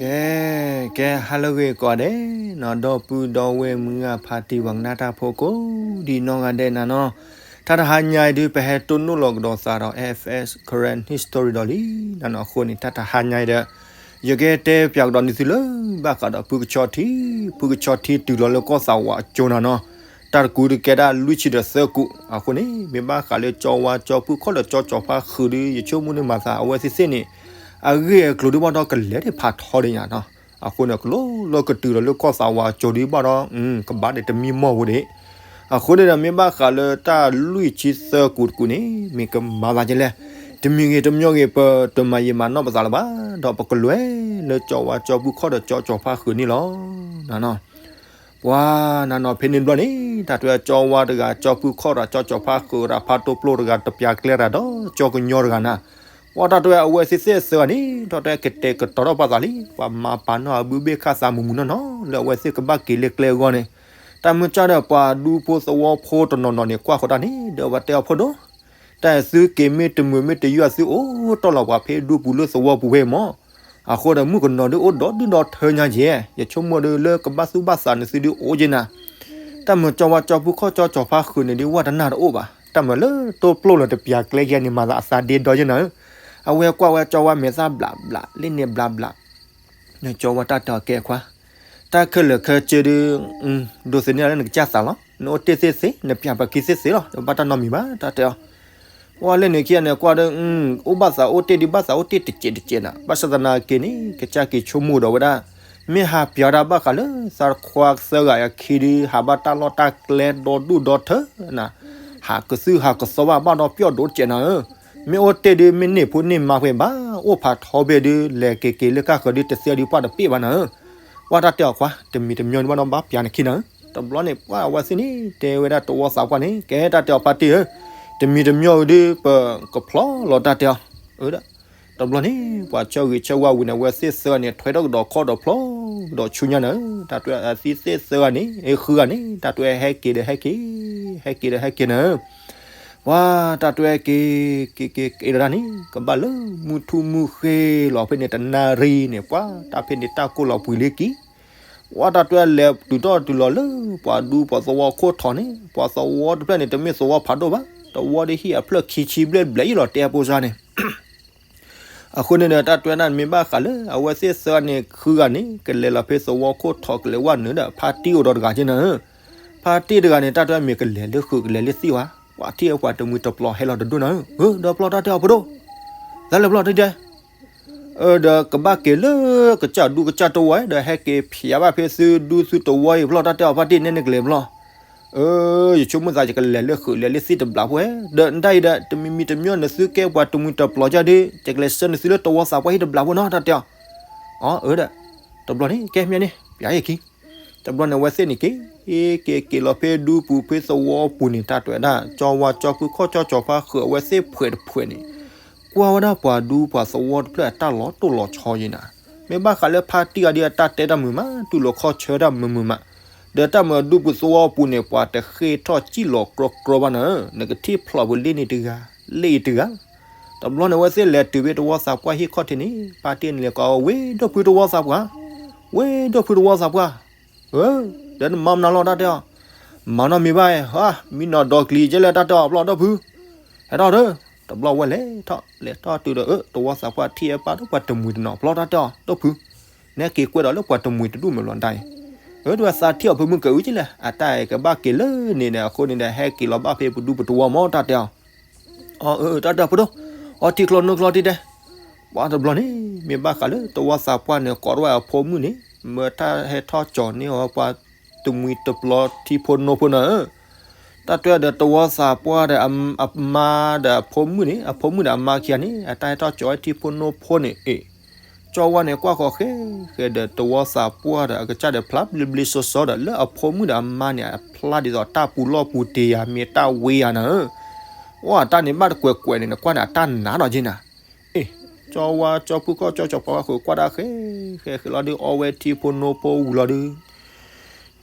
ကဲ, ကဲဟါလၢအဂ့ၤကိးဂၤဒဲးနီၤ, ဒီပုၢ်ဒီဝဲၢ်မုၢ်ဂၤဖါတံၢ်ပှၤကနၣ်တၢ်ဖိကိးဒံနီၢ်ဂၤဒဲးနၤနီၤ, တၢ်တဟါညါအံၤဒုးပဟဲတိၢ်နီၣ်လီၤကဒီးသးဒီး F S Karen History ဒီးလံနၤနီၤ, အဃိန့ၣ် တၢ်တဟါညါအံၤဒီး ယကတဲပၠးကဒီးန့ၢ်သုလၢ ဘၣ်ဃးဒီးဖုကဆီထံ, ဖုကဆီထံတုၤလီၤလၢကီၢ်သးဝးအကၠိနၤနီၤ, တၢ်တကူတကဲဒၣ်လွံၢ်ဆံဒီးသၢကူး, အဃိန့ၣ် မ့ၢ်ဘၣ်ဃးလၢကၠီဝါကၠီဖုခီၣ်ဒီးကၠီကၠီဖါဃုာ်ဒီး ယဆိကမိၣ်န့ၣ်မၤသးအဝဲသ့ၣ်သ့ၣ်န့ၣ် အဂ့ၢ်အကျိၤဒုးဘၣ်ဒီးကလဲၤဒံးဖးထီဒံးညါနီၤ, အဃိန့ၣ် ကလိလၢကတုၤဒီးလၢကီၢ်သးဝးကၠိဒုးဘၣ်ဒီး ကဘၣ်ဒံးတမံမီၢ်ဝဲဒၣ်, အဃိန့ၣ်ဒီး မ့ၢ်ဘၣ်ဃးလၢတၢ်လွံၢ်ဆံသၢကူးတကူးန့ၣ် မ့ၢ်ကမၤသးဒ်လဲၣ်, တမံၤဂ့ၤတမံၤဂ့ၤ ပတမၤယံာ်မၤနီၢ်ပသးလၢၤဘၣ်, ဒီးပကလဲၤလၢကၠီဝါကၠီဖုခီၣ်ဒီးကၠီကၠီဖါဃုာ်န့ၣ်လီၤနၤနီၤ. ပှၤနၤနီၤဖဲန့ၣ်တဘျီန့ၣ် တၢ်တဝဲကၠီဝါတဂၤ ကၠီဖုခီၣ်တဂၤ ကၠီကၠီဖါဃုာ်တဂၤ ဖါတိၢ်ပျိၢ်တဂၤ တပၠးကျဲတဂၤဒီး ကၠီကညီတဂၤနၤ, ပှၤတၢ်တဝဲအဝဲသ့ၣ်သ့ၣ်သၢဂၤန့ၣ် တၢ်တဝဲကတဲာ်ကတီၤထီၣ်ပာ်သးလံ, ပှၤမၤပာ်နီၣ်အဘုဘ့ၣ်ခၣ်သးမုၢ်မုၢ်နီၢ်နီၢ်လၢအဝဲသ့ၣ်ကဘၣ်က့ၤလၢကျဲအဂီၢ်န့ၣ်, တၢ်မုၢ်ကၢ်ဒီးပှၤဒူဖိသဝီဖိတနီၤနီၤန့ၣ် ကွၢ်ဃီၤတၢ်န့ၣ် ဒီးပှၤတဲအီၤဖိဒိၣ် တၢ်သုက့ၤမ့ၢ်တမုာ်မ့ၢ်တယုၢ်အသုအိၣ်တီၢ်လီၤပှၤဖဲဒူပူၤလၢသဝီပူၤဖဲမၢ်, အဃိဒီးမုၣ်ကနီၤဒုးအိၣ်ဒီဒုၣ်ဒီထၢညါကဲ, ယဆိကမိၣ်ဒီးလၢကဘၣ်သူၣ်ဘၣ်သးန့ၣ်သုဒုးအိၣ်ကဲနၤ, တၢ်မုၢ်ကၠီဝါကၠီဖုခီၣ်ကၠီကၠီဖါဃုာ်န့ၣ်ဒုးဝဲတနၢ်တအိၣ်ဘၣ်, တၢ်မုၢ်လၢတိၢ်ပျိၢ်လၢတပၠးကျဲယဲန့ၣ် မၤသးအသးဒ့ဒီယဲနၤဧၢ, အဝဲကွၢ်ဝဲကၠီဝါမဲာ်သၣ်ဘျးဘျး လ့ၣ်န့ၣ်ဘျးဘျး နကၠီဝါတၢ်တဲအီၤကဲခွါ, တၢ်ခဲလၢာ်ခဲဆ့ဒုး ဒိးသန့ၤလၢနကစၢ်သးလီၤ, နအိၣ်တ့ၢ်သ့ၣ်သ့ နပၠးပခံသ့ၣ်သ့လီၤ, နဘၣ်တၢ်နီတမံၤဘၣ် တၢ်တဲအီၤ, ပှၤလၢန့ၣ်ခံဂၤန့ၣ်ကွၢ်ဒီး အိၣ်ဘၣ်သးအိၣ်တ့ၢ်ဒုးဘၣ်သးအိၣ်တ့ၢ်တစဲးတစဲးနၤ, ဘၣ်ဆၣ်သနာ်က့န့ၣ် ကစၢ်က့ၤဆိကမိၣ်ဒီးဝဲဒၣ်, မ့ၢ်ဟးပၠးဒၣ်ဘၣ်ဃးလၢသးခွါသၢဂၤအခံဒုး ဟးဘၣ်တၢ်လီၢ်တၢ်ကျဲဒီဒူၣ်ဒီထၢနၤ, ဟးကသုၣ်ဟးကသီဘၣ်ဘၣ်ဒီးပျီၢ်ဒိၣ်တစဲးနၤဧၢ, မ့ၢ်အိၣ်တ့ၢ်ဒုးမ့ၢ်န့ၢ်ဖိန့ၢ်မါဖဲဘၣ်, အိၣ်ဖးထီဖဲဒုး လဲၤက့ၤက့ၤလၢကၣ်ဃၢၤဒုးတသ့ဒုးပှၢ်တပ့ၢ်ဘၣ်နၤဧၢ, ပှၤတၢ်တဲအီၤခွါ တမံၤတမံၤဒုးဘၣ်ဒီးဘၣ်ပၠးနခံနၤဧၢ, တဘျီန့ၣ် ပှၤအဝဲသ့ၣ်န့ၣ် တဲဝဲဒၣ်တဝီသးပှၢ်န့ၣ် ကဲတၢ်တဲအီၤဖါတံၢ်ဧၢ, တမံၤတမံၤဒုး ပကဖျီလီၤတၢ်တဲအီၤ, တဘျီန့ၣ် ပှၤဆၢဂ့ၤဆၢဝါဝံၤန့ၣ် အဝဲသ့ၣ်သၢဂၤန့ၣ် ထွဲထီၣ်ကဒီးခီၣ်ဒီးဖျီကဒီးဆူညါနၤဧၢ, တၢ်တဝဲအသ့ၣ်သၢဂၤန့ၣ် ဃုဂၤန့ၣ် တၢ်တဝဲဟဲက့ၤဒီးဟဲက့ၤ, ဟဲက့ၤဒီးဟဲက့ၤနၤဧၢ, ပှၤတၢ်တဝဲက့ၤ က့ၤက့ၤက့ၤဒီးတၢ်န့ၣ် ကဘၣ်လၢမုၢ်ထူၣ်မုၢ်ဃ့လီၤဖဲန့ၣ် တနၣ်ရံၣ်န့ၣ် ပှၤတၢ်ဖဲန့ၣ်တၢ်ကိၢ်လီၤပှံၤလံကံ, ပှၤတၢ်တဝဲလဲၤတုၤထီၣ်တုၤလီၤလၢ ပှၤဒူပှၤသဝီခိၣ်ထီၣ်န့ၣ် ပှၤသဝီတဖျၢၣ်န့ၣ် တမ့ၢ်သဝီဖးဒိၣ်ဘၣ်, သဝီဒ်ဟံၣ်အဖျၢၣ်ခံဆံဘျဲၣ်ဘျဲၣ်အံၤလီၤ တဲအပိစါန့ၣ် အဃိန့ၣ်ဒီး တၢ်တဝဲဒၣ်မ့ၢ်ဘၣ်ဃးလၢ အဝဲသ့ၣ်သၢဂၤန့ၣ် ဃုဂၤန့ၣ် ကလဲၤလီၤဖဲသဝီခိၣ်ထီၣ်ကလဲၤဝဲနုာ်ဒီး ဖါတံၢ်အိၣ်ဒီးတဂၤက့နၤဧၢ, ဖါတံၢ်တဂၤန့ၣ် တၢ်တဝဲမ့ၢ်ကလဲၤလၢဃုာ်ကလဲၤလၢသံဝဲ, ပှၤထံၣ်ပှၤတမှံၤတပျီၤဟဲလီၤတဒိၣ်နၤဧၢ, ဒီးပျီတၢ်တဲအီၤဖိဒိၣ်, လၢလၢပျီတံၢ်တဲ ဒီးကဘၣ်က့ၤလၢကစၢ်ဒူကစၢ်တဝီဒီး ဟဲက့ၤဖျးဘၣ်ဖဲသုဒူသုတဝီအံၤပျီတၢ်တဲအီၤဖါတံၢ်န့ၣ်နကလဲၤပျီ, ယဆိကမိၣ်သးယကလဲၤလၢဃုာ်လဲၤလၢသံတဘျီဖိဧါ, ဒီးနတၢ်အံၤဒီး တမံၤမံၤတမံၤနသုကဲပှၤတမှံၤတပျီၤကဒီး ယကလဲၤဆှၢနသုလၢတဝီသးပှၢ်ဟံၣ်တဘျီဖိနီၤ တၢ်တဲအီၤ, အၢဒီး တဘျီန့ၣ် ကဲမ့ၢ်န့ၣ် ပျးယခံ တဘျီန့ၣ် အဝဲသ့ၣ်န့ၣ်က့ၤ က့ၤက့ၤလီၤဖဲဒူပူၤဖဲသဝီပူၤန့ၣ် တၢ်တဝဲဒၣ် ကၠီဝါကၠီဖုခီၣ်ကၠီကၠီဖါဃုာ်အဝဲသ့ၣ်ဖှဲးတဖှဲးန့ၣ် ကွၢ်ဝဲဒၣ်ပှၤဒူပှၤသဝီတဖျၢၣ်အတၢ်လီၤတိၢ်လီၤဆီယဲနၤ, မ့ၢ်ဘၣ်ဃးလၢဖါတံၢ်အံၤဒ်အတၢ်တဲတၢ်မုာ်မး တူၢ်လိာ်ခီၣ်ဆၢတၢ်မုာ်မုာ်မး, ဒီးတၢ်မၤဒူပူၤသဝီပူၤန့ၣ် ပှၤတဃ့ၢ်ထီၣ်စံၣ်လီၤကြီကြီဘၣ်နၤ, နကထံၣ်ဖျိးပူၤလ့န့ၣ်တဂၤ လ့အံၤတဂၤ, တဘျီန့ၣ် အဝဲသ့ၣ်လဲၤတုၤဖဲတဝီသးပှၢ်ဟံၣ်ခီၣ်ထံးန့ၣ် ဖါတံၢ်န့ၣ်လဲၤကိးဝဲ ဒိၣ်ဖုတဝီသးပှၢ်, ဝဲဒိၣ်ဖုတဝီသးပှၢ် ဧၢ, ဒီးနမၤမနုၤလီၤတၢ်တဲအီၤ, မၤနီတမံၤဘၣ်, မံနီၢ်ဒီးကျံၤကဲလဲၣ်တၢ်တဲအီၤပျီဒိၣ်ဖု, ဟဲထီၣ်ဒီး, တဘျီဝဲလဲၤထီၣ် လဲၤထီၣ်တုၤဒီး တဝီသးပှၢ်ထံၣ်အပၢ်ဒီးပှၤတမှံၤတနီၤပျီတၢ်တဲအီၤ ဒိၣ်ဖု, နဟဲက့ၤကွဲဒီးလၢပှၤတမှံၤတဒူၣ်မုၢ်လီၤဒၣ်အံၤ, ဧၢ ဒ်ဝဲသးထံၣ်အီၤဖုမုၢ်ကအုကဲလဲၣ် အတၢ်ကဘၣ်က့ၤလၢန့ၣ်ဒီး အဃိန့ၣ်ဒီး ဟဲက့ၤလီၤဘၣ်ဖဲပဒူပတဝီမးတၢ်တဲအီၤ အၢ တၢ်တဲအီၤဖိဒိၣ်, အီထံချီနိချီတံၢ်တဲ, ပှၤတဘျီန့ၣ် မ့ၢ်ဘၣ်ဃးလၢတဝီသးပှၢ်န့ၣ် ကိးထီၣ်ဝဲအဖိမုၣ်န့ၣ် မၢတၢ်ဟဲထီၣ်ကၠီၤန့ၢ်အီၤပှၤတမှံၤတပျီထံဖိနိဖိနၤဧၢ, တၢ်တဲဒီးတဝီသးပှၢ်ဒီးအမါဒီးအဖိမုၣ်န့ၣ် အဖိမုၣ်ဒီးအမါခံဂၤန့ၣ် အတၢ်ဟဲထီၣ်ကၠီၤဝဲထံဖိနိဖိန့ၣ် အ့ၣ် ကၠီဝါန့ၣ်ကွၢ်ဃီၤဃဲဃဲဒီးတဝီသးပှၢ်ဒီးအကစၢ်ဒီးဖျါဘျ့ဘျ့စီစီဒီး လၢအဖိမုၣ်ဒီးအမါန့ၣ် အဖျါဒ်သိးတၢ်ပူၤလီၢ်ပူၤတ့ၢ်ယၤမ့ၢ်တၢ်ဝ့ယၤနၤဧၢ, အိၣ်အတၢ်န့ၣ်ဘၣ်တကွဲးကွဲးန့ၣ် နကွၢ်န့ၣ်အတၢ်နးဒီးက့နၤ, အ့ၣ် ကၠီဝါကၠီဖုခီၣ်ကၠီကၠီဖါဃုာ်ကွၢ်ဒၣ်ဃဲဃဲဃဲလီၤဒုး အီဝဲထံဖိနိဖိဝံၤလီၤဒုး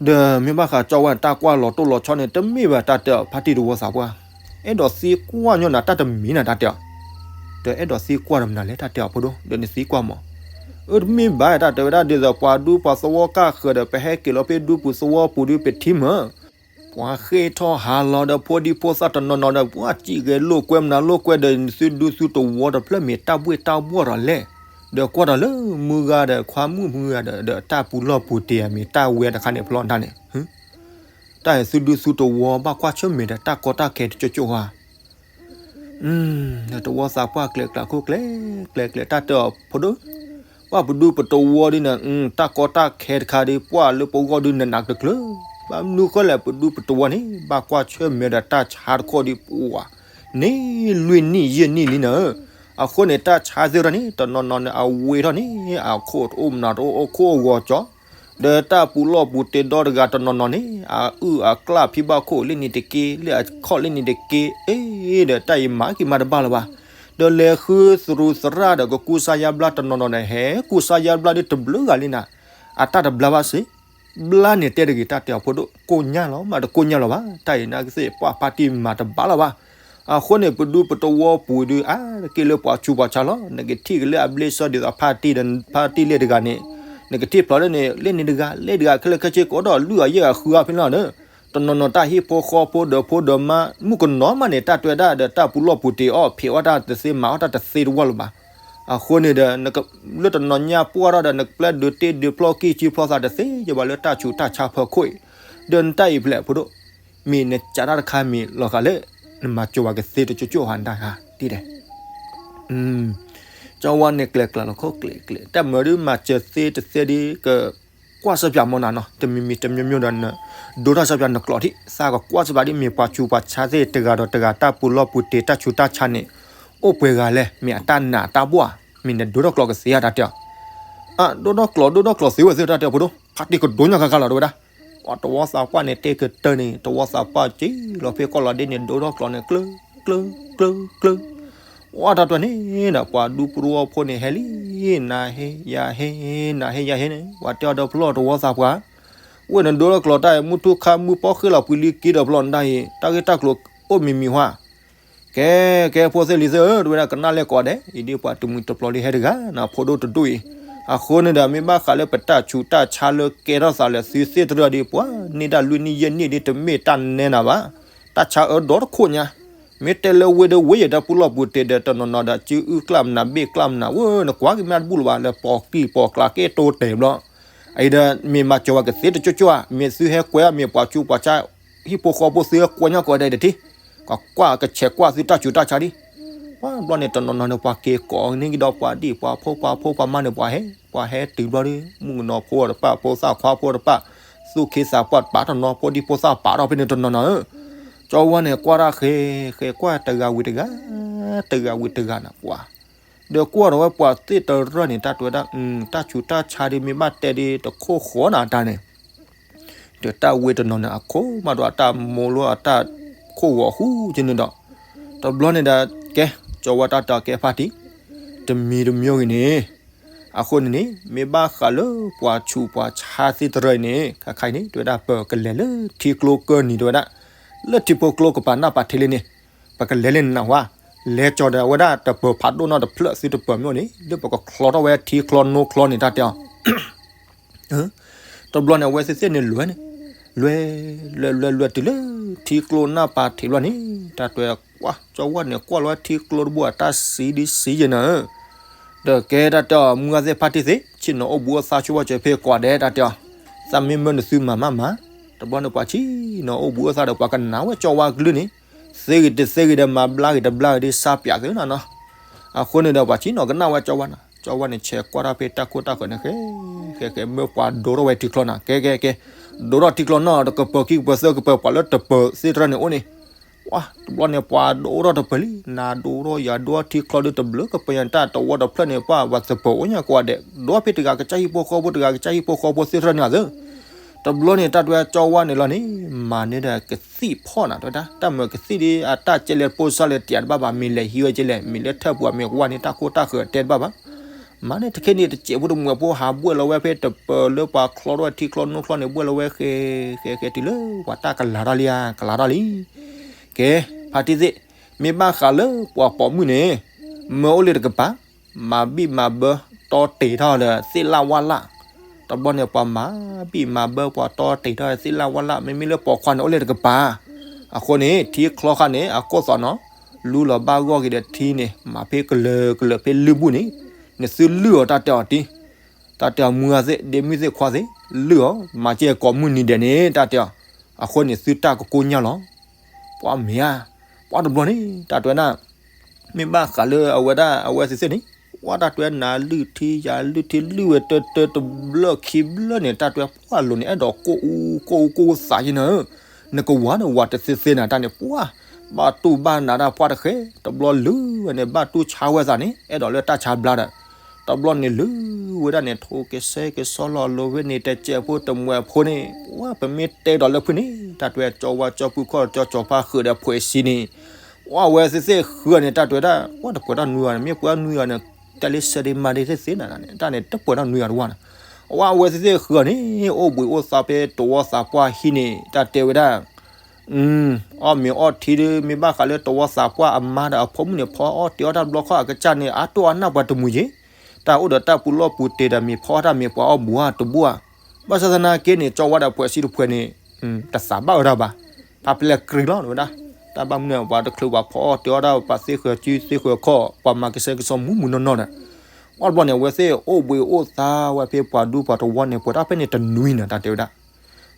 ဒီးမ့ၢ်ဘၣ်ဃးကၠီဝါန့ၣ်တၢ်ကွၢ်လီၤတိၢ်လီၤဆီန့ၣ် တမ့ၢ်ဘၣ်တၢ်တဲအီၤဖါတံၢ်တဝီသးပှၢ်, အဲၣ်ဒိးသံကွၢ်ညီနၤတၢ်တမံၤနၤတၢ်တဲအီၤ, ဒီးအဲၣ်ဒိးသံကွၢ်ဒီးမနုၤလဲၣ်တၢ်တဲအီၤဖိဒိၣ် ဒီးနသံကွၢ်မး, အၢ တမ့ၢ်ဘၣ် တၢ်တဲဝဲဒၣ် ဒ်သိးပှၤဒူပှၤသဝီကၢ်ဃၢၤဒီး ပဟဲက့ၤလီၤဖဲဒူပူၤသဝီပူၤဒီး ပထံမၢ် ပှၤဃ့ထီၣ်ဟးလီၤဒီး ဖိဒံဖိသၣ်တနီၤနီၤဒီး ပှၤစံးဂဲၤလိာ်ကွဲမနုၤလိာ်ကွဲဒီး သုဒူသုတဝီတဖျၢၣ်မ့ၢ်တၢ်ဘှ့ၣ်တၢ်ဘှီၣ်ဒီးလဲၣ်, ဒီးကွၢ်ဒီးလၢမုၢ်ဂၤဒီး ခွါမုၣ်မုၢ်ဂၤဒီး ဒီးတၢ်ပူၤလီၢ်ပူၤတ့ၢ်အမ့ၢ်တၢ်ဝဲတခါန့ၣ်ဖျီၣ်တၢ်န့ၣ် တၢ်အံၤသုဒူသုတဝီဘၣ်ကွၢ်ဆၢၣ်မဲာ်ဒီးတၢ်ကီတၢ်ခဲတကၠိကၠိဧါ. ဒီးတဝီသးပှၢ်ကျဲၤကျဲၤခိၣ်ကျဲၤကျဲၤကျဲၤ တၢ်တဲအီၤဖိဒိၣ်, ပှၤပဒူပတဝီဒ်န့ၣ် တၢ်ကီတၢ်ခဲတခါဒီး ပှၤလၢပဂီၢ်ဒုးနးနးကျၢၤကျၢၤ, ဘၣ်မနုၤဃိလဲၣ် ပဒူပတဝီန့ၣ် ဘၣ်ကွၢ်ဆၢၣ်မဲာ်ဒီးတၢ်ဆါတခီဒီး ပှၤ န့ၣ်လွံၢ်နံၣ်ယဲၢ်နံၣ်လံနၤဧၢ. အဃိန့ၣ် တၢ်ဆါသ့ၣ်တဖၣ်န့ၣ် တနီၤနီၤန့ၣ် အဝ့ၢ်ထီၣ်န့ၣ် အခိၣ်တအိၣ်မနုၤတအိၣ် အိၣ်ခိၣ်အဂီၤကၠီ ဒီးတၢ်ပူၤလီၢ်ပူၤတ့ၢ်ဒီတဂၤတနီၤနီၤန့ၣ် အအုၣ်အကျၣ်ဖံဘၣ်ခိၣ်လၢန့ၣ်တက့ၢ် လၢအခီၣ်လၢန့ၣ်တက့ၢ်, အ့ ဒီးတၢ်အံၤမၤက့ၤမၤတဘၣ်လၢၤဘၣ်. ဒီးလဲၤဃုသရူးသရၣ်ဒီးကကူစါယါဘျါတနီၤနီၤဒီး ဟဲကူစါယါဘျါဒီးတဘျုးဂၤလံနၤ, အတၢ်တဘျါဘၣ်စ့ၢ် ဘျါန့ၣ်တဲတဂ့ၤ တၢ်တဲအီၤဖိဒိၣ် ကိၢ်ညါလီၤမးတကိၢ်ညါလီၤဘၣ် တၢ်အံၤန့ၣ်ကသ့ၣ်ပှၤဖါတံၢ်မၤတဘၣ်လၢၤဘၣ်. အဃိန့ၣ် ပဒူပတဝီပူၤဒုး အါတက့ၢ်လၢပှၤဆူးပှၤဆါလီၤ. နကထံၣ်က့ၤလၢအဘျ့စီဒ်သိးဖါတံၢ်ဒီး ဖါတံၢ်လၢတဂၤန့ၣ် နကထံၣ်ဖျိးလၢန့ၣ် လၢန့ၣ်တဂၤ လၢတဂၤခဲလၢာ်ခဲဆ့ ကအိၣ်ဒီးလွံၢ်အယဲၢ်အဃုအါဖဲလီၤဒီး တနီၤနီၤတၢ်ဟံၣ်ဖိဃီဖိဒီးဖိဒီးမါ မုၣ်ကနီၤမးန့ၣ် တၢ်တဲဝဲဒၣ်ဒီးတၢ်ပူၤလီၢ်ပူၤတ့ၢ်အီၣ်ဖံးအီၣ်တၢ်တသ့မၤအီၣ်တၢ်တသ့တဝီလၢၤဘၣ်. အဃိန့ၣ်ဒီး လၢတနီၤညါပှၢ်ထီၣ်ဒီး နကပျဲဒုးတ့ဒုးဖျီကံၢ်ဆံဖျီသးတသ့ ယဘၣ်လၢတၢ်ဆူးတၢ်ဆါဖၢခိၣ်အံၤ, ဒီးနတၢ်အံၤဖျဲၣ်ဖိဒိၣ် မ့ၢ်နကးတၢ်တခါမ့ၢ်လီၤဂာ်လၢ နမၤစၢၤဝဲကသ့တကၠိကၠိဟးနၤဂၤဒ်လဲၣ်. ကၠီဝါန့ၣ်ကျဲၤကျဲၤလီၤခိၣ်ကျဲၤကျဲၤ တၢ်မၤဒုးမၤစၢၤသ့တသ့ဒီး ကကွၢ်စၢ်ပၠးမနီၤနီၤ တမံၤမံၤတမျိုးမျိုးဒီး နဒိထီၣ်စၢ်ပၠးနကျိာ်ထံး သးကကွၢ်စၢ်ပၠးဒ်မ့ၢ်ပှၤဆူးပှၤဆါသ့ၣ်တဂၤဒီးတဂၤ တၢ်ပူၤလီၢ်ပူၤတ့ၢ်တၢ်ဆူးတၢ်ဆါန့ၣ် အိၣ်ပှဲၤဂၤလဲၣ် မ့ၢ်အတၢ်နာ်တၢ်ဘှီၣ်ဧါ မ့ၢ်နဒိထီၣ်ကျိာ်ကသ့ဧါ တၢ်တဲအီၤ. အဒိထီၣ်ကျိာ်ဒိထီၣ်ကျိာ်သ့ဝဲသ့ၣ် တၢ်တဲအီၤဖိဒိၣ် ဖါတံၢ်ကဒိညါဃၣ်ဃၣ်လီၤ တဲဝဲဒၣ်. ပှၤတဝီသးပှၢ်န့ၣ်တဲကတၢၢ်န့ၣ် တဝီသးပှၢ်က့ၤလီၤဖဲကီၢ်လီၤဒ့န့ၣ် ဒိထီၣ်ကျိာ်န့ၣ် ကျၢ ကျၢ ကျၢ ကျၢ ပှၤတၢ်တဲန့ၣ်ဒီး ပှၤဒူပူၤတဝီဖိန့ၣ် ဟဲလံ နၤဟ့ ယၤဟ့ နၤဟ့ ယၤဟ့န့ၣ် ပှၤတဲအီၤဒီးဖျီၣ်တဝီသးပှၢ် ဝဲၢ်နဒိထီၣ်ကျိာ်တၢ်အံၤ မုၢ်ထူၣ်ခါမုၢ်ပီၢ်ဃ့လီၤပှံၤလံက့ၤဒီးဖျီၣ်နတၢ်အံၤ တၢ်ဂ့ၢ်တၢ်ကျိၤအိၣ်မံၤမံၤဟါ ကဲ ကဲ ဖိသ့ၣ်လံၤသ့ၣ်ဧၢ တဲဝဲဒၣ် ကနၣ်လဲၣ်ကိးဂၤဒဲး အံၤဒ်ပှၤတမှံၤတပျီၤလံဟဲတဂၤ နဖိဒိၣ်တဒူၣ်အံၤ. အဃိန့ၣ်ဒီး မ့ၢ်ဘၣ်ဃးလၢပတၢ်ဆူးတၢ်ဆါလၢကဲထီၣ်သးလၢသုသ့ၣ်တဖၣ်ဒီး ပှၤန့ၢ်တၢ်လွံၢ်နံၣ်ယဲၢ်နံၣ်ဒ်တမ့ၢ်တၢ်နဲနၤဘၣ်. တၢ်ဆါအၢဒီတခိၣ်ညါ မ့ၢ်တဲလၢဝ့ၢ်ဒီးဝ့ၢ်ယဲၢ်တၢ်ပူၤလီၢ်ပူၤတ့ၢ်ဒီးတနီၤနီၤဒီး စုအုၣ်ကျၣ်မနုၤဘ့ၣ်ကျၣ်မနုၤ ဝဲနကွၢ်က့ၤမ့ၢ်တဘူၣ်လၢၤဘၣ် လၢပိာ်ကံၢ်ပိာ်ကျါကဲတိတဲာ်ဘျီ အံၤဒီး မ့ၢ်မၤစၢၤဝဲကသ့တကၠိကၠိဧါ မ့ၢ်သုဟဲကွဲး မ့ၢ်ပှၤဆူးပှၤဆါ ဟံၣ်ဖိဃီဖိသုဟဲကွဲးညါကိးဂၤဒဲးတထံၣ် ကကွၢ်ကဆဲးကွၢ်သုတၢ်ဆူးတၢ်ဆါဒံး ပှၤဘျီန့ၣ် တနီၤနီၤန့ၣ် ပှၤက့ၤကိးန့ၢ်ကဒီးပှၤဒံၣ်ပှၤဖိပှၤဖိပှၤမါန့ၣ် ပှၤဟဲ ပှၤဟဲတုၤဘျီဒီး မုၣ်ကနီၤဖိတဖၣ် ဖိသၣ်ခွါဖိတဖၣ် သူၣ်က့သးပှၢ်တဖၣ် တနီၤဖိဒံဖိသၣ်ပာ်ထီၣ်ဖဲန့ၣ်တနီၤနီၤဧၢ ကၠီဝါန့ၣ် ကွၢ်တၢ်ဃဲ ဃဲကွၢ်တဂၤဝံၤတဂၤ တဂၤဝံၤတဂၤန့ၣ် ပှၤ ဒီးကွၢ်ဒီးဝဲပှၤသ့ၣ်တဖၣ်န့ၣ် တၢ်တဲဝဲဒၣ် တၢ်ဆူးတၢ်ဆါဒ်မ့ၢ်ဘၣ်တဲဒ်တခိၣ်ဃီနၤတၢ်န့ၣ် ဒီးတၢ်ဝ့ၢ်တနီၤန့ၣ် အခိၣ်မးဒီးအတၢ်မိၢ်လၢအတၢ်ခိၣ်ဂီၤဟူက့ၤန့ၣ်ဒီး တဘျီန့ၣ်ဒီး ကဲ ကၠီဝါတၢ်တဲကဲဖါတံၢ် တမံၤတမံၤဂ့ၤန့ၣ် အဃိန့ၣ်န့ၣ် မ့ၢ်ဘၣ်ဃးလၢပှၤဆူးပှၤဆါသ့ၣ်တဖၣ်အံၤန့ၣ် ခါခါအံၤန့ၣ် တဲဝဲဒၣ် ပကလဲၤလၢထံကျိကၢၢ်နံၤ တဲဝဲဒၣ် လၢထံဖိကျိကပၤနၢ်ပာ်ထံးလံန့ၣ် ပကလဲၤလၢနနၢ်ဟူဧါ လဲၤကၠီၤဒီးဝဲဒၣ်တပၢၤဖးဒိၣ်နီၢ်တဖျၢၣ်သုတပၢၤမ့ၢ်အိၣ်န့ၣ် လၢပကချီထီၣ်ဝဲထံချီနိချီန့ၣ် တၢ်တဲအီၤ တဘျီန့ၣ် အဝဲသ့ၣ်သ့ၣ်န့ၣ်လဲၤန့ၣ် လဲၤ လဲၤ လဲၤ လဲၤတုၤလၢထံကျိနၢ်ပာ်ထံးဘျီန့ၣ် တၢ်တဲဝဲ ကၠီဝါန့ၣ် ကွၢ်လီၤဝဲထံကျိတဘိအတၢ်စံဒ်စံယဲၢ်နၤဧၢ ဒီးကဲတၢ်တဲအီၤ မုၢ်ဂၢ်သ့ၣ်ဖါတံၢ်သ့ၣ် ဆ့ၣ်နီၤအိၣ်ဘူးအိၣ်သါဆိဝဲစၢၤဖဲကိးဂၤဒဲး တၢ်တဲအီၤ သးမ့ၢ်မၢနသုမၤမးမး တဘျီန့ၣ် ပှၤဆ့ၣ်နီၤအိၣ်ဘူးအိၣ်သါဒီး ပှၤကနၣ်ဝဲကၠီဝါကလုၢ်န့ၣ် သ့ဂ့ၤတသ့ဂ့ၤဒီး မၤဘျါဂ့ၤတဘျါဂ့ၤဒီး စၢ်ပၠးသုနၤနီၤ အဃိန့ၣ်ဒီး ပှၤဆ့ၣ်နီၤကနၣ်ဝဲကၠီဝါနၤ ကၠီဝါန့ၣ် ဆဲးကွၢ်တၢ်ဖဲတၢ်ခိၣ်တၢ်ဃၢၤန့ၣ် ဃဲ ဃဲ ဃဲ မၢပှၤဒိထီၣ်ဝဲထံချီနၤ ကဲ ကဲ ကဲ ဒိထီၣ်ထံချီနီၢ် တကပၢၤခံကပၢၤသၢကပၢၤ ပှၤလၢတပၢၤသ့ၣ်တဖၣ်န့ၣ်အိၣ်န့ၣ် ပှၤ တဘျီန့ၣ် ပှၤဒိထီၣ်တပၢၤလံ နၤဒိထီၣ်ယၤဒိထီၣ်ထံချီဒုးတဘျုးကပၢၤညါ တၢ်တဝီတဖျၢၣ်န့ၣ် ပှၤဝဲသပၢၤအိၣ်ညါကိးဂၤဒဲး ဒိဖဲတဂၤကစၢ်ဟံၣ်ဖိဃီဖိ တဂၤကစၢ်ဟံၣ်ဖိဃီဖိသ့ၣ်တဖၣ်န့ၣ်သ့ တဘျီန့ၣ် တၢ်တဲဝဲကၠီဝါန့ၣ်လီၤန့ၣ် မၤန့ၢ်ဒီးကသံၣ်ဖီၣ်နၤ တဲဝဲဒၣ် တၢ်မၤကသံၣ်ဒ် အတၢ်ကဲလဲၣ်တပိၢ်စၢ်လဲၣ်တယးတဘၣ်ဘၣ် မ့ၢ်လဲၤဟံးဝဲကဲလဲၣ် မ့ၢ်လၢထၢၣ်ပူၤ မ့ၢ်ကဝၢ်န့ၣ် တၢ်ခိၣ်တၢ်ဃၢၤတဲတဘၣ်ဘၣ် မၤန့ၢ်တခဲန့ၣ် တစဲးဖိတမှဲၤဖိဟးဘှဲၣ်လီၤဝဲဖဲတပၢၤလၢပှၤချီထီၣ်ဝဲထံချီနိချီန့ၣ် ဘှဲၣ်လီၤဝဲဃဲ ဃဲ ဃဲ တုၤလၢပှၤတၢ်ကလၤထီၣ်လံဧါ ကလၤထီၣ်လံ ကဲ ဖါတံၢ်သ့ၣ် မ့ၢ်ဘၣ်ဃးလၢပှၤပိာ်မုၣ်န့ၣ် မၢအိၣ်လၢတကပၤ မၤဘံၣ်မၤဘၢ တီတ့ၢ်ထီၣ်ဒီးသ့ၣ်လၣ်ဝၣ်လၣ်, တဘျီန့ၣ် ပှၤမၤဘံၣ်မၤဘၢပှၤတီတ့ၢ်ထီၣ်သ့ၣ်လၣ်ဝၣ်လၣ် မ့မ့ၢ်လၢပိာ်ခွါန့ၣ်အိၣ်လၢတကပၤ, အဃိန့ၣ် ထံချီခါန့ၣ် အကိၢ်သးနီၤ, လူလီၤဘၣ်ဂီၢ်က့ၤဒီးထံန့ၣ် မၤဖဲကလၢာ်ကလၢာ်ဖဲလုၢ်ဘူၣ်န့ၣ်, နသုလုၢ်အီၤတၢ်တဲအီၤတံၢ်, တၢ်တဲအီၤမုၢ်ဂၤသ့ၣ် ဒ့မုၢ်သ့ၣ်ခွါသ့ၣ်, လုၢ်အီၤ မၤကဲကိးမုၢ်နံၤဒဲးန့ၣ် တၢ်တဲအီၤ, အဃိန့ၣ်သုတၢ်ကကိညၢ်လီၤ. ပှၤမ့ၢ်ဧါ, ပှၤတဘျီန့ၣ် တၢ်တဲဝဲဒၣ် မ့ၢ်ဘၣ်ဃးလၢအဝဲဒၣ်အဝဲသ့ၣ်သ့ၣ်န့ၣ်, ပှၤတၢ်တဲဝဲနၤလုၢ်ထံယၤလုၢ်ထံလုၢ်ဝဲတၢတၢတဘျၢၣ်ခံဘျၢၣ်န့ၣ် တၢ်တဲဝဲပှၤလိၤန့ၣ် အဲၣ်ဒိးကိၢ်အူကိၢ်အူကိၢ်အူသးယဲနၤဧၢ, နကဝၤဒီးဝၤတသ့သ့နၤတၢ်န့ၣ် ပှၤ ဘၣ်တူၢ်ဘၣ်နးတၢ်ပှၢ်တဃဲ, တဘျီလုၢ်ဝဲန့ၣ် ဘၣ်တူၢ်ဆါဝဲသးန့ၣ် အဲၣ်ဒိးလၢတၢ်ဆါဘျါဒီး, တဘျီန့ၣ်လုၢ်ဝဲဒၣ်န့ၣ် ထိးကဆှဲကဆှီလီၤလိၤဝဲန့ၣ် တစဲးဖိတမှဲးဖိန့ၣ်, ပှၤပမ့ၢ်တဲဒီးလၢဖုန့ၣ် တၢ်တဲဝဲကၠီဝါကၠီပူၤခီၣ်ကၠီကၠီဖါဃုာ်ဒီးဖှဲးစံန့ၣ်, ပှၤဝဲသ့ၣ်သ့ၣ်ဃုာ်န့ၣ် တၢ်တဲဝဲဒၣ် ပှၤတပှဲၤတၢ်နွံဂၤန့ၣ် မ့ၢ်ပှဲၤနွံဂၤန့ၣ် တၢ်လၢဆၢဒ့မၤဒ့သ့ၣ်သ့နၤန့ၣ် တၢ်န့ၣ်တပှဲၤတၢ်နွံဂၤတဝၢ်န့ၣ်, ပှၤဝဲသ့ၣ်သ့ၣ်ဃုာ်န့ၣ် အိၣ်ဘှံးအိၣ်သါဖဲတဝီသးပှၢ်ဟံၣ်န့ၣ် တၢ်တဲဝဲဒၣ် အီၣ်မ့ၤအီထံဒ် မ့ၢ်ဘၣ်ဃးလၢတဝီသးပှၢ်အမါဒီးအဖိမုၣ်န့ၣ် ဖီအီၣ်တ့ၤအီၣ်တၢ်ဘျီခီၣ်အကစၢ်န့ၣ် အါတိၢ်အါနၢ်ပှၤတမုာ်က့ၤ, တၢ်အိၣ်ဒီးတၢ်ပူၤလီၢ်ပူၤတ့ၤဒီးမ့ၤဖီအီၣ်တၢ်မ့ၤပှၤအီၣ်ဘူးဧါတဘူးဧါ, ဘၣ်ဆၣ်သနာ်က့န့ၣ် ကၠီဝါဒီးဖှဲးစံတဖှဲးန့ၣ် တသးဘၣ်ဝဲဒၣ်ဘၣ်, ဖးပျဲၢ်ကြံလီၤဝဲဒၣ်, တၢ်ဘၣ်မနုၤပှၤတချုးပှၤဖီအီၣ်တ့ၤအီၣ်တၢ်ပှၤသ့ဃၢၤစုသ့ဃၢၤခီၣ် ပှၤမၤကဆှဲကဆှီမူးမူးနီၢ်နီၢ်ဒီး, ပှၤတဘျီန့ၣ် အဝဲသ့ၣ်အိၣ်ဘှံးအိၣ်သါဝဲဖဲပှၤဒူပှၤတဝီန့ၣ် ပှဲၤထီၣ်ဖဲန့ၣ်တနွံန့ၣ် တၢ်တဲဝဲဒၣ်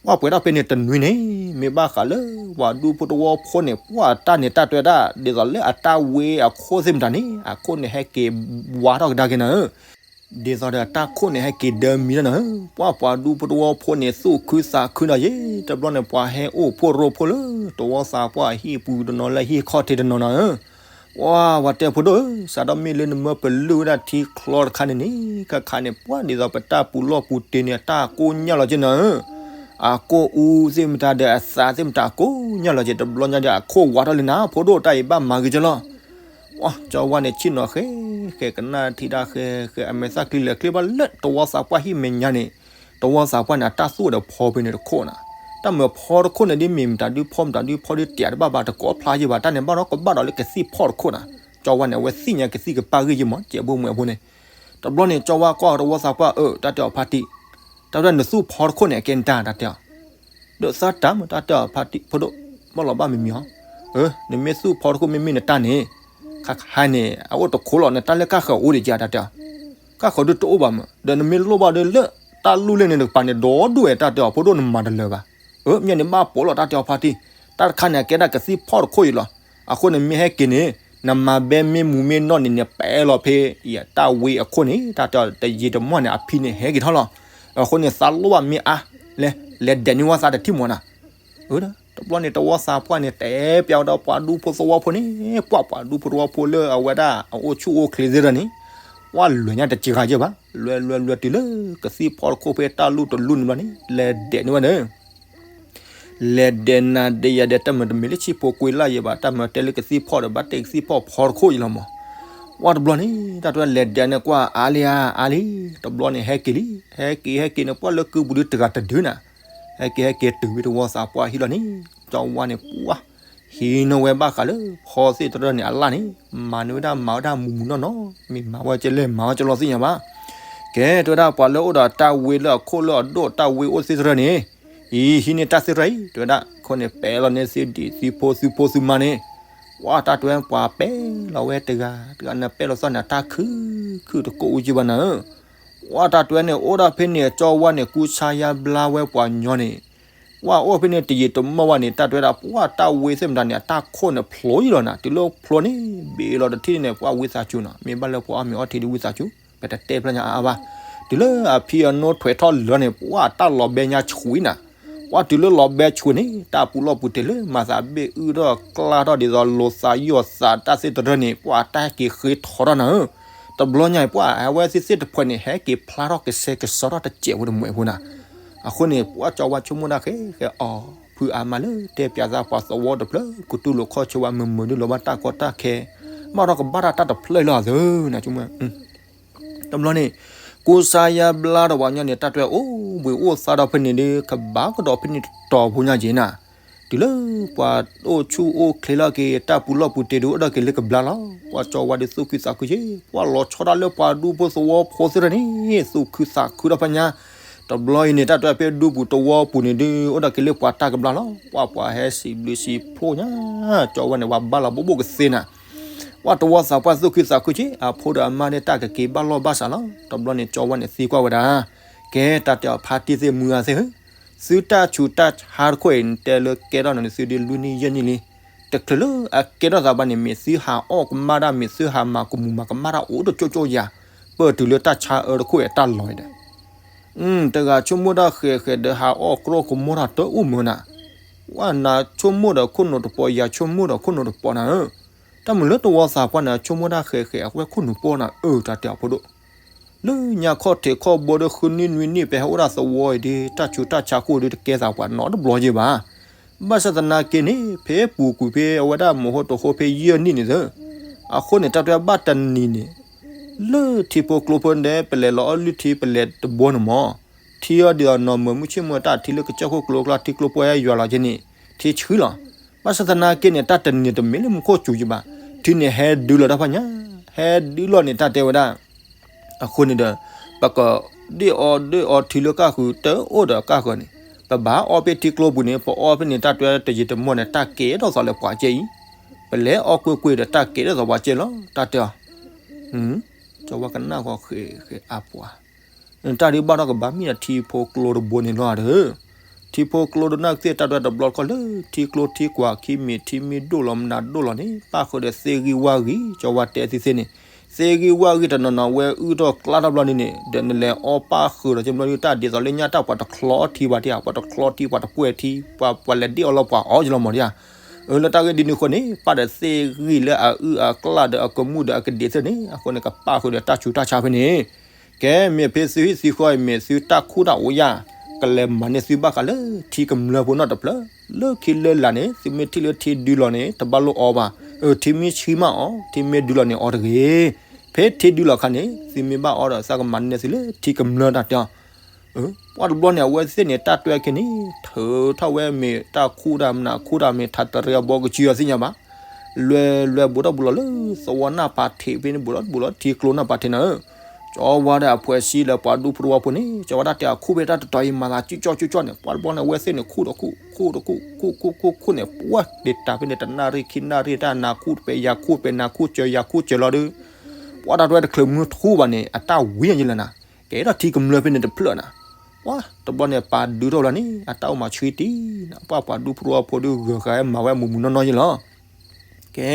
ပှၤပှဲၤထီၣ်ဖဲန့ၣ်တနွံန့ၣ် မ့ၢ်ဘၣ်ဃးလၢပှၤဒူဖိတဝီဖိန့ၣ် ပှၤတၢ်န့ၣ် တၢ်တဲဝဲဒၣ် ဒ်သိးလၢအတၢ်ဝ့အခိၣ်သ့ၣ်မတၤန့ၣ် အခိၣ်န့ၣ်ဟဲက့ၤဝါထီၣ်ကဒါက့ၤနၤဧၢ, ဒ်သိးဒီးတၢ်ခိၣ်န့ၣ်ဟဲက့ၤဒၢမံလီၤနၤဧၢ, ပှၤပှၤဒူဖိတဝီဖိန့ၣ် သူၣ်ခုသးခုဒီးယဲ တဘျီန့ၣ် ပှၤဟဲအိၣ်ဖှိၣ်ရိဖှိၣ်လၢ တဝီသးပှၢ်အဟံၣ်ပူၤတနီၤလၢဟံၣ်ခီၣ်ထံးတနီၤနၤဧၢ, ပှၤပှၤတဲဖိဒိၣ်ဧၢ, စးထီၣ်မ့ၢ်လၢနမၢပလုၢ်ဝဲဒၣ်ထံချီတခါန့ၣ်န့ၣ် ခါခါန့ၣ် ပှၤဒ်သိးပတၢ်ပူၤလီၢ်ပူၤတ့ၤန့ၣ် အတၢ်ကိၢ်ညၢ်လီၤက့နၤဧၢ, အကိၢ်အူသ့ၣ်မတၤဒီးအသးသ့ၣ်မတၤကိၢ်ညၢ်လီၤက့ တဘျီညါဒီးအခိၣ်ဝးထီၣ်လံနၤ ဖိဒိၣ်တၢ်အံၤဘၣ်မၤဂ့ၤကလီၤ ပှၤကၠီဝါန့ၣ် ဆ့ၣ်နီၤဃဲဃဲ ကနၣ်ထံတၢ်ဃဲဃဲ အမဲာ်သၣ်ချံလဲၤချ့ဘၣ်လၢတဝီသးပှၢ်ဟံၣ်မဲာ်ညါန့ၣ်, တဝီသးပှၢ်န့ၣ် အတၢ်သူၣ်ဒီးဖီဖဲန့ၣ်တခိၣ်နၤ, တၢ်မၢဖီတခိၣ်န့ၣ် ဒ်မ့ၢ်မတၤဒုဖီမတၤဒုဖီဒုတဲတဘၣ်ဘၣ် တကိးဖျါယဲဘၣ် တၢ်န့ၣ်ဘၣ်ဒီးကဘၣ်ဒီးလၢကသံၣ်ဖီၣ်တခိၣ်နၤ, ကၠီဝါန့ၣ် အဝဲသ့ၣ်ညါကသံၣ်ကပၣ်ဂ့ၢ်ယဲမး ကဲဘိမွဲဖိန့ၣ်, တဘျီန့ၣ် ကၠီဝါကွၢ်တဝီသးပှၢ်အၢ တၢ်တဲအီၤဖါတံၢ်, တၢ်ဝဲဒၣ်နသူၣ်ဖီတခိၣ်န့ၣ် အကဲနတၢ်တၢ်တဲအီၤ ဒီးသးတၢ်မး တၢ်တဲအီၤဖါတံၢ် ဖိဒိၣ်, ဘၣ်လီၤဘၣ်မံၤမံၤအီၤ, အၢ နမ့ၢ်သူၣ်ဖီတခိၣ်မ့မ့ၢ်နတၢ်န့ၣ်, ခါခါန့ၣ် အအိၣ်တခိၣ်လီၤ နတၢ်လၢကၢ်ဃၢၤအိၣ်ဒံးကတၢ်တဲအီၤ, ကၢ်ဃၢၤဒုတအိၣ်ဘၣ်မး ဒီးနမ့ၢ်လိၣ်ဘၣ်ဒီးလၢ တၢ်လူၢ်လၢန့ၣ်တကပၤန့ၣ် ဒီဒူၣ်ဝဲတၢ်တဲအီၤ ဖိဒိၣ်နမၤတလၢာ်ဘၣ်, အၢ မ့ၢ်န့ၣ်ဘၣ်ပိာ်လီၤတၢ်တဲအီၤဖါတံၢ်, တၢ်တခါန့ၣ် အကဲဒၣ်ကသံၣ်ဖီၣ်တခိၣ်အံၤလီၤ, အဃိန့ၣ်မ့ၢ်ဟဲက့ၤန့ၣ် နမၤဘဲမ့ၢ်မူမ့ၢ်နီၢ်န့ၣ်န့ၣ် ပဲလီၤဖဲအတၢ်ဝ့အခိၣ်န့ၣ် တၢ်တဲအီၤတယံာ်တမီၢ်န့ၣ် အဖံန့ၣ်ဟဲက့ၤထီၣ်လီၤ, အဃိန့ၣ် သးလိၣ်ဘၣ်မ့ၢ်အါ, လဲၤ လဲၤဒဲးန့ၢ်ဝဲသးတထံၣ်မးနၤ တဘျီန့ၣ် တဝီသးပှၢ်န့ၣ် တဲပျးဝဲဒီးပှၤဒူဖိသဝီဖိန့ၣ်, ပှၤပှၤဒူဖိသဝီဖိလၢအဝဲဒၣ်အအိၣ်ဆူၣ်အိၣ်ချ့သ့ၣ်ဒီးန့ၣ်, ပှၤလဲၤညါတစှၤယဲၢ်ဘၣ်, လဲၤလဲၤလဲၤတုၤလၢကသံၣ်ဖီၣ်တခိၣ်ဖဲတၢ်လူၢ်တလူၢ်န့ၣ်ဘျီန့ၣ် လဲၤဒဲးန့ၢ်ဝဲန့ၣ် လဲၤဒဲးနၤဒဲးယၤဒဲး တၢ်မၤတမ့ၢ်လၢဆံၣ်ဖိကွံာ်လၢ်ယဲၢ်ဘၣ်, တၢ်မၤတဲလၢကသံၣ်ဖီၣ်ဒီး ဘၣ်တဲကသံၣ်ဖီၣ်ဖီတခိၣ်အံၤလီၤမး, ပှၤတဘျီန့ၣ် တၢ်တဲလဲၤဒဲးန့ၣ်ကွၢ် အါလံဧါ အါလံ, တဘျီန့ၣ် ဟဲက့ၤလံ, ဟဲက့ၤဟဲက့ၤန့ၣ် ပှၤလၢကုပူၤဒုတဂၤတဒုနၤ ဟဲက့ၤဟဲက့ၤတုၤဝဲတဝီသးပှၢ်ဟံၣ်လီၤန့ၣ်, ကၠီဝါန့ၣ် ပှၤ ဟံးန့ၢ်ဝဲဘၣ်ဃးလၢဖီသ့ၣ်တရၢၣ်န့ၣ် အလၣ်န့ၣ်, မၤန့ၢ်ဝဲဒၣ်မၤဝဲဒၣ်မူးမူးနီၢ်နီၢ်, မ့ၢ်မၤဝဲကဲလဲၣ် မၤဝဲကဲလီၤသ့ၣ်ညါဘၣ်. ကဲ တဲဝဲဒၣ်ပှၤလၢအိၣ်ဒီးတၢ်ဝ့လၢအခိၣ်လၢအဒိၣ်တၢ်ဝ့အိၣ်သ့ၣ်တရၢၣ်န့ၣ်, အံၤ ဟံးန့ၢ်တၢ်သ့ၣ်တရၢၣ်အံၤ တဲဝဲဒၣ်, အဃိန့ၣ် ပဲလီၤန့ၢ်သုဒံးသုဖိသုဖိသုမါန့ၣ်, ပှၤတၢ်တဲဝဲပှၤပဲလီၤဝဲတဂၤ, တဂၤန့ၣ်ပဲလီၤသီၣ်န့ၣ် အတၢ်ခုၣ်ခုၣ်တကိးအူကံဘၣ်နၤဧၢ ပှၤတၢ်တဲဝဲန့ၣ် အိၣ်ဒၣ်ဖဲန့ၣ် ကၠီဝါန့ၣ် ကူစါယါဘျါဝဲပှၤညီန့ၣ်, ပှၤအိၣ်ဖဲန့ၣ်တယံာ်တမီၢ်ဘၣ်န့ၣ် တၢ်တဲဝဲဒၣ် ပှၤတၢ်ဝ့သ့ၣ်မတၤန့ၣ် အတၢ်ခိၣ်န့ၣ်ဖျိအံၤလီၤနၤ, တုၤလၢဖျိန့ၣ် ဘ့ၣ်လီၤတထံၣ်န့ၣ် ပှၤဝံသးစူၤနီၤ, မ့ၢ်ဘၣ်လၢပှၤအီၣ်မ့ၤအီထံဒ်ဝံသးစူၤ, ပတတဲဖျါညါအါအါဘၣ်. တုၤလၢအဖံအနိထွဲးထီၣ်လၢာ်န့ၣ် ပှၤတၢ်လီၤဘဲညါဆူၣ်အံၤနၤ, ပှၤတုၤလၢလီၤဘဲဆူၣ်န့ၣ် တၢ်ပူၤလီၢ်ပူၤတ့ၢ်လၢမၤသးဘ့ၣ်အုၣ်ထီၣ်ကျါထီၣ်ဒ်သိးလိာ်သးယီၢ်သးတၢ်သ့ၣ်တရၢၣ်န့ၣ် ပှၤတၢ်ဟဲက့ၤဃ့ထီထီၣ်နၤဧၢ တဘျီညါအံၤ ပှၤအဝဲသ့ၣ်သ့ၣ်တဖှဲးန့ၣ် ဟဲက့ၤဖျါထီၣ်ကဆှဲကဆှီထီၣ်တစဲးဖိတမှဲးဖိနၤ. အဃိန့ၣ် ပှၤကၠီဝါဆိကမိၣ်ဒၣ်ဃဲဃဲအီၤ ဖုအါမးလၢတဲပၠးသးပှၤသဝီတဖျၢၣ် ကတူၢ်လိာ်ခီၣ်ဆၢဝဲ မုာ်မုာ်ဒုးလီၤဘၣ်တၢ်ကီတၢ်ခဲ ဘၣ်ထီၣ်ကဘၣ်တၢ်တၢ်တဖျၢၣ်လီၤသုနၤ ဆိကမိၣ် တဘျီန့ၣ် ကူစါယါဘျါဒီးပှၤညီန့ၣ် တၢ်တဲအိၣ်ဘှံးအိၣ်သါဒီးဖဲန့ၣ်ဒီး ကဘၣ်ကဒီးဖဲန့ၣ်တတီၤဖိညါက့ၤနၤ. တုၤလၢပှၤအိၣ်ဆူၣ်အိၣ်ချ့လီၤက့ၤ တၢ်ပူၤလီၢ်ပူၤတ့ၤဒုး အိၣ်ဒီးက့ၤလၢကဘျါလီၤ. ပှၤကၠီဝါဒုးသူၣ်ခုသးခုက့ၤ, ပှၤလီၤဆီဒၣ်လၢပှၤဒူဖိသဝီဖိသ့ၣ်တဖၣ်န့ၣ် သူၣ်ခုသးခုဒီးဖးညါ. တဘျီအံၤန့ၣ် တၢ်တဲဖဲဒူပူၤသဝီပူၤန့ၣ်ဒုး အိၣ်ဒီးက့ၤလၢပှၤတၢ်ကဘျါလီၤ. ပှၤပှၤဟဲစံးဘျုးစံးဖှိၣ်ညါ, ကၠီဝါန့ၣ် ပှၤဘၣ်လီၤဘိၣ်ဘိၣ်ကသ့နၤ. ပှၤတဝီသးပှၢ်သူၣ်ခုသးခုက့ၤ, အဖိဒီးအမါန့ၣ် တၢ်ကက့ၤဘၣ်လီၢ်ဘၣ်စးလီၤ. တဘျီန့ၣ် ကၠီဝါန့ၣ်သံကွၢ်ဝဲဒၣ်, ကဲ တၢ်တဲအီၤ ဖါတံၢ်သ့ၣ်မုၢ်ဂၤသ့ၣ်ဧၢ, သုတၢ်ဆူးတၢ်ဆါတခိၣ်အံၤ နတဲလၢကဲထီၣ်နၤန့ၣ် သုဒုးလွံၢ်နံၣ်ယဲၢ်နံၣ်လံ. တချုးလၢအကဲထီၣ်သးဘၣ်န့ၣ် မ့ၢ်သုဟးအီၣ်ကမၣ်တၢ် မ့ၢ်သုဟးမၤကမူၤမၤကမၣ်တၢ်အိၣ်တကၠိကၠိယၤ, ပၢၢ်တုၤလၢတၢ်ဆါအၢတခိၣ်အံၤအတၢ်လီၤအံၤဒီး တဂၤဆိကမိၣ်တၢ်ဃဲးဃဲးဒီး ဟးအီၣ်ကြီကမီၣ်တၢ်တအိၣ်မုာ်နၤ. ဝဲနၤဆိကမိၣ်ဒီးခိၣ်နူာ်တပီၤ, ယၤဆိကမိၣ်ဒီးခိၣ်နူာ်တပီၤနၤဧၢ. တၢ်မုာ်လၢတဝီသးပှၢ်န့ၣ် ဆိကမိၣ်တၢ်ဃဲးဃဲး အဝဲခိၣ်နူာ်ပီၢ်နၤဧၢ တၢ်တဲအီၤဖိဒိၣ်. လၢညါခီၣ်ထံးခီၣ်ဘိဒီး ဃုနံၣ်နွံနံၣ် ပဟဲအိၣ်ဒၣ်သဝီအံၤဒီး တၢ်ဆူးတၢ်ဆါခိၣ်ဒီး တကဲသးပှၤနီတဘျီယဲၢ်ဘၣ်. ဘၣ်ဆၣ်သနာ်က့န့ၣ် ဖဲပူၤကွံာ်ဖဲအဝဲဒၣ်မုၢ်ဟိတဟိဖဲယဲၢ်နံၣ်န့ၣ်သၢ, အဃိန့ၣ် တၢ်တဲဘၣ်တနံၤန့ၣ် လၢထံဖိကျိဖိဒီး ပလဲၤလီၤအီၣ်လုၢ်ထံပလဲၤတဘိန့ၣ်မး, ထံအီၤဒ်သိးနီၢ်မုာ်မုၢ်ဆ့ၣ်မုၢ်တၢ်ထံလၢကစၢၢ်ခိၣ်ကျိကျါ ထံကျိပှဲၤယွၤလီၤက့န့ၣ် ထံဆှံလီၤ. ဘၣ်ဆၣ်သနာ်က့န့ၣ် တၢ်တနံၤတမ့ၢ်လၢမူခိၣ်စူၤယဘၣ်, ထံန့ၣ်ဟဲဒုးလီၤတၢ်ဖးညါ, ဟဲဒုးလီၤန့ၣ် တၢ်တဲဝဲဒၣ် အဃိန့ၣ်ဒီး ပကဒ့ၣ်အီၣ်ဒ့ၣ်အီထံလၢကၢ်ဃုာ် တအိၣ်ဒီးကၢ်ဃုာ်န့ၣ် ပဘၣ်အီၣ်ဖဲထံကျိပူၤန့ၣ် ပအီၣ်ဖဲန့ၣ် တၢ်တွဲတယံာ်တမီၢ်န့ၣ် တၢ်ကဲထီၣ်သးလၢပှၤကဲအံၤ, ပလဲၤအီၣ်ကွ့ၢ်ကွ့ၢ်ဒီး တၢ်ကဲထီၣ်သးပှၤကဲလီၤ တၢ်တဲအီၤ. ကၠီဝါကနၣ်ဃီဃဲးဃဲးအါပှၤ, တၢ်ဒုးဘၣ်ထီၣ်ကဘၣ်မ့ၢ်ဒီးထံဖိကျိတဘိန့ၣ်လီၤဒီး ထံဖိကျိဒီးနာ်က့သ့ၣ် တၢ်တွဲတဘျီတခီၣ်လၢ ထံကျိထံကွၢ်ခံမ့ၢ်ထံမ့ၢ်ဒိၣ်လီၤမနုၤဒိၣ်လီၤန့ၣ် ပၣ်ဃုာ်ဒီးသ့ၣ်ဂံၢ်ဝၣ်ဂံၢ် ကၠီဝါတဲသ့ၣ်သ့ၣ်န့ၣ်, သ့ၣ်ဂံၢ်ဝၣ်ဂံၢ်တနီၤနီၤဝဲအုၣ်ထီၣ်ကျါထီၣ်ဘျီန့ၣ်န့ၣ် ဒီးနလဲၤအီၣ်ပၣ်ဃုာ်ဒီးကမျီဒုး တၢ်ဒ်သိးလၢညါတၢ်ပှၤတချီထံဘၣ်တံၢ်ဧါ, ပှၤတချီထံ ပှၤတပှဲၤထံ, ပှၤလဲၤဒ့ၣ်အီၣ်လီၤပှၤအီၣ်ယလီၤမးဒံးဧါ. အၢ လၢတၢ်ဂ့ၢ်ဒ်န့ၣ်အဃိန့ၣ် ပၣ်ဒီးသ့ၣ်ဂံၢ်လၢအအုၣ်အကျၣ်ဒီးအကမူၣ်ဒီးအကဒံးသ့ၣ်န့ၣ် အဃိန့ၣ် ကပၣ်ဃုာ်ဒီးတၢ်ဆူးတၢ်ဆါဖဲန့ၣ် ကဲ မ့ၢ်ဖဲသုဟံၣ်သုဃီအံၤ မ့ၢ်သုတၢ်ခူၣ်တၢ်အိၣ်ယၤ ကလဲၤမၤန့ၢ်သုဘၣ်ဃးလၢထံကမျၢၢ်ဖိနီတဖျၢၣ်, လၢခံလၢလာ်န့ၣ် သုမ့ၢ်ထံၣ်လၢထံဒုးလီၤန့ၣ် တဘၣ်လိၣ်အီဘၣ်. အၢ ထံမ့ၢ်ဆှံမးအီၤ, ထံမ့ၢ်ဒုးလီၤန့ၣ်အီၤတဂ့ၤ. ဖဲထံဒုးလီၤခါန့ၣ် သုမ့ၢ်ဘၣ်အီဒီး သးကမၤန့ၢ်သုလၢထံကမျၢၢ်တၢ်တဲအီၤ. ပှၤတဘျီန့ၣ် အဝဲသ့ၣ်န့ၣ် တၢ်တွဲခဲန့ၣ် ထုးထီၣ်ဝဲမ့ၢ်တၢ်ခူၣ်တၢ်မနုၤခူၣ်တၢ်မ့ၢ်ထးတရံးအဘီကဆူအီၤသ့ၣ်ညါဘၣ်. လွဲလွဲဘူးထီၣ်ဘူးလီၤလၢသဝီနၢ်ပၤထံးဖဲန့ၣ် ဘူးထီၣ်ဘူးလီၤထံကျိနၢ်ပၤထံးနၤဧၢ. ကၠီဝါဒီးအဖှဲးဆံးလၢပှၤဒူဖိတဝီဖိန့ၣ် ကၠီဝါတၢ်တဲအီၤခူၣ်ဖဲတၢ်တတီၤအံၤ မၤသးကၠူကၠီကၠူကၠီန့ၣ် ပှၤတဘျီန့ၣ် အဝဲသ့ၣ်န့ၣ် ခူၣ်ဒီးခူၣ် ခူၣ်ဒီးခူၣ် ခူၣ်ခူၣ်ခူၣ်ခူၣ်န့ၣ် ပှၤတ့ၢ်တၢ်ဖဲန့ၣ် တနၣ်ရံၣ်ခံနၣ်ရံၣ် တၢ်နၤခူၣ်တပဲယၤခူၣ်ပဲနၤခူၣ်စၢၤ ယၤခူၣ်စၢၤလီၤဒီး ပှၤတၢ်တွဲတချုးမုၢ်ထူၣ်ဘၣ်န့ၣ် အတၢ်ဝံၤညါယလၢနၤ ကဲထီၣ်ထံကမျၢၢ်ဖဲန့ၣ်တဖျၢၣ်နၤ. ပှၤတဘျီန့ၣ် ပာ်ဒုးထီၣ်လီၤန့ၣ် အတၢ်အိၣ်မးဆှံတံၢ်နၤ ပှၤပှၤဒူဖိတဝီဖိဒီး ဂၢၢ်ဃာ်ဝဲမၤဝဲမုာ်မုာ်နီၢ်နီၢ်ယလီၤ. ကဲ,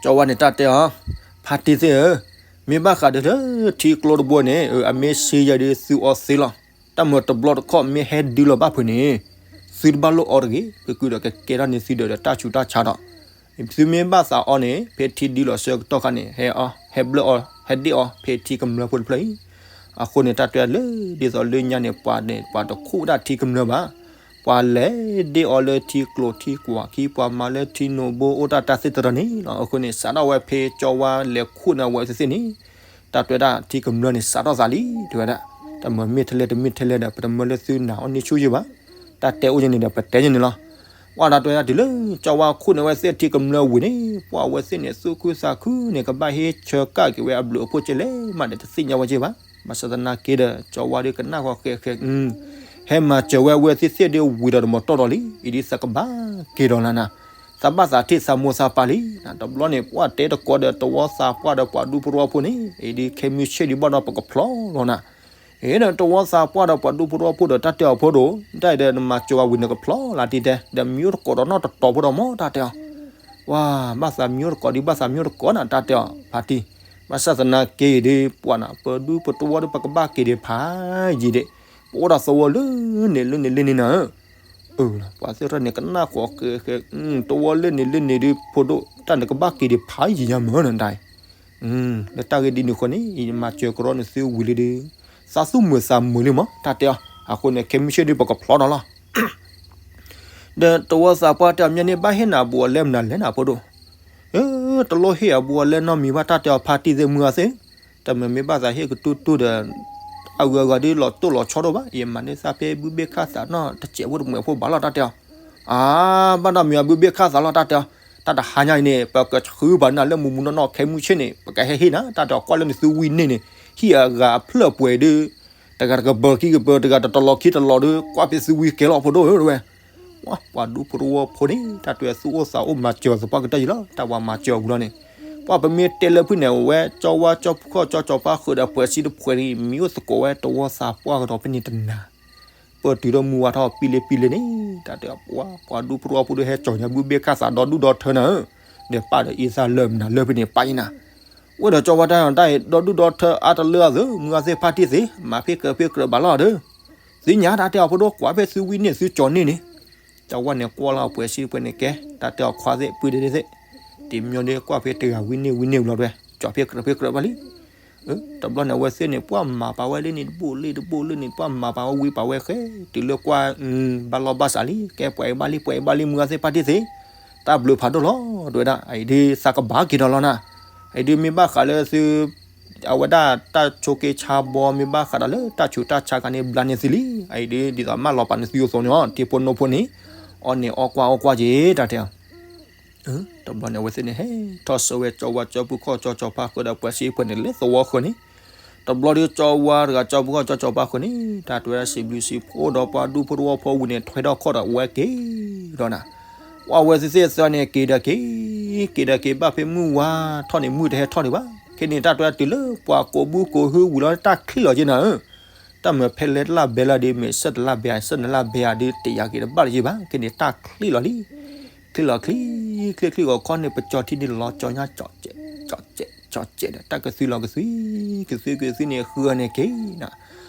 ကၠီဝါန့ၣ်တၢ်တဲအီၤ, ဖါတံၢ်သ့ၣ်ဧၢ, မ့ၢ်ဘၣ်ဃးဒီးလၢထံကျိတဘိန့ၣ် အမ့ၢ်ဆှံယၤဒီး သုအီသ့လီၤ. တၢ်မၤတဘျီတခီၣ်မ့ၢ်ဟဲဒုးလီၤဘၣ်ဖုးန့ၣ် သုတဘၣ်လိၣ်အီတဂ့ၤ, ပကုဒီးကကဲထီၣ်န့ၢ်သုဒီးတၢ်ဆူးတၢ်ဆါဒီး သုမ့ၢ်ဘၣ်သးအီန့ၣ် ဖဲထံဒုးလီၤဆၢကတီၢ်ခါန့ၣ် ဟဲအီ ဟဲဘျၢၣ်အီ ဟဲဒ့ၣ်အီ ဖဲထံကမျၢၢ်ဖိတဖျၢၣ်အံၤ. အဃိန့ၣ် တၢ်တဲလၢ ဒ်သိးလၢညါန့ၣ် ပှၤန့ၣ် ပှၤတခူၣ်ဒၣ်ထံကမျၢၢ်ဘၣ်. ပှၤလဲၤဒ့ၣ်အီလၢထံကျိထံကွၢ်ခံ ပှၤမၤလၢထံနိဘိအိၣ်တၢ်တၢ်သ့ၣ်တဖၣ်န့ၣ်လီၤ. အဃိန့ၣ် စးထီၣ်ဝဲဖဲကၠီဝါလဲၤခူၣ်န့ၢ်ဝဲသ့ၣ်သ့ၣ်န့ၣ် တၢ်တဲဒၣ်ထံကမျၢၢ်န့ၣ် စးထီၣ်သးလံ တဲဝဲဒၣ်. တၢ်မၤမ့ၢ်ထဲလဲၣ်တမ့ၢ်ထဲလဲၣ်ဒီး ပတမၢလၢသုနၤအီၣ်န့ၢ်ဆူၣ်ယံၤဘၣ်. တၢ်တဲအိၣ်ယဲန့ၣ်ဒီး ပတဲယဲန့ၣ်လီၤ. ပှၤတၢ်တဲဒၣ်တုၤလၢ ကၠီဝါခူၣ်န့ၢ်ဝဲသ့ၣ်ထံကမျၢၢ်ဝံၤန့ၣ် ပှၤဝဲသ့ၣ်န့ၣ် သူၣ်ခုသးခုန့ၣ် ကဘၣ်ဟ့ၣ်ဆၢကၣ်က့ၤဝဲအဘျုးအဖှိၣ်ကဲလဲၣ်မးဒီး တသ့ၣ်ညါဝဲကဲဘၣ်. ဘၣ်ဆၣ်သနာ်က့ဒီး ကၠီဝါဒီးကနၣ်ဃီဃဲးဃဲး ဟဲမၤစၢၤဝဲအဝဲသ့ၣ်သ့ၣ်ဒီးဝံၤဒီးတမီၤတီၢ်ဒီးလံ, အံၤဒ်သးကဘၣ်က့ၤဒီးလၢနၤ, သးဘၣ်သးထံၣ်သးမိၢ်သးပၢ်လံ. တဘျီန့ၣ် ပှၤတဲတကိးဒီးတဝီသးပှၢ်ဒီးပှၤဒူဖိတဝီဖိန့ၣ် အံၤဒ်ခဲမုၢ်ဆ့ၣ်ဒံးဘၣ်ဒီးပကဖျီလီၤနၤ. အံၤဒီးတဝီသးပှၢ်ဒီးပှၤဒူဖိတဝီဖိဒီး တၢ်တဲအီၤဖိဒိၣ် တၢ်အံၤဒီးနမၤစၢၤဝဲဝံၤနကဖျီလီၤတံၢ်တဲ ဒီးမံၤအိၣ်တကိးဒီးနီၢ်တတီၤဖိဒီးမး တၢ်တဲအီၤ ပှၤဘၣ်သးမံၤအိၣ်တကိးဒံး ဘၣ်သးမံၤအိၣ်တကိးနၤ တၢ်တဲအီၤ ဖါတံၢ်. ဘၣ်ဆၣ်သနာ်က့အံၤဒ် ပှၤနၤ ပဒူပတဝီဒီး ပကဘၣ်က့ၤဒံးဖးယံၤဒံး, ပအိၣ်ဒီးသဝီလၢန့ၣ်လၢန့ၣ်လၢန့ၣ်နၤဧၢ. အၢ ပှၤသ့ၣ်ထီၣ်န့ၣ် ကနၣ်ဃီဃဲးဃဲး တဝီလၢန့ၣ်လၢန့ၣ်ဒ် ဖိဒိၣ် တၢ်နကဘၣ်က့ၤဒံးဖးယံၤညါမးနတၢ်အံၤ လၢတၢ်ဂ့ၢ်ဒ်န့ၣ်အဃိန့ၣ် ယမၤစၢၤကရီန့ၣ်သုဝံၤလံဒီး သးသူၣ်မုာ်သးမုာ်လံမး တၢ်တဲအီၤ. အဃိန့ၣ် ခဲမုၢ်ဆ့ၣ်ဒ်ပကဖျီဒီးလီၤ. ဒီးတဝီသးပှၢ်တဲအီၤ မ့ၢ်န့ၢ်ဘၣ်ဟ့ၣ်နၤအဘူးအလဲမနုၤလဲၣ်နၤဖိဒိၣ်. အၢ တလိၣ်ဟ့ၣ်အဘူးအလဲနီတမံၤဘၣ် တၢ်တဲအီၤ ဖါတံၢ်သ့ၣ်မုၢ်ဂၤသ့ၣ်. တမ့ၢ်မ့ၢ်ဘၣ်သးဟ့ၣ်ကတူၢ်တူၢ်ဒီး အဂုၤအဂၤဒ်လီၤတိၢ်လီၤဆီဒိၣ်ဘၣ် ယမၤန့ၢ်သးဖဲဘုဘ့ၣ်ခၣ်သးနီၢ်တစဲးဖိတမှဲးဖိဘၣ်လီၤ တၢ်တဲအီၤ. အါ ဘၣ်ဒီးမ့ၢ်အဘုဘ့ၣ်ခၣ်သးလီၤ တၢ်တဲအီၤ, တၢ်တဟါညါအံၤန့ၣ် ပကဆှၢဘၣ်နၤလၢမူးမူးနီၢ်နီၢ်ခဲမုၢ်ဆ့ၣ်န့ၣ် ပကဟဲဟ့ၣ်နၤ တၢ်တဲအီၤ ကွၢ်လၢနသုဝံန့ၢ်န့ၣ် ဟံၣ်အဂၤအဖျၢၣ်ပှဲၤဒုး တဂၤတကဘၢၢ်ခံကဘၢၢ် တဂၤတတလီၤခံတလီၤဒုး ကွၢ်ဖဲသုဝံကဲလီၤဖိဒိၣ်ဧၢ တဲဝဲ. ပှၤဒူဖိတဝီဖိန့ၣ် တၢ်တဲသူၣ်အိၣ်သးအိၣ်မၤစၢၤသပှၢ်ကတၢၢ်ယံၤလီၤ တၢ်ဝဲမၤစၢၤအီၤဝံၤလီၤန့ၣ် ပှၤပမ့ၢ်တဲလၢဖုၣ်န့ၣ် အဝဲကၠီဝါကၠီဖုခီၣ်ကၠီကၠီဖါဃုာ်ဒီးပှဲၤစံတပှဲၤဒံး မံၤအိၣ်သကိးဝဲတဝီသးပှၢ်ကဒီးဖဲန့ၣ်တနၤ ပၢၢ်တုၤဒီးမုၢ်ဝါထီၣ်ပံလ့ပံလ့န့ၣ် တၢ်တဲပှၤ ပှၤဒူဖိတဝီဖိဒုးဟဲကၠီၤညါဘုဘ့ၣ်ခၣ်သးဒီဒူၣ်ဒီထၢနၤဧၢ, ဒီးပၢ်ဒီးအံသၣ်လၢမနုၤလၢဖဲန့ၣ်ပၢ်အံၤနၤ, ဝဲဒီးကၠီဝါတၢ်အံၤတၢ်အံၤ ဒီဒူၣ်ဒီထၢအါတလၢအသး မုၢ်ဂၤသ့ၣ်ဖါတံၢ်သ့ၣ် မၤဖ့ကၢၤဖ့ကရၢဘၣ်လီၤဒီး, သုညါတၢ်တဲအီၤဖိဒိၣ်ကွၢ်ဖဲသုဝံန့ၢ်သုကၠီၤန့ၢ်န့ၣ်, ကၠီဝါန့ၣ်ကွၢ်လီၤပှဲၤစံပှဲၤန့ၣ်ကဲ, တၢ်တဲအီၤခွါသ့ၣ်ပုၢ်ဒ့သ့ၣ်, တမညီဒ်ကွၢ်ဖဲတဂၤဝံန့ၢ်ဝံန့ၢ်ဝံၤလီၤဒွဲ, ကၠီၤဖ့ကရၢဖ့ကရၢဘၣ်လံ တဘျီန့ၣ် အဝဲသ့ၣ်န့ၣ် ပှၤမၤပာ်ဝဲလၢန့ၣ်တဘိလၢတဘိလၢန့ၣ် ပှၤမၤပာ်ဝဲဝံပာ်ဝဲဃဲ, တုၤလၢကွၢ် ဘၣ်လီၢ်ဘၣ်စးလံ, ကဲပှဲၤဘၣ်လံ ပှဲၤဘၣ်လံ မုၢ်ဂၤသ့ၣ်ဖါတံၢ်သ့ၣ်, တၢ်ဘျုးဖးဒိၣ်လီၤ, တဲဝဲဒၣ် အအံၤဒုးသးကဘၣ်က့ၤဒီးလီၤနၤ, အအံၤဒုးမ့ၢ်ဘၣ်ဃးလၢသု အဝဲဒၣ်တၢ်ဆိးက့ဆါဘီ မ့ၢ်ဘၣ်ဃးဒီးလၢတၢ်ဆူးတၢ်ဆါခါန့ၣ် ဘျါန့ၢ်သုလံ, အအံၤဒုး ဒ်သိးမၢလီၤပာ်န့ၢ်သုအသိးန့ၣ်လီၤ, ထံဖိနိဖိန့ၣ်, အီၣ်န့ၢ်အီၣ်ကွၢ်အီၣ်ကွၢ်က့ၤ တၢ်တဲ တဘျီန့ၣ် အဝဲသ့ၣ်န့ၣ်ဟဲထီၣ်ဆှၢဝဲကၠီဝါကၠီဖုခီၣ်ကၠီကၠီဖါဃုာ်ဒီးပှဲၤစံပှဲၤန့ၣ်လၢသဝီဃၢၤန့ၣ်, တဘျီဒုးကၠီဝါတဂၤကၠီဖုခီၣ်ကၠီကၠီဖါဃုာ်န့ၣ် တၢ်တဲဝဲဒၣ်စံးဘျုးစံးဖှိၣ်ဒီးပှၤဒူဖိတဝီဖိဝံၤန့ၣ် ထွဲထီၣ်ခီၣ်ဒီးဝဲက့ၤဒီးနၤ, ပှၤဝဲသ့ၣ်သ့ၣ်သၢန့ၣ်က့ၤဒီးက့ၤ, က့ၤဒီးက့ၤဘၣ်ဖဲမုၢ်ဝါထီၣ်န့ၣ် မုၢ်တဟဲထီၣ်ဒံးဘၣ်, ခဲန့ၣ်တၢ်တဲဝဲဒၣ်တုၤလၢပှၤကိးဘုကိးဟုဝံၤလီၤ တၢ်ချံလီၤက့ၤနၤဧၢ တၢ်မ့ၢ်ဖဲလဲၣ်တလၢ်ဘဲလၢ်ဒီး မ့ၢ်ဆၢတလၢ်ဘဲဧါ ဆၢနလၢ်ဘဲဧါဒီး တယာ်က့ၤတဘၣ်လၢၤဘၣ်, ခဲန့ၣ်တၢ်ချံလီၤလံ, ချံလီၤချံ, ချံချံဂီၤခီန့ၣ် ပကၠီၤထံန့ၣ်လီၤကၠီၤညါကၠီၤကဲး, ကၠီၤကဲး, ကၠီၤကဲးဒီး တၢ်ကသွံလီၤကသွံ, ကသွံကသွံန့ၣ် ဃုအီၤန့ၣ်က့ၤနၤ,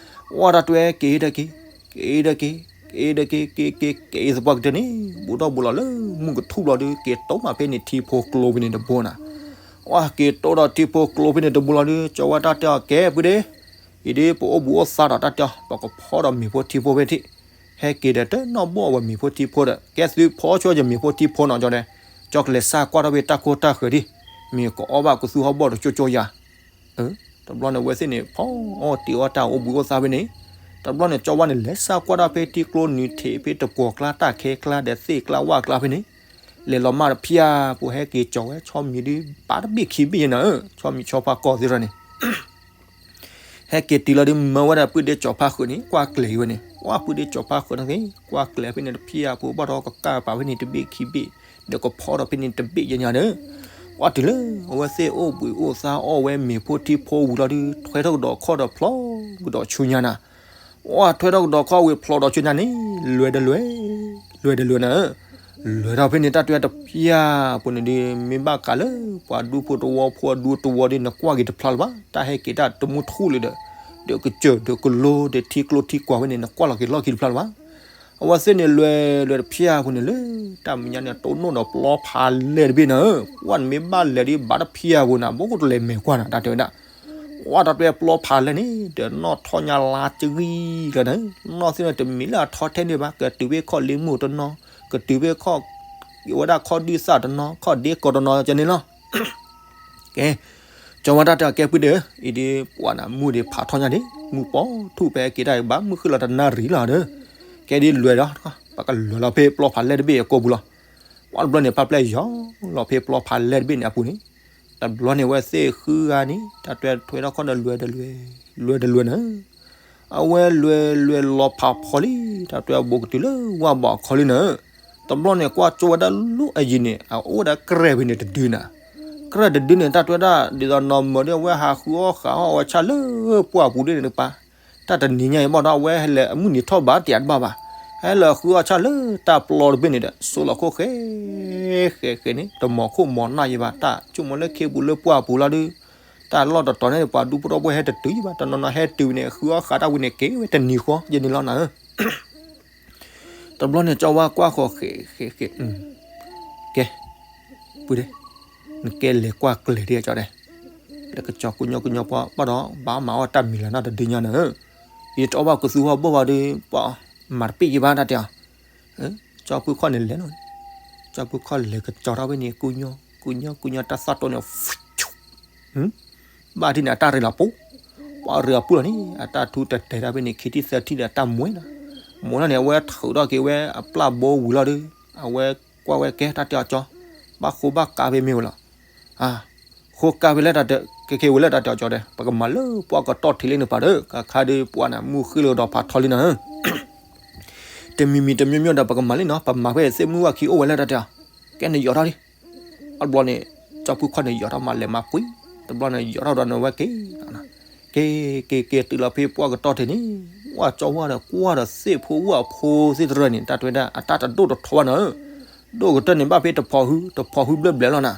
ဝဲတၢ်တဲဝဲက့ၤဒီးက့ၤ, က့ၤဒီးက့ၤ, က့ၤဒီးက့ၤ, က့ၤက့ၤ, က့ၤသပှၢ်ကတၢၢ်န့ၣ် ဘူးထီၣ်ဘူးလီၤလၢမုၢ်ကထူၣ်ဘျီဒီး က့ၤတိၢ်မးဖဲန့ၣ်ထံဖိကျိဖဲန့ၣ်တဘိနၤ, ဝဲက့ၤတိၢ်ဒီးထံဖိကျိဖဲန့ၣ်တဘိလီၤဒီး ကၠီဝါတၢ်တဲအီၤကဲပုၢ်ဒ့ အံၤဒ်ပအိၣ်ဘူးအိၣ်သါဒီးတၢ်တဲအီၤ ပကဖီဒီးမ့ၤဖိထံဖိဖဲထံး, ဟဲက့ၤဒီးတနီၣ်ဘီၣ်ဝဲမ့ၤဖိထံဖိဒီး ကဲသုဖီဆိယမ့ၤဖိထံဖိနီၤကၠီဒီး, ကၠီကလဲၤစၢ်ကွၢ်ထီၣ်ဖဲတၢ်ခိၣ်တၢ်ဃၢၤဒံး, မ့ၢ်ကအီၣ်ဘၣ်ကသူဟီၣ်ဘီၣ်ဒီးကၠိကၠိယၤ တဘျီန့ၣ် အဝဲသ့ၣ်န့ၣ် ဖီအီၣ်တ့ၤအီၣ်တၢ်အိၣ်ဘှံးအိၣ်သါဖဲန့ၣ်, တဘျီန့ၣ် ကၠီဝါန့ၣ် လဲၤစၢ်ကွၢ်ဒၣ်ဖဲထံကျိနုာ်ထံး ဖဲတပှီၤကျါတၢ်ခဲကျါဒီးသ့ၣ်ကျါဝၣ်ကျါဖဲန့ၣ်, လဲၤလီၤမၢ်တဖၠၣ်ဖိ ဟဲက့ၤကၠီၤဝဲဆီမံၤဒုး ဘၣ်တဘ့ၣ်ခံဘ့ၣ်ယဲနၤဧၢ, ဆီမံၤဆီဖါကီၢ်သ့ၣ်တဖၣ်န့ၣ် ဟဲက့ၤတုၤလီၤဒုး မၢဝဲဒၣ်ပုၢ်ဒ့ကၠီၤဖါဃုာ်န့ၣ် ကွၢ်ကျဲၤက့ၤဝဲန့ၣ်, ဝဲပုၢ်ဒ့ကၠီၤဖါဃုာ်န့ၣ် ကွၢ်ကျဲၤဖဲန့ၣ်တဖၠၣ်ဖိ ဘၣ်ဒီးကကၢ်ပာ်ဖဲန့ၣ်တဘ့ၣ်ခံဘ့ၣ်, ဒီးကဖီဒီးဖဲန့ၣ်တဘ့ၣ်ယဲညါဒီး, ကွၢ်တုၤလၢအဝဲသ့ၣ်အိၣ်ဘှံးအိၣ်သါအီၣ်ဝဲမ့ၤဖိထံဖိဝံၤလီၤဒုး ထွဲထီၣ်ကဒီးခီၣ်ဒီးဖျီကဒီးဆူညါနၤ, ဝဲထွဲထီၣ်ကဒီးခီၣ်ဝံၤဖျီဒီးဆူညါန့ၣ် လွဲၤတလွဲၤ, လွဲၤတလွဲၤနၤဧၢ လွဲၤထီၣ်ဖဲန့ၣ် တၢ်တဲဝဲတဖၠၣ်ဖိန့ၣ်ဒုး မ့ၢ်ဘၣ်ဃးလၢ ပှၤဒူဖိတဝီဖိအဒူတဝီဒုး နကွၢ်က့ၤတဖျါလၢၤဘၣ်, တၢ်ဟဲက့ၤတၢ်တမူထူၣ်လံဒီး, ဒီးကစၢၢ်ဒီးကလိဒီးထံကျိထံကွၢ်ဖဲန့ၣ် နကွၢ်လီၤက့ၤလီၢ်ခံတဖျါလၢၤဘၣ်. အဝဲသ့ၣ်န့ၣ်လွဲၤလွဲၤတဖၠၣ်ဖိန့ၣ်လၢ တၢ်မဲာ်ညါန့ၣ် တိၢ်နီၣ်ဒီးပျီဖးလဲၢ်တဘ့ၣ်နၤဧၢ, ဝဲန့ၣ်မ့ၢ်ဘၣ်လဲၤဒုးဘၣ်တဖၠၣ်ဖိနၤ ဘၣ်ကတလဲၤမဲာ်ကွၢ်နၤ တၢ်တဲဝဲဒၣ် ဝဲတၢ်တဲပျီဖးလဲၢ်န့ၣ် တနီၣ်ထီၣ်ညါလါကဂံၢ်လီၤနၤ, နီၣ်သ့ၣ်န့ၣ်တမံၤလၢအထီထဲန့ၣ်ဘၣ်, ကတုၤဖဲခီၣ်လ့မုၢ်တနီၤ, ကတုၤဖဲခီၣ်, ဝဲဒၣ်ခီၣ်ဒုၣ်သၣ်တနီၤ, ခီၣ်ဒ့ကီးတနီၤကန့ၣ်လီၤ. ကဲ, ကၠီဝဲတၢ်တဲအီၤကဲပုၢ်ဒ့ဧၢ, အံၤဒ်ပှၤနၤမုၢ်ဒံးဖးထီၣ်ညါဒံး, မုၢ်ပီၢ်ထူၣ်ဖဲက့ၤတၢ်ဘၣ် မုၢ်ဃုလီၤတနၣ်ရံၣ်လီၤဒီး, ကဲဒ်လွဲၤဒီး, ပကလွဲၤလီၤဖဲပျီဖးလဲၢ်တဘ့ၣ်အကိာ်ပူၤလီၤ. ဝဲတဘျီန့ၣ် ပၢ်ပျဲၢ်ယီၤလီၤဖဲပျီဖးလဲၢ်တဘ့ၣ်န့ၣ်အပူၤန့ၣ်, တဘျီန့ၣ် အဝဲသ့ၣ်ဃုဂၤန့ၣ် တၢ်တဲထွဲထီၣ်ခီၣ်ဒီးလွဲၤတလွဲၤ, လွဲၤတလွဲၤနၤ အဝဲလွဲၤလွဲၤလီၤဖးဖီလံ, တၢ်တဲအဘိးကတုၤလၢဝၢ်ဘီးခီလံနၤ, တဘျီန့ၣ် ကွၢ်ကၠိဝဲဒၣ်လၢအယံၤန့ၣ် အအိၣ်ဝဲဒၣ်ကြဲၢ်ဖဲန့ၣ်တဒုနၤ, ကြဲၢ်တဒုန့ၣ် တၢ်တဲဝဲဒၣ် ဒ်သိးနီၢ်မၢၤဒ်အဝဲဟးဃုအီၣ်ဃုအီၣ်ဝဲဆၣ်လၢပှၢ်ပူၤဒ်န့ၣ်တကပၤ, တၢ်တနံၤညါအံၤဘၣ်ဒီး အဝဲဟဲလဲၤအမုၢ်နံၤထီၣ်ဘးတယးတဘၣ်ဘၣ်, ဟဲလၢဃုအီၣ်ဆၣ်လၢတၢ်ပျီတဘ့ၣ်န့ၣ်ဒီး စိလီၤခိၣ်ဃဲ ဃဲဃဲန့ၣ် တမီၤခိၣ်မီၤနၢ်ယံၤဘၣ်, တၢ်ဆိကမိၣ်လၢခ့ပူၤလၢပှၢ်ပူၤလီၤဒုး, တၢ်လီၢ်တတီၤန့ၣ် ပှၤဒူဖိတဝီဖိဟဲတတုၤယံၤဘၣ်, တနီၤနီၤဟဲတုၤန့ၣ် ဃုအီၣ်ဃုတၢ်ဝံၤန့ၣ် က့ၤဝဲတနံၤဃီ ယန့ၣ်လီၤနၤဧၢ တဘျီန့ၣ် ကၠီဝါကွၢ်ဃီၤဃဲ ဃဲ ဃဲ, ကဲ, ပုၢ်ဒ့, နကဲလဲၤကွၢ်ကျဲၤဒ်ကၠီဒဲး, လဲၤကစီၤကူညီကူညီပှၤဘၣ်ဒီး ဘၣ်မၤအီၣ်တၢ်မံၤလၢၤနီတဒုညါနၤဧၢ, ယတအီၣ်ဘၣ်ကသူဟီၣ်ဘီၣ်ဘၣ်ဒီး ပှၤမၤတပ့ၢ်ယံၤဘၣ်တၢ်တဲအီၤ, ကၠီဖုခီၣ်န့ၣ်လဲၤလီၤ, ကၠီဖုခီၣ်လဲၤကစီၤထီၣ်ဖဲန့ၣ် ကူညီ, ကူညီကူညီတၢ်သၣ်တိၢ်န့ၣ် ဘၣ်ထံၣ်န့ၣ် အတၢ်ရ့လီၤပူၤ, ပှၤရ့အပူၤလီၤန့ၣ် အတၢ်ထူတတဲာ်တၢ်ဖဲန့ၣ် ခံထံၣ်သၢထံၣ်ဒီးတၢ်မွဲလီၤ, မွဲလီၤန့ၣ် အဝဲထုးထီၣ်က့ၤဝဲအပျၢ်ဘိဝံၤလီၤဒီး အဝဲကွၢ်ဝဲကဲတၢ်တဲအီၤကၠီ, ဘၣ်ဃိဘၣ်ကးဖဲမ့ၢ်ဝဲလီၤ. ဃိကးဖဲလၢတၢ်တဲ, ကဲကဲဝဲလၢတၢ်တဲအီၤကၠီဒီး ပကမၤလၢပှၢ်ကတီၢ်ထံးလံန့ၣ်ပှၤဒီး ကခါဒီးပှၤန့ၣ် မူဃ့လၢဒီးဖးထီလံနီၤ တမံၤမံၤတမံၤမံၤဒီး ပကမၤလံနီၤ, ပမၤဖဲသ့ၣ်မုၢ်ဝၣ်ခံအိၣ်ဝဲလၢတၢ်တဲအီၤ, ကဲနယီၤထီၣ်လံ. အဘျီန့ၣ် ကၠီဖုခီၣ်န့ၣ် ယီၤထီၣ်မးလဲၤမၤကွံာ်, တဘျီန့ၣ် ယီၤထီၣ်ဒီးန့ၣ်ဝဲက့ၤ, က့ၤက့ၤက့ၤတုၤလီၤဖဲပှၢ်ကတီၢ်ထံးန့ၣ်, ဝဲကၠီဝါဒီးကွၢ်ဒီးသ့ၣ်ဖိဝၣ်ဖိသ့ၣ်တရၢန့ၣ် တၢ်တဲဝဲဒၣ်အတၢ်တဒိၣ်တထီဘၣ်နီၤဧၢ, ဒိၣ်ကတၢၢ်န့ၣ် ဘၣ်ဖဲတဖီၣ်ဟု တဖီၣ်ဟုဘျဲၣ်ဘျဲၣ်လီၤနၤ.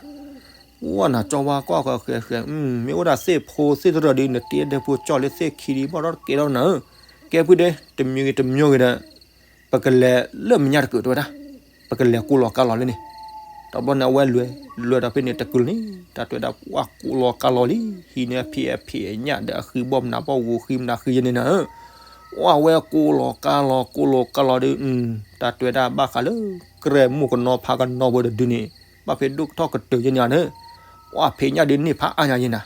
ဝဲနၤကၠီဝါကွၢ်ဃဲဃဲ, မ့ၢ်အိၣ်ဒၣ်သ့ၣ်ဖိသ့ၣ်တရၢဒီး နတ့ဒဲဖိကၠီလၢသ့ၣ်ခံဒီး ဘၣ်ဒီးတကဲထီၣ်နၤဧၢ, ကဲဖုဒဲ တမံၤဂ့ၤတမံၤဂ့ၤဒီး ပကလဲၤလၢမဲာ်ညါတကုာ်တဲဝဲဒၣ်, ပကလဲၤကိးလီၤကါလီၤလၢန့ၣ်. တဘျီန့ၣ် အဝဲလဲၤ လဲၤဒီးဖဲန့ၣ်တကုာ်န့ၣ် တၢ်တဲဝဲဒၣ် ပှၢ်ကိးလီၤကါလီၤလံ, ဟံးန့ၢ်အဖံးအဖံးအညၣ်ဒီးအဃံဘီမနုၤဘီဝူၤဃံမနုၤဃံယဲန့ၣ်နၤဧၢ, ဝဲကိးလီၤကါလီၤ ကိးလီၤကါလီၤဒီး တၢ်တဲဝဲဒၣ်ဘၣ်ဃးလၢ ကြဲၢ်မိၢ်ကနီၤဖးကနီၤဖိတဒုန့ၣ် ဘၣ်ဖဲဒိၣ်ကထီၣ်ကတၢၢ်ယဲန့ၣ်ဧါန့ၣ်, ပှၢ်ဖံးညၣ်ဒုးန့ၢ်ဖးအါညါယဲနၤ.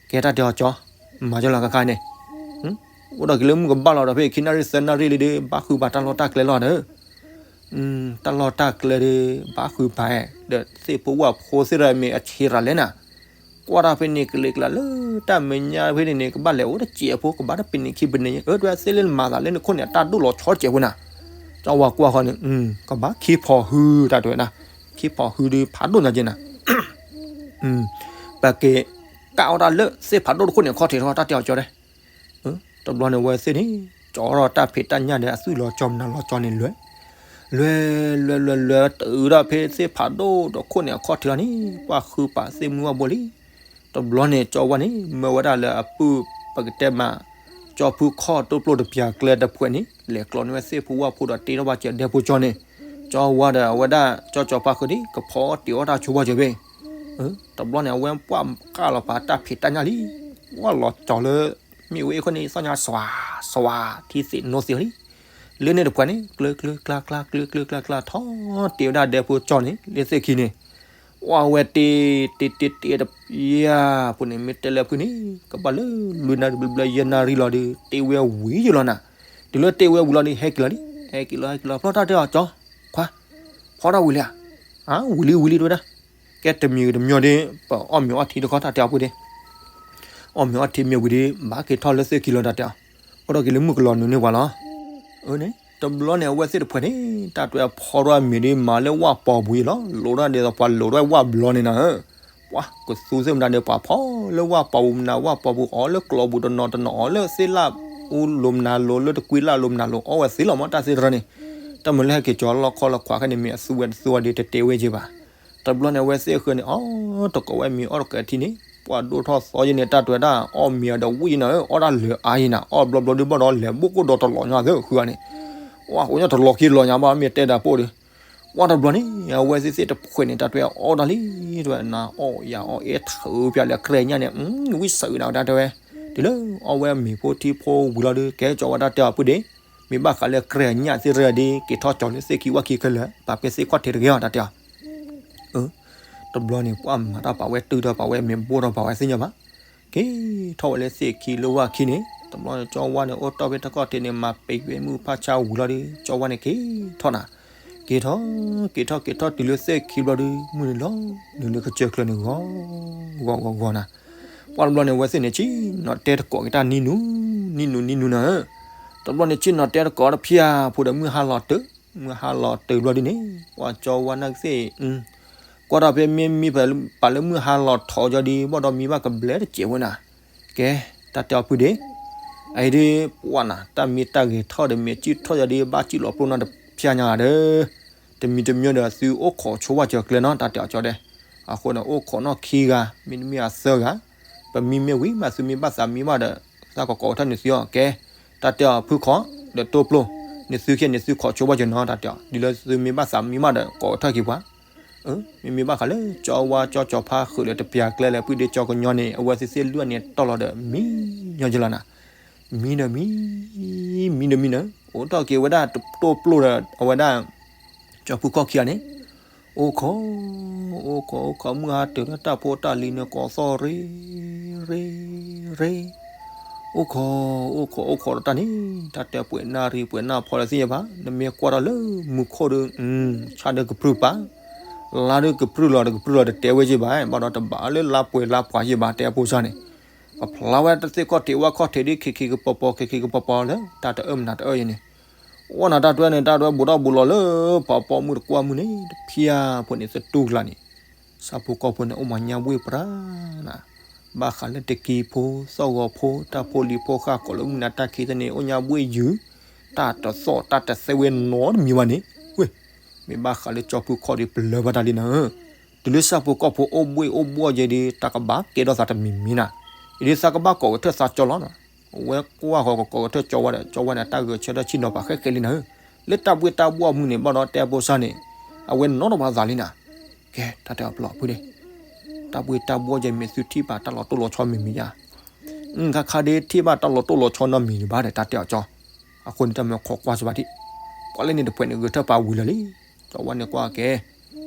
ကဲတၢ်တဲအီၤကၠီ, မၤကၠီလီၤကခါန့ၣ် အိၣ်ဒီးက့ၤလၢမုၢ်ကဘၣ်လီၤဒီး ဖဲခံနၣ်ရံၣ်သၢနၣ်ရံၣ်လံဒီး ဘၣ်ဃုဘၣ်တၢ်လီၢ်တၢ်ကျဲလီၤဒီး, တၢ်လီၢ်တၢ်ကျဲဒီး ဘၣ်ဃုဘၣ်ဒီး သ့ၣ်ဖိဝၣ်ဖိသ့ၣ်တရၢမ့ၢ်အဆံးရၤလဲၣ်နၤ, ကွၢ်တၢ်ဖဲန့ၣ်ကလဲၤကျါလၢတၢ်မဲာ်ညါဖဲန့ၣ်န့ၣ် ကဘၣ်လဲၤအိၣ်တစဲးဖိ ကဘၣ်တပနံးခံပနံး အၢ တဲဝဲသ့ၣ်လၢနမၤသးလၢနခိၣ်န့ၣ် အတၢ်ဒိၣ်လီၤဆီတစဲးဖိနၤ. ကၠီဝါကွၢ်ဃီန့ၣ် ကဘၣ်ခံဖီၣ်ဟု တၢ်တဲဝဲဒၣ်, ခံဖီၣ်ဟုဒီးဖးဒိၣ်ညါက့နၤ ပက့ၤကးအီၣ်တၢ်လၢသ့ၣ်ဖးဒိၣ်တခိၣ်န့ၣ် အခီၣ်ထံးတခီ တၢ်တဲအီၤကၠီဒီး, တဘျီန့ၣ်ဝဲသ့ၣ်န့ၣ် ကၠီထီၣ်တၢ်ဖံးတၢ်ညၣ်ဒီး အသွံၣ်လီၤကၠီမနုၤလီၤကၠီန့ၣ်လဲၤ, လဲၤလဲၤလဲၤလဲၤတုၤဒီးဖဲသ့ၣ်ဖးဒိၣ်တခိၣ်န့ၣ် အခီၣ်ထံးလီၤန့ၣ် ပှၢ်ဃုပာ်သ့ၣ်မုၢ်ဝၣ်ဘိလံ. တဘျီန့ၣ် ကၠီဝါန့ၣ် မၢဝဲဒၣ်လၢအပုၢ် ပကတဲမး ကၠီဖုခီၣ်တိၢ်ပျိၢ်တပျၢၤကျဲတဖှဲးန့ၣ် လဲၤကျီန့ၢ်ဝဲသ့ၣ်ဖိဝၣ်ဖိဒီးတ့ထီၣ်ဘၣ်စၢၤဒဲဖိကၠီန့ၣ်, ကၠီဝါဒီးအဝဲဒၣ်ကၠီကၠီဖါဃုာ်န့ၣ် ကဖီတ့အီၣ်တၢ်ဆိဘၣ်စၢၤဖဲ တဘျီန့ၣ် အဝဲပှၢ်ကးလီၤပာ်တၢ်ဖံးတၢ်ညၣ်လံ, ဝၣ်လီၤကၠီလၢ မ့ၣ်အူအ့ၣ်ခိၣ်န့ၣ် သီၣ်ညါစွၤ စွၤ ထံသ့ၣ်နိသ့ၣ်လံ. လၢန့ၣ်တဖှဲးန့ၣ် ကျၢကျၢကျါကျါ ကျၢကျၢကျါကျါ ထီၣ်တ့ဝဲဒၣ်ဒဲဖိကၠီန့ၣ် လၢသ့ၣ်ခံန့ၣ်, ဝဲတ့တ့တ့တပျၢ်ဖိန့ၣ် မ့ၢ်တဲလၢဖုန့ၣ် ကဘၣ်လၢလွံၢ်နၣ်ရံၣ်ဘျဲၣ်ဘျဲၣ်ယဲၢ်နၣ်ရံၣ်လီၤဒီး တ့ဝဲဝံၤယလီၤနၤ. တုၤလၢတ့ဝဲဝံၤလီၤဒီး ဟဲက့ၤလီၤလံ, ဟဲက့ၤလီၤ ဟဲက့ၤလီၤ ဖျီတၢ်တဲအီၤကၠီ, ခွါ ဖီတၢ်ဝံၤလံဧါ. အါ ဝံၤလံဝံၤလံတဲဝဲဒၣ်. ကဲတမံၤဂ့ၤတမံၤဒီး ပအီၣ်မ့ၤအီထံတခီ တၢ်တဲအီၤဖုဒဲ အီၣ်မ့ၤအီထံမ့ၤဝံၤဒီး ဘၣ်က့ၤထီၣ်လၢသ့ၣ်ခံလီၤ တၢ်တဲအီၤ, အိၣ်ဒီးက့ၤလၢမုၢ်ကလီၤနုာ်န့ၢ်ပှၤလီၤ. အန့ၣ် တဘျီန့ၣ် အဝဲသ့ၣ်တဖှဲးန့ၣ် တၢ်တဲအီၤဖီထီၣ်အမ့ၤဒီး မၤလၢဝၣ်ပီၤပူၤယလီၤ, လိၤထီၣ်ဒ်သိးပှၤလိၤထီၣ်ဝၣ်ဘျီန့ၣ်နၤဧၢ, ပှၤကသူသ့ၣ်မတၤဒီး ပှၤဖီလၢဝၣ်ပီၤပူၤမနၤ ဝၣ်ပီၤပူၤ အီၣ်လၢကျီပူၤတနီၤတနီၤ အီၣ်လၢသ့ၣ်လၣ်အူလိၤမနၤလိၤ လၢတကွံလၣ်လိၤမနၤလိၤ အီၣ်ဝဲသ့လီၤမး တၢ်သ့ၣ်တဖၣ်န့ၣ်, တၢ်မုာ်လၢဟဲက့ၤကၠီလီခီလီခွးခဲန့ၣ် မ့ၢ်အသူဝဲတသူဝဲဒီး တတဲဝဲက့ၤဘၣ်. တဘျီန့ၣ် အဝဲသ့ၣ်ဃၢၤန့ၣ် အီၣ်တကိးဝဲမ့ၤအီၣ်တကိးထံန့ၣ် ပှၢ်ဒိၣ်ထီၣ်သီယဲန့ၣ် တၢ်တဲဝဲဒၣ် အီၣ်မ့ၤအီၤဒီးဝံၣ်ယဲနၤဧၢ, အီၣ်တၢ်လၢာ်အါယဲနၤ, အီၣ်ဘျီဘျီဒုးဘၣ်ဒီး လဲၤဘိၣ်ကိၣ်ဒီးတလီၤညါသ့ဃုဂၤန့ၣ်, အိၣ်ညါတလီၤခံလီၤညါဘၣ် မ့ၢ်တဲဒၣ်ပိၢ်ဒီး, ဝဲတဘျီန့ၣ် အဝဲသ့ၣ်သ့ၣ်တဖှဲးန့ၣ် တၢ်တဲဝဲအီၣ်တၢ်လံ, တဝဲနၤအီၣ်ယၤအီၣ် အဲၣ်ထၢပၠးလၢကြဲၢ်ညၣ်န့ၣ် ဝံၣ်စၢၤနၤ တၢ်တဲဝဲ, တုၤလၢအီၣ်ဝဲမ့ၤဖိထံဖိဝံၤလီၤဒီး ကဲကၠီဝဲတၢ်တဲအီၤဖုဒဲ မ့ၢ်ဘၣ်ဃးလၢကြဲၢ်ညၣ်သ့ၣ်တဖၣ်ဒီး က့ၤထီၣ်ကၠီလၢသ့ၣ်ခံဝၣ်ခံခဲလၢာ် ပာ်ဖဲသ့ၣ်ခီၣ်ထံးတဂ့ၤအီၤ တၢ်တဲအီၤ တဘျီန့ၣ် ပှၢ်မၤတၢ်ပာ်ဝဲ တုၤထီၣ်ပာ်ဝဲ မ့ၤဘိၣ်ထီၣ်ပာ်ဝဲသ့ၣ်ညါဘၣ်, က့ၤထီၣ်ဝဲလၢသ့ၣ်ခံလၢဝၣ်ခံန့ၣ် တဘျီန့ၣ် ကၠီဝါန့ၣ် အိၣ်တ့ၢ်ဖဲတၢ်ခီၣ်ထံးန့ၣ် မၤပံာ်ဝဲမုၢ်ဖးဆါဝံၤလီၤဒီး ကၠီဝါန့ၣ်က့ၤထီၣ်နၤ, က့ၤထီၣ် က့ၤထီၣ်က့ၤထီၣ်တုၤလၢသ့ၣ်ခံဘျီဒီး မုၢ်နုာ်လီၤ နုာ်လၢကစၢၢ်ချၢန့ၣ် ဂီၤ ဂီၤဂီၤဂီၤနၤ, ပှၢ်တဘျီန့ၣ် အဝဲသ့ၣ်န့ၣ် ဆ့ၣ်နီၤတဲတကိးက့ၤတၢ်နံၤနူၤ နံၤနူၤနံၤနူၤနၤဧၢ, တဘျီန့ၣ် ဆ့ၣ်နီၤတဲတကိးတဖၣ်ဖိဒီး မုၢ်ဟါလီၤတၢၢ် မုၢ်ဟါလီၤတၢၢ်ဘျီဒ်န့ၣ် ပှၢ်ကၠီဝါနၢ်ကသ့ၣ် ကွၢ်ထီၣ်ဖဲမ့ၢ်မံပာ်လၢမုၢ်ဟါလီၤထီၣ်ကၠီဒီး ဘၣ်ဒီးမံဘၣ်ကဘျဲးတစဲးဝဲနၤ, ကဲ တၢ်တဲအီၤဖုဒဲ အအံၤဒ် ပှၢ်နၤ တၢ်မ့ၢ်တၢ်ဂဲၤထီၣ်ဒီး မ့ၢ်စံၣ်ထီၣ်ကၠီဒီး ဘၣ်စံၣ်လီၤပျိနၤတဖၣ်ညါဒီး တမံၤတမံၤဒီး သုအိၣ်ခိးဆိဝၣ်စၢၤကျဲနီၤ တၢ်တဲအီၤကၠီဒဲ, အဃိန့ၣ် အိၣ်ခိးနီၢ်ခံဂၤ မ့တမ့ၢ်အသၢဂၤ, ပမံမ့ၢ်ဝံၤမး သုမ့ၢ်ဘၣ်သးမံဘၣ်ဒီး သးကကိးကထီၣ်န့ၢ်သုအီၤ ကဲ, တၢ်တဲအီၤဖုခီ ဒီးတိၢ်ပျိၢ်, န့ၢ်သုခဲန့ၣ် သုခိးဆိဝၣ်စၢၤနီၤ တၢ်တဲအီၤ ဒ်လၢသုမ့ၢ်ဘၣ်သးမံဘၣ်ဒီး ကိးကထီၣ်က့ၤပှၤ မ့မ့ၢ်ဘၣ်ဃးလၢ ကၠီဝါကၠီကၠီဖါဃုာ်လၢတပျၢၤကျဲလၢ ပုၢ်ဒ့ကၠီကညီန့ၣ် အဝဲသ့ၣ်သ့ၣ်လွံၢ်န့ၣ်တီၢ်လီၤဒီး မံညီကလီၤနၤ, မံဒီးမံ, မံဒီးမံနၤ, အိၣ်ထီၣ်က့ၤဝဲဒၣ်တိၢ်ပျိၢ်ဒီး အဝဲဒၣ် ကၠီဖုခီခံဂၤန့ၣ်, အိၣ်ခိး, အိၣ်ခိး အိၣ်ခိး မုၢ်ဟါတၢၢ်လၢတၢ်ဖိတၢ်လံၤန့ၣ် ကိးသီၣ်ရ့, ရ့, ရ့ အိၣ်ခိး အိၣ်ခိး အိၣ်ခိးဒီးတၢ်န့ၣ် တၢ်တဲပှဲၤနၣ်ရံၣ်ပှဲၤနၣ်ဖီလၢသ့ၣ်ညါဘၣ်, နမ့ၢ်ကွၢ်ဒီးလၢမူခိၣ်ဒီး ဆၣ်ဒီးကပြုၢ်ပာ်, လါဒီးကပြုၢ်လီၤဒီးကပြုၢ်လီၤတတဲဝဲယဲၢ်ဘၣ်, ဘၣ်ဒီးတဘၣ်လၢလါပှဲၤလါပှၤယဲၢ်ဘၣ် တဲဖိစၢ်န့ၣ်, ပဖျါဝဲတၢ်သ့ၣ်ခီၣ်ထံးဝၣ်ခီၣ်ထံးဒ် ခံခံကပီၤပီၤ ခံခံကပီၤပီၤလၢ တၢ်တအၢမနုၤတအၢယဲၢ်န့ၣ်, ဝဲနၤတၢ်တွဲန့ၣ် တၢ်တွဲဘူးထီၣ်ဘူးလီၤလၢ ပှၤပိာ်မုၣ်တကွၢ်မုၢ်န့ၣ် တဖျၢၣ်ဖိန့ၣ် သတူၢ်ကျါန့ၣ် ဆၣ်ဖိကီၢ်ဖိန့ၣ် အိၣ်မၤညါဘှ့ၣ်ပြၢနၤ, ဘၣ်ဃးလၢတကံဖိ သီၣ်ဂီၤဖိ တၢ်ဖိလံၤဖိဃၣ်ကိးလၢမုၢ်နၤတၢ်ခံသ့ၣ်န့ၣ် အိၣ်ညါဘှ့ၣ်ယုာ်, တၢ်တသီၣ်တၢ်တသဲဝဲနီတမံၤဘၣ်န့ၣ်, ဝ့ၢ်, မ့ၢ်ဘၣ်ဃးလၢကၠီဖုခီၣ်ဒီးပလၢဘၣ်တၢ်လံနၤ, တုၤလၢဆၣ်ဖိကီၢ်ဖိအိၣ်ဘှ့ၣ်အိၣ်ဘှီၣ်ယဲၢ်ဒီး တၢ်ကဘၣ်ကဲထီၣ်သးတမံၤမံၤနၤ, အံၤဒ်သးကဘၣ်ကိးကထၢၣ်သးကၠီလီၤနၤ, အဝဲကွၢ်ဃီကကိးကထၢၣ်ကၠီဝဲဒီး ကၠီဝဲန့ၣ် တၢ်ဂဲၤဆၢထၢၣ်ဆ့ၣ်နီၤပာ်ဃဲဃဲလံနၤဧၢ, လၢတၢ်ဘှ့ၣ်တၢ်ဘှီၣ်မုၢ်န့ၣ် ဘၣ်ဒီးတဲဖိစၢ်န့ၣ်, အဝဲနီတဘၣ်သးလံနၤ, ကဲ တၢ်တဲအီၤပျီဖုဒ့ၣ်, တၢ်ဘှ့ၣ်တၢ်ဘှီၣ်ယဲၢ်မ့ၢ်သုထံၣ်ဘၣ်တၢ်လီၤတိၢ်လီၤဆီမံၤမံၤယါ, ခါခါဒ့ထံၣ်ဘၣ်တၢ်လီၤတိၢ်လီၤဆီနီတမံၤဘၣ်ဒီး တၢ်တဲအီၤကၠီ, အဃိန့ၣ်တၢ်မ့ၢ်ခိးကွၢ်စဘၣ်ဒံး, ပှၤလၢန့ၣ်တဖှဲးန့ၣ်ဂဲၤထၢၣ်ပာ်ဝံၤလၢာ်လံ, ကၠီဝဲန့ၣ်ကွၢ်ကဲ,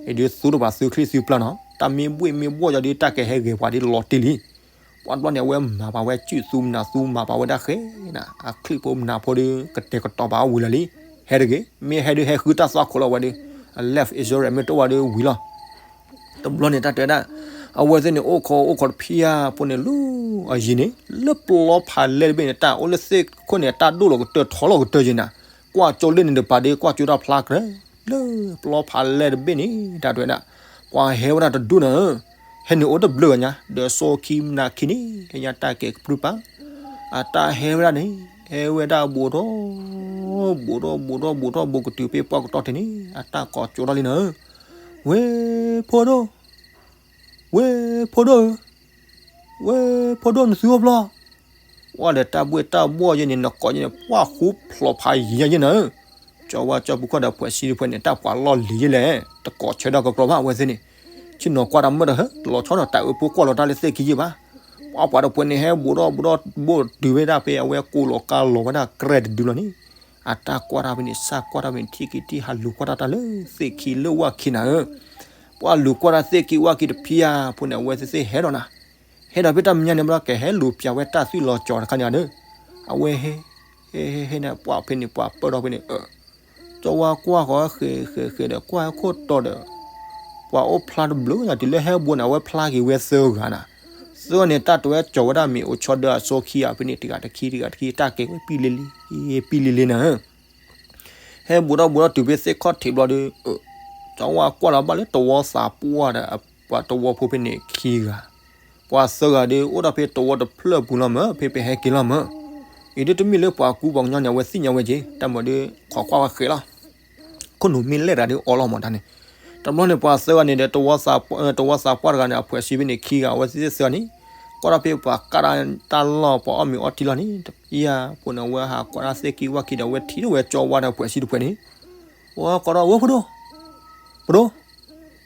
အံၤဒုးသူတဘၣ်သုချံၣ်သုပျၢ်နီၤ, တၢ်မ့ၢ်ဘှ့ၣ်မ့ၢ်ဘှီၣ်ယဲၢ်ဒီး တၢ်ကဟဲဂဲၤပှၤဒ်လီၤတံၢ်လံ ပှၤတဘျီန့ၣ် အဝဲမၤပာ်ဝဲစုသူမနၤသူမၤပာ်ဝဲဒၣ်ဃဲနၤ, အချံၣ်ဖိမနၤဖိဒီး ကတဲာ်ကတီၤပာ်အီၤဝံၤလၢာ်လံ, ဟဲတဂ့ၤ, မ့ၢ်ဟဲဒုးဟဲဃုတၢ်သွၣ်ခိၣ်လီၤဝဲဒီး, left is your right မ့ၢ်တအိၣ်ဝဲဒီးဝံၤလီၤ. တဘျီန့ၣ်တၢ်တဲဒၣ်, အဝဲသ့ၣ်န့ၣ်အိၣ်ခိးအိၣ်ခိးတဖျၢၣ်ဖိန့ၣ်လၢအယံၤန့ၣ် လၢပျီဖးလဲၢ်တဘ့ၣ်န့ၣ် တၢ်အိၣ်လၢသ့ၣ်ခိၣ်န့ၣ် တၢ်ဒိၣ်လီၤကတၢၢ်ထီလီၤကတၢၢ်ယဲၢ်နၤ, ကွၢ်ကၠီလၢန့ၣ်တပၤဒီး ကွၢ်ကၠိတၢ်ဖျါကြၢး လၢပျီဖးလဲၢ်တဘ့ၣ်န့ၣ် တၢ်တဲဒၣ်, ပှၤဟဲဝဲဒၣ်တဒူၣ်နၤဧၢ, ဟဲနုာ်အိၣ်တဘျုးဂၤညါ ဒီးစီခံမနၤခံန့ၣ် ဟဲညါတၢ်ကဲကပြုၢ်ပာ်, အတၢ်ဟဲဝဲဒၣ်န့ၣ် ဟဲဝဲဒၣ်ဘူးထီၣ်, ဘူးထီၣ်ဘူးထီၣ်ဘူးထီၣ် ဘူးကတုၤဖဲပှၢ်ကတီၢ်ထံးန့ၣ် အတၢ်ကိးကၠိထီၣ်လံနၤဧၢ, ဝ့ၢ်ဖိဒိၣ်, ဝ့ၢ်ဖိဒိၣ်ဧၢ, ဝ့ၢ်ဖိဒိၣ်နသုအိၣ်ဘျီ ကွၢ်ဒီးတၢ်ဘှ့ၣ်တၢ်ဘှီၣ်ယဲၢ်န့ၣ် နကိးယဲၢ်န့ၣ် ပှၢ်ဃူဖျိးဖးယံၤယဲၢ်နၤဧၢ, ကၠီဝါကၠီဖုခီၣ်ဒီးဖှဲးဆံတဖှဲးန့ၣ် တၢ်ပှၤလီၢ်လံၤယဲၢ်လဲၣ် တကိးဆၢထၢၣ်ကကြီဘၣ်အဝဲသ့ၣ်န့ၣ်, ဆ့ၣ်နီၤကွၢ်တၢ်မုၢ်ဒီး တလီၤဆီဒီးတၢ်အၢဖိကွၢ်လီၤတၢ်လၢသ့ၣ်ခံယဲၢ်ဘၣ်, ပှၤပှၤတဖှဲးန့ၣ် ဟဲဘူးထီၣ်ဘူးထီၣ်ဘူးတုၤဝဲဒၣ်ဖဲအဝဲကိးလီၤကါလီၤဝဲဒၣ်ကြဲၢ်တဒုလီၤန့ၣ်, အတၢ်ကွၢ်တၢ်ဖဲန့ၣ် စၢ်ကွၢ်တၢ်ဖဲန့ၣ် ထံၣ်က့ၤထံၣ်ဟးလူၤကွၢ်တၢ်တၢ်လၢသ့ၣ်ခံလၢဝၣ်ခံနၤဧၢ, ပှၤလူၤကွၢ်တၢ်သ့ၣ်ခံဝၣ်ခံတဖျၢၣ်ဖိန့ၣ် အဝဲသ့ၣ်သ့ၣ်ဟဲဒီးနၤ ဟဲဒီးဖဲတၢ်မဲာ်ညါန့ၣ်ဘျီ ကဟဲလူၤပၠးဝဲတၢ်သွံၣ်လီၤကၠီတခါန့ၣ်ဒီး, အဝဲဟဲ, ဟဲဟဲဟဲန့ၣ် ပှၤဖဲန့ၣ် ပှၤပၢၢ်ထီၣ်ဖဲန့ၣ်, ကၠီဝါကွၢ်ဃီဃဲးဃဲးဃဲးဒီး ကွၢ်ဟဲခိၣ်တီဒီး, ပှၤအိၣ်ဖျါတဘျုးညါ တုၤလၢဟဲဘူးန့ၣ် အဝဲဖျါက့ၤဝဲသၢဂၤနၤ, သၢဂၤန့ၣ် တၢ်တဝဲကၠီၤဝဲဒၣ်မ့ၢ်အိၣ်ဆီဒၢအစီခံဂၤဖဲန့ၣ် တဂၤတခံ တဂၤတခံ တၢ်ကဲဝဲပံလံလံ, ပံလံလံနၤဧၢ ဟဲဘူးထီၣ်ဘူးထီၣ်တုၤဖဲသ့ၣ်ခီၣ်ထံးဘျီဒီး, ကၠီဝါကွၢ်လီၤဘၣ်လၢတဝီသးပှၢ်ဒီး ပှၤတဝီဖိဖဲန့ၣ်ခံဂၤ, ပှၤသၢဂၤဒီး အိၣ်ဒၣ်ဖဲတဝီတဖျၢၣ်ပူၤလီၤမၢ် ဖဲပဟဲက့ၤလီၤမၢ်, အံၤဒ်တမ့ၢ်လၢပှၤကူပှၤကညီန့ၣ် အဝဲသ့ၣ်ညါဝဲက့ၤ တၢ်မၤဒီး ခိးကွၢ်ဝဲဃဲးလီၤ ခိၣ်နူာ်မ့ၢ်လဲၣ်တဂၤဒီးအီလီၤမးတၢ်န့ၣ်, တဘျီန့ၣ် ပှၤသၢဂၤန့ၣ်ဒီး တဝီသးပှၢ်တဂၤန့ၣ် အဖှဲးဆံဖဲန့ၣ်ခံဂၤ အဝဲသ့ၣ်သၢဂၤန့ၣ်, ကွၢ်ထီၣ်ဖဲပှၤကၢ်တၢ်လီၢ် ပှၤအီၣ်မ့ၤအီထံလီၢ်န့ၣ် တဖျၢၣ်ဖိန့ၣ် အဝဲဟးကွၢ်တၢ်သ့ၣ်ခံဝၣ်ခံဒီး အဝဲထံၣ်ထီၣ်ဝဲကၠီဝါဒီးဖှဲးဆံတဖှဲးန့ၣ်, ဝဲကိးဒီး ဝဲဖိဒိၣ်, ဖိဒိၣ်,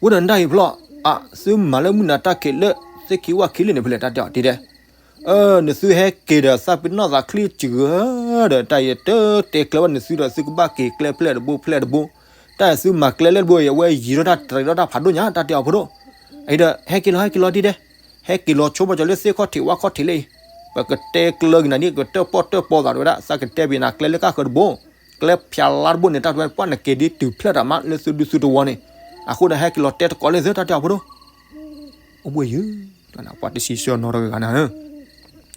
ဝဲဒီးနတၢ်အံၤဖျီၣ်, အသုမၤလၢမုၢ်နၤတၢ်ခံးလၢ သ့ၣ်ခံဝၣ်ခံလံန့ၣ် ဖဲလဲၣ်တၢ်တဲအီၤတံၤဒဲး နသုဟဲက့ၤဒီး သးပ့ၤနီၣ်သးချံစှၤဒီး တၢ်အံၤတတဲကျၢၤဘၣ်နသုဒီး သုကဘၣ်က့ၤကျဲဖျဲၣ်တဘိဖျဲၣ်တဘိ, တၢ်အံၤသုမၤကျဲလၢတဘိအံၤ အဝဲယံၤထီၣ်တၢ်တရံးထီၣ်တၢ်ဖးဒိၣ်ညါ တၢ်တဲအီၤဖိဒိၣ်, အံၤဒီး ဟဲက့ၤလီၤ ဟဲက့ၤလီၤတံၤဒဲး, ဟဲက့ၤလီၤဆိဘၣ်ကၠီၤလၢသ့ၣ်ခီၣ်ထံးဝၣ်ခီၣ်ထံးလၢအံၤ, ပကတဲကျၢၤက့ၤနၤဒ် ကတၢၣ်ပီၣ်တၢၣ်ပီသးတဝဲဒၣ် သးကတဲပ့ၤနၤကျဲလၢကၣ်ဃၢၤတဘိ, ကျဲဖၠးလါတဘိန့ၣ် တၢ်တဝဲပှၢ်နက့ၤဒ်တုၤဖျဲၣ်တၢ်မးလၢသုဒူသုတဝီန့ၣ်, အဃိဒီးဟဲက့ၤလီၤတဲတကိးလၢသုတၢ်တဲအီၤဖိဒိၣ် အိၣ်ဘှံးယုၢ်, ပှၤတဆံဆၢနီတဂၤနၤဧၢ,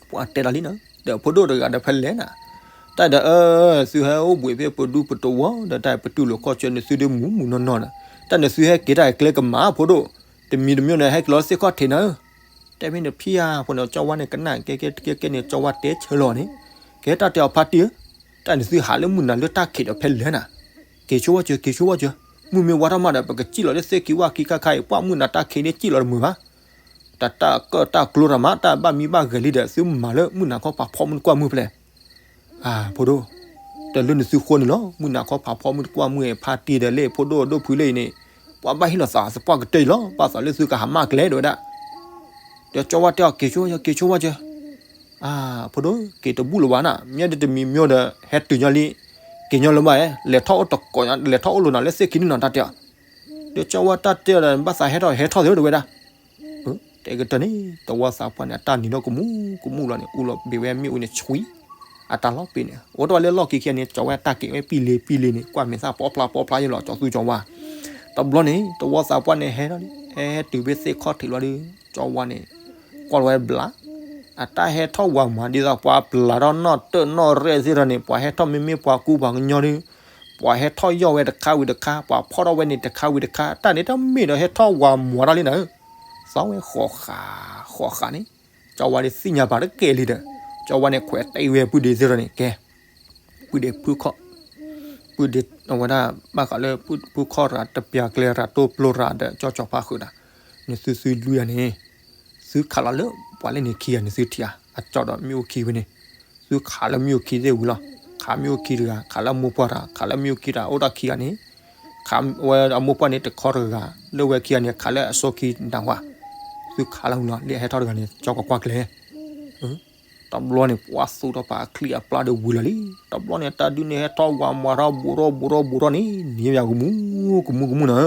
ပှၤတဲတၢ်လံနၤ, ဒီးဖိဒိၣ်တဂၤဒီးဖဲလဲၣ်နၤ, တၢ်ဒီးအၢ, သုဟဲအိၣ်ဘှံးဖဲပဒူပတဝီဒီး တၢ်ပတူၢ်လိာ်ခီၣ်ဆၢနသုဒ်မူးမူးနီၢ်နီၢ်ဒီး, တၢ်နသုဟဲက့ၤတၢ်အကျဲကမၤဖိဒိၣ်, တမံၤတမံၤဒီးဟဲက့ၤလီၤသ့ၣ်ခီၣ်ထံးနၤဧၢ, တဲဖဲန့ၣ်ဖံဧါ, ဖိန့ၣ်ကၠီဝါန့ၣ်ကနၣ်ကဲကဲကဲကဲန့ၣ် ကၠီဝါတဲဆၢလီၤန့ၣ်, ကဲတၢ်တဲအီၤဖါတံၢ်ဧၢ, တၢ်နသုဟးလၢမုၢ်နၤလၢတၢ်ခံးဒီးဖဲလဲၣ်နၤ, က့ၤဆိဝဲကၢၤ က့ၤဆိဝဲကၢၤ, မုၢ်မ့ၢ်ဝါထီၣ်မးဒီး ပကစံၣ်လီၤလၢသ့ၣ်ခံဝၣ်ခံခါခါအံၤ ပှၢ်မုၢ်နၤတၢ်ခံးန့ၣ်စံၣ်လီၤတမုာ်ဘၣ်, တၢ်တၢ်ကၢၣ်တၢ်ကျိတၢ်မး တၢ်ဘၣ်မံဘၣ်ဂဲၤလံဒီး သုမၤလၢမုၢ်နၤခီဖးဖီမုၢ်တကွၢ်မုၢ်ဖဲလဲၣ်, အၢ ဖိဒိၣ်, တၢ်လၢနသုဃိန့ၣ်လီၤ, မုၢ်နၤခီဖးဖီမုၢ်တကွၢ်မုၢ်အံၤ ဖါတံၢ်ဒီးလၢဖိဒိၣ်ဒိၣ်ဖုလၢအံၤန့ၣ်, ပှၤဘၣ်ဟ့ၣ်လီၤသးသပှၢ်ကတၢၢ်အံၤလီၤ, ဘၣ်သးလၢသုကဟးမၢ်ကျဲဒီးဝဲဒၣ် ဒီးကၠီဝါတဲအီၤ က့ၤဆိဝဲကၢၤ က့ၤဆိဝဲကၢၤ, အၢ ဖိဒိၣ် က့ၤတဘူၣ်လၢၤဘၣ်နၤ, မ့ၢ်ဒ်တမံၤမ့ၢ်ဒီး ဟဲတုၤညီလံ, က့ၤညီလၢၤဘၣ်, လဲၤထီၣ်အိၣ်တကိးညါ လဲၤထီၣ်အိၣ်လိာ်နၤလၢသ့ၣ်ခံန့ၣ်နီၤ တၢ်တဲအီၤ, ဒီးကၠီဝါတၢ်တဲအီၤဒီး ဘၣ်သးဟဲထီၣ် ဟဲထီၣ်သ့ဝဲဒၣ်, အၢ တဲကတၢၢ်န့ၣ် သဝီသးပှၢ်န့ၣ် အတၢ်နံၤဒီးကမူၣ်ကမူၣ်လီၤန့ၣ် အူလီၤဘ့ၣ်ဝဲမ့ၣ်အူန့ၣ် ဆွံ အတၢ်လီၤပ့ၤန့ၣ် အိၣ်တ့ၢ်ဝဲလၢလီၢ်ခံခံန့ၣ် ကၠီဝဲတၢ်က့ၤဝဲပံလ့ၤပံလ့ၤန့ၣ် ကွၢ်မဲာ်သၣ်ပီဖျါပီဖျါယလီၤ ကၠီသူကၠီဝါ တဘျီန့ၣ် သဝီသးပှၢ်န့ၣ်ဟဲလီၤ ဟဲဟဲတုၤဖဲသ့ၣ်ခီၣ်ထံးလီၤဒီး ကၠီဝါန့ၣ် ကွၢ်လီၤဝဲဘျး အတၢ်ဟဲထီၣ်ဝးမး ဒ်သိးပှၤပျၢ်ထီၣ်နီၣ်တၢၣ်နီၣ်ရဲၣ်သ့ၣ်ဒီးန့ၣ် ပှၤဟဲထီၣ်မ့မ့ၢ်ပှၤကူပှၤကညီဒီး ပှၤဟဲထီၣ်ယီၢ်ဝဲတခါဝံၤတခါ ပှၤဖီၣ်ထီၣ်ဝဲန့ၣ်တခါဝံၤတခါ တၢ်န့ၣ်တမ့ၢ်ဒီးဟဲထီၣ်ဝးမးထီၣ်လံနၤဧၢ သီဝဲဃီၤဃာ်ဃီၤဃာ်န့ၣ် ကၠီဝါဒ်သ့ၣ်ညါပာ်တကဲလံဒီး ကၠီဝါန့ၣ်ခွဲးတ့ၢ်ဝဲပုၢ်ဒ့သ့ၣ်ဒီးန့ၣ် ကဲ ပုၢ်ဒ့ဖုခီၣ် ပုၢ်ဒ့အဝဲဒၣ် ဘၣ်ဃးလၢဖုခီၣ်ရၤ တပျၢ်ကျဲရၤ တိၢ်ပျိရၤဒီး ကၠီကၠီဖးဃုာ်ဒီး န့ၣ်သုသုလွံၢ်ဂၤန့ၣ် သုခးလီၤလၢပှၤလၢန့ၣ်ခံဂၤန့ၣ်သုထံၣ်ဧါ အကၠီဒီးမ့ၣ်အူခံဖဲန့ၣ် သုခးလၢမ့ၣ်အူခံသ့ၣ်ဝံၤလီၤ ခးမ့ၣ်အူခံတဂၤ ခးလၢအမိၢ်ပှၢ်တဂၤ ခးလၢမ့ၣ်အူခံတဂၤ အိၣ်တ့ၢ်ခံဂၤန့ၣ် ခးဝဲအမိၢ်ပှၢ်န့ၣ်တခီတဂၤ လၢဝဲခံဂၤန့ၣ် ခးလၢအစီခံနၢ်ဝါ သုခးလီၤဝံၤလီၤ လၢအဟဲထီၣ်တဂၤန့ၣ် ကၠီကွၢ်ကွၢ်ကျဲ တဘျီန့ၣ် ပှၤသူၣ်ထီၣ်ပာ်အချံအပျၢ်ဒီးဝံၤလီၤလံ တဘျီန့ၣ် တၢ်ဒုးန့ၣ်ဟဲထီၣ်ဝးမးထီၣ်ဘူးထီၣ်ဘူးထီၣ်ဘူးထီၣ်န့ၣ် န့ၢ်ယၤကမူၣ်ကမူၣ်ကမူၣ်နၤဧၢ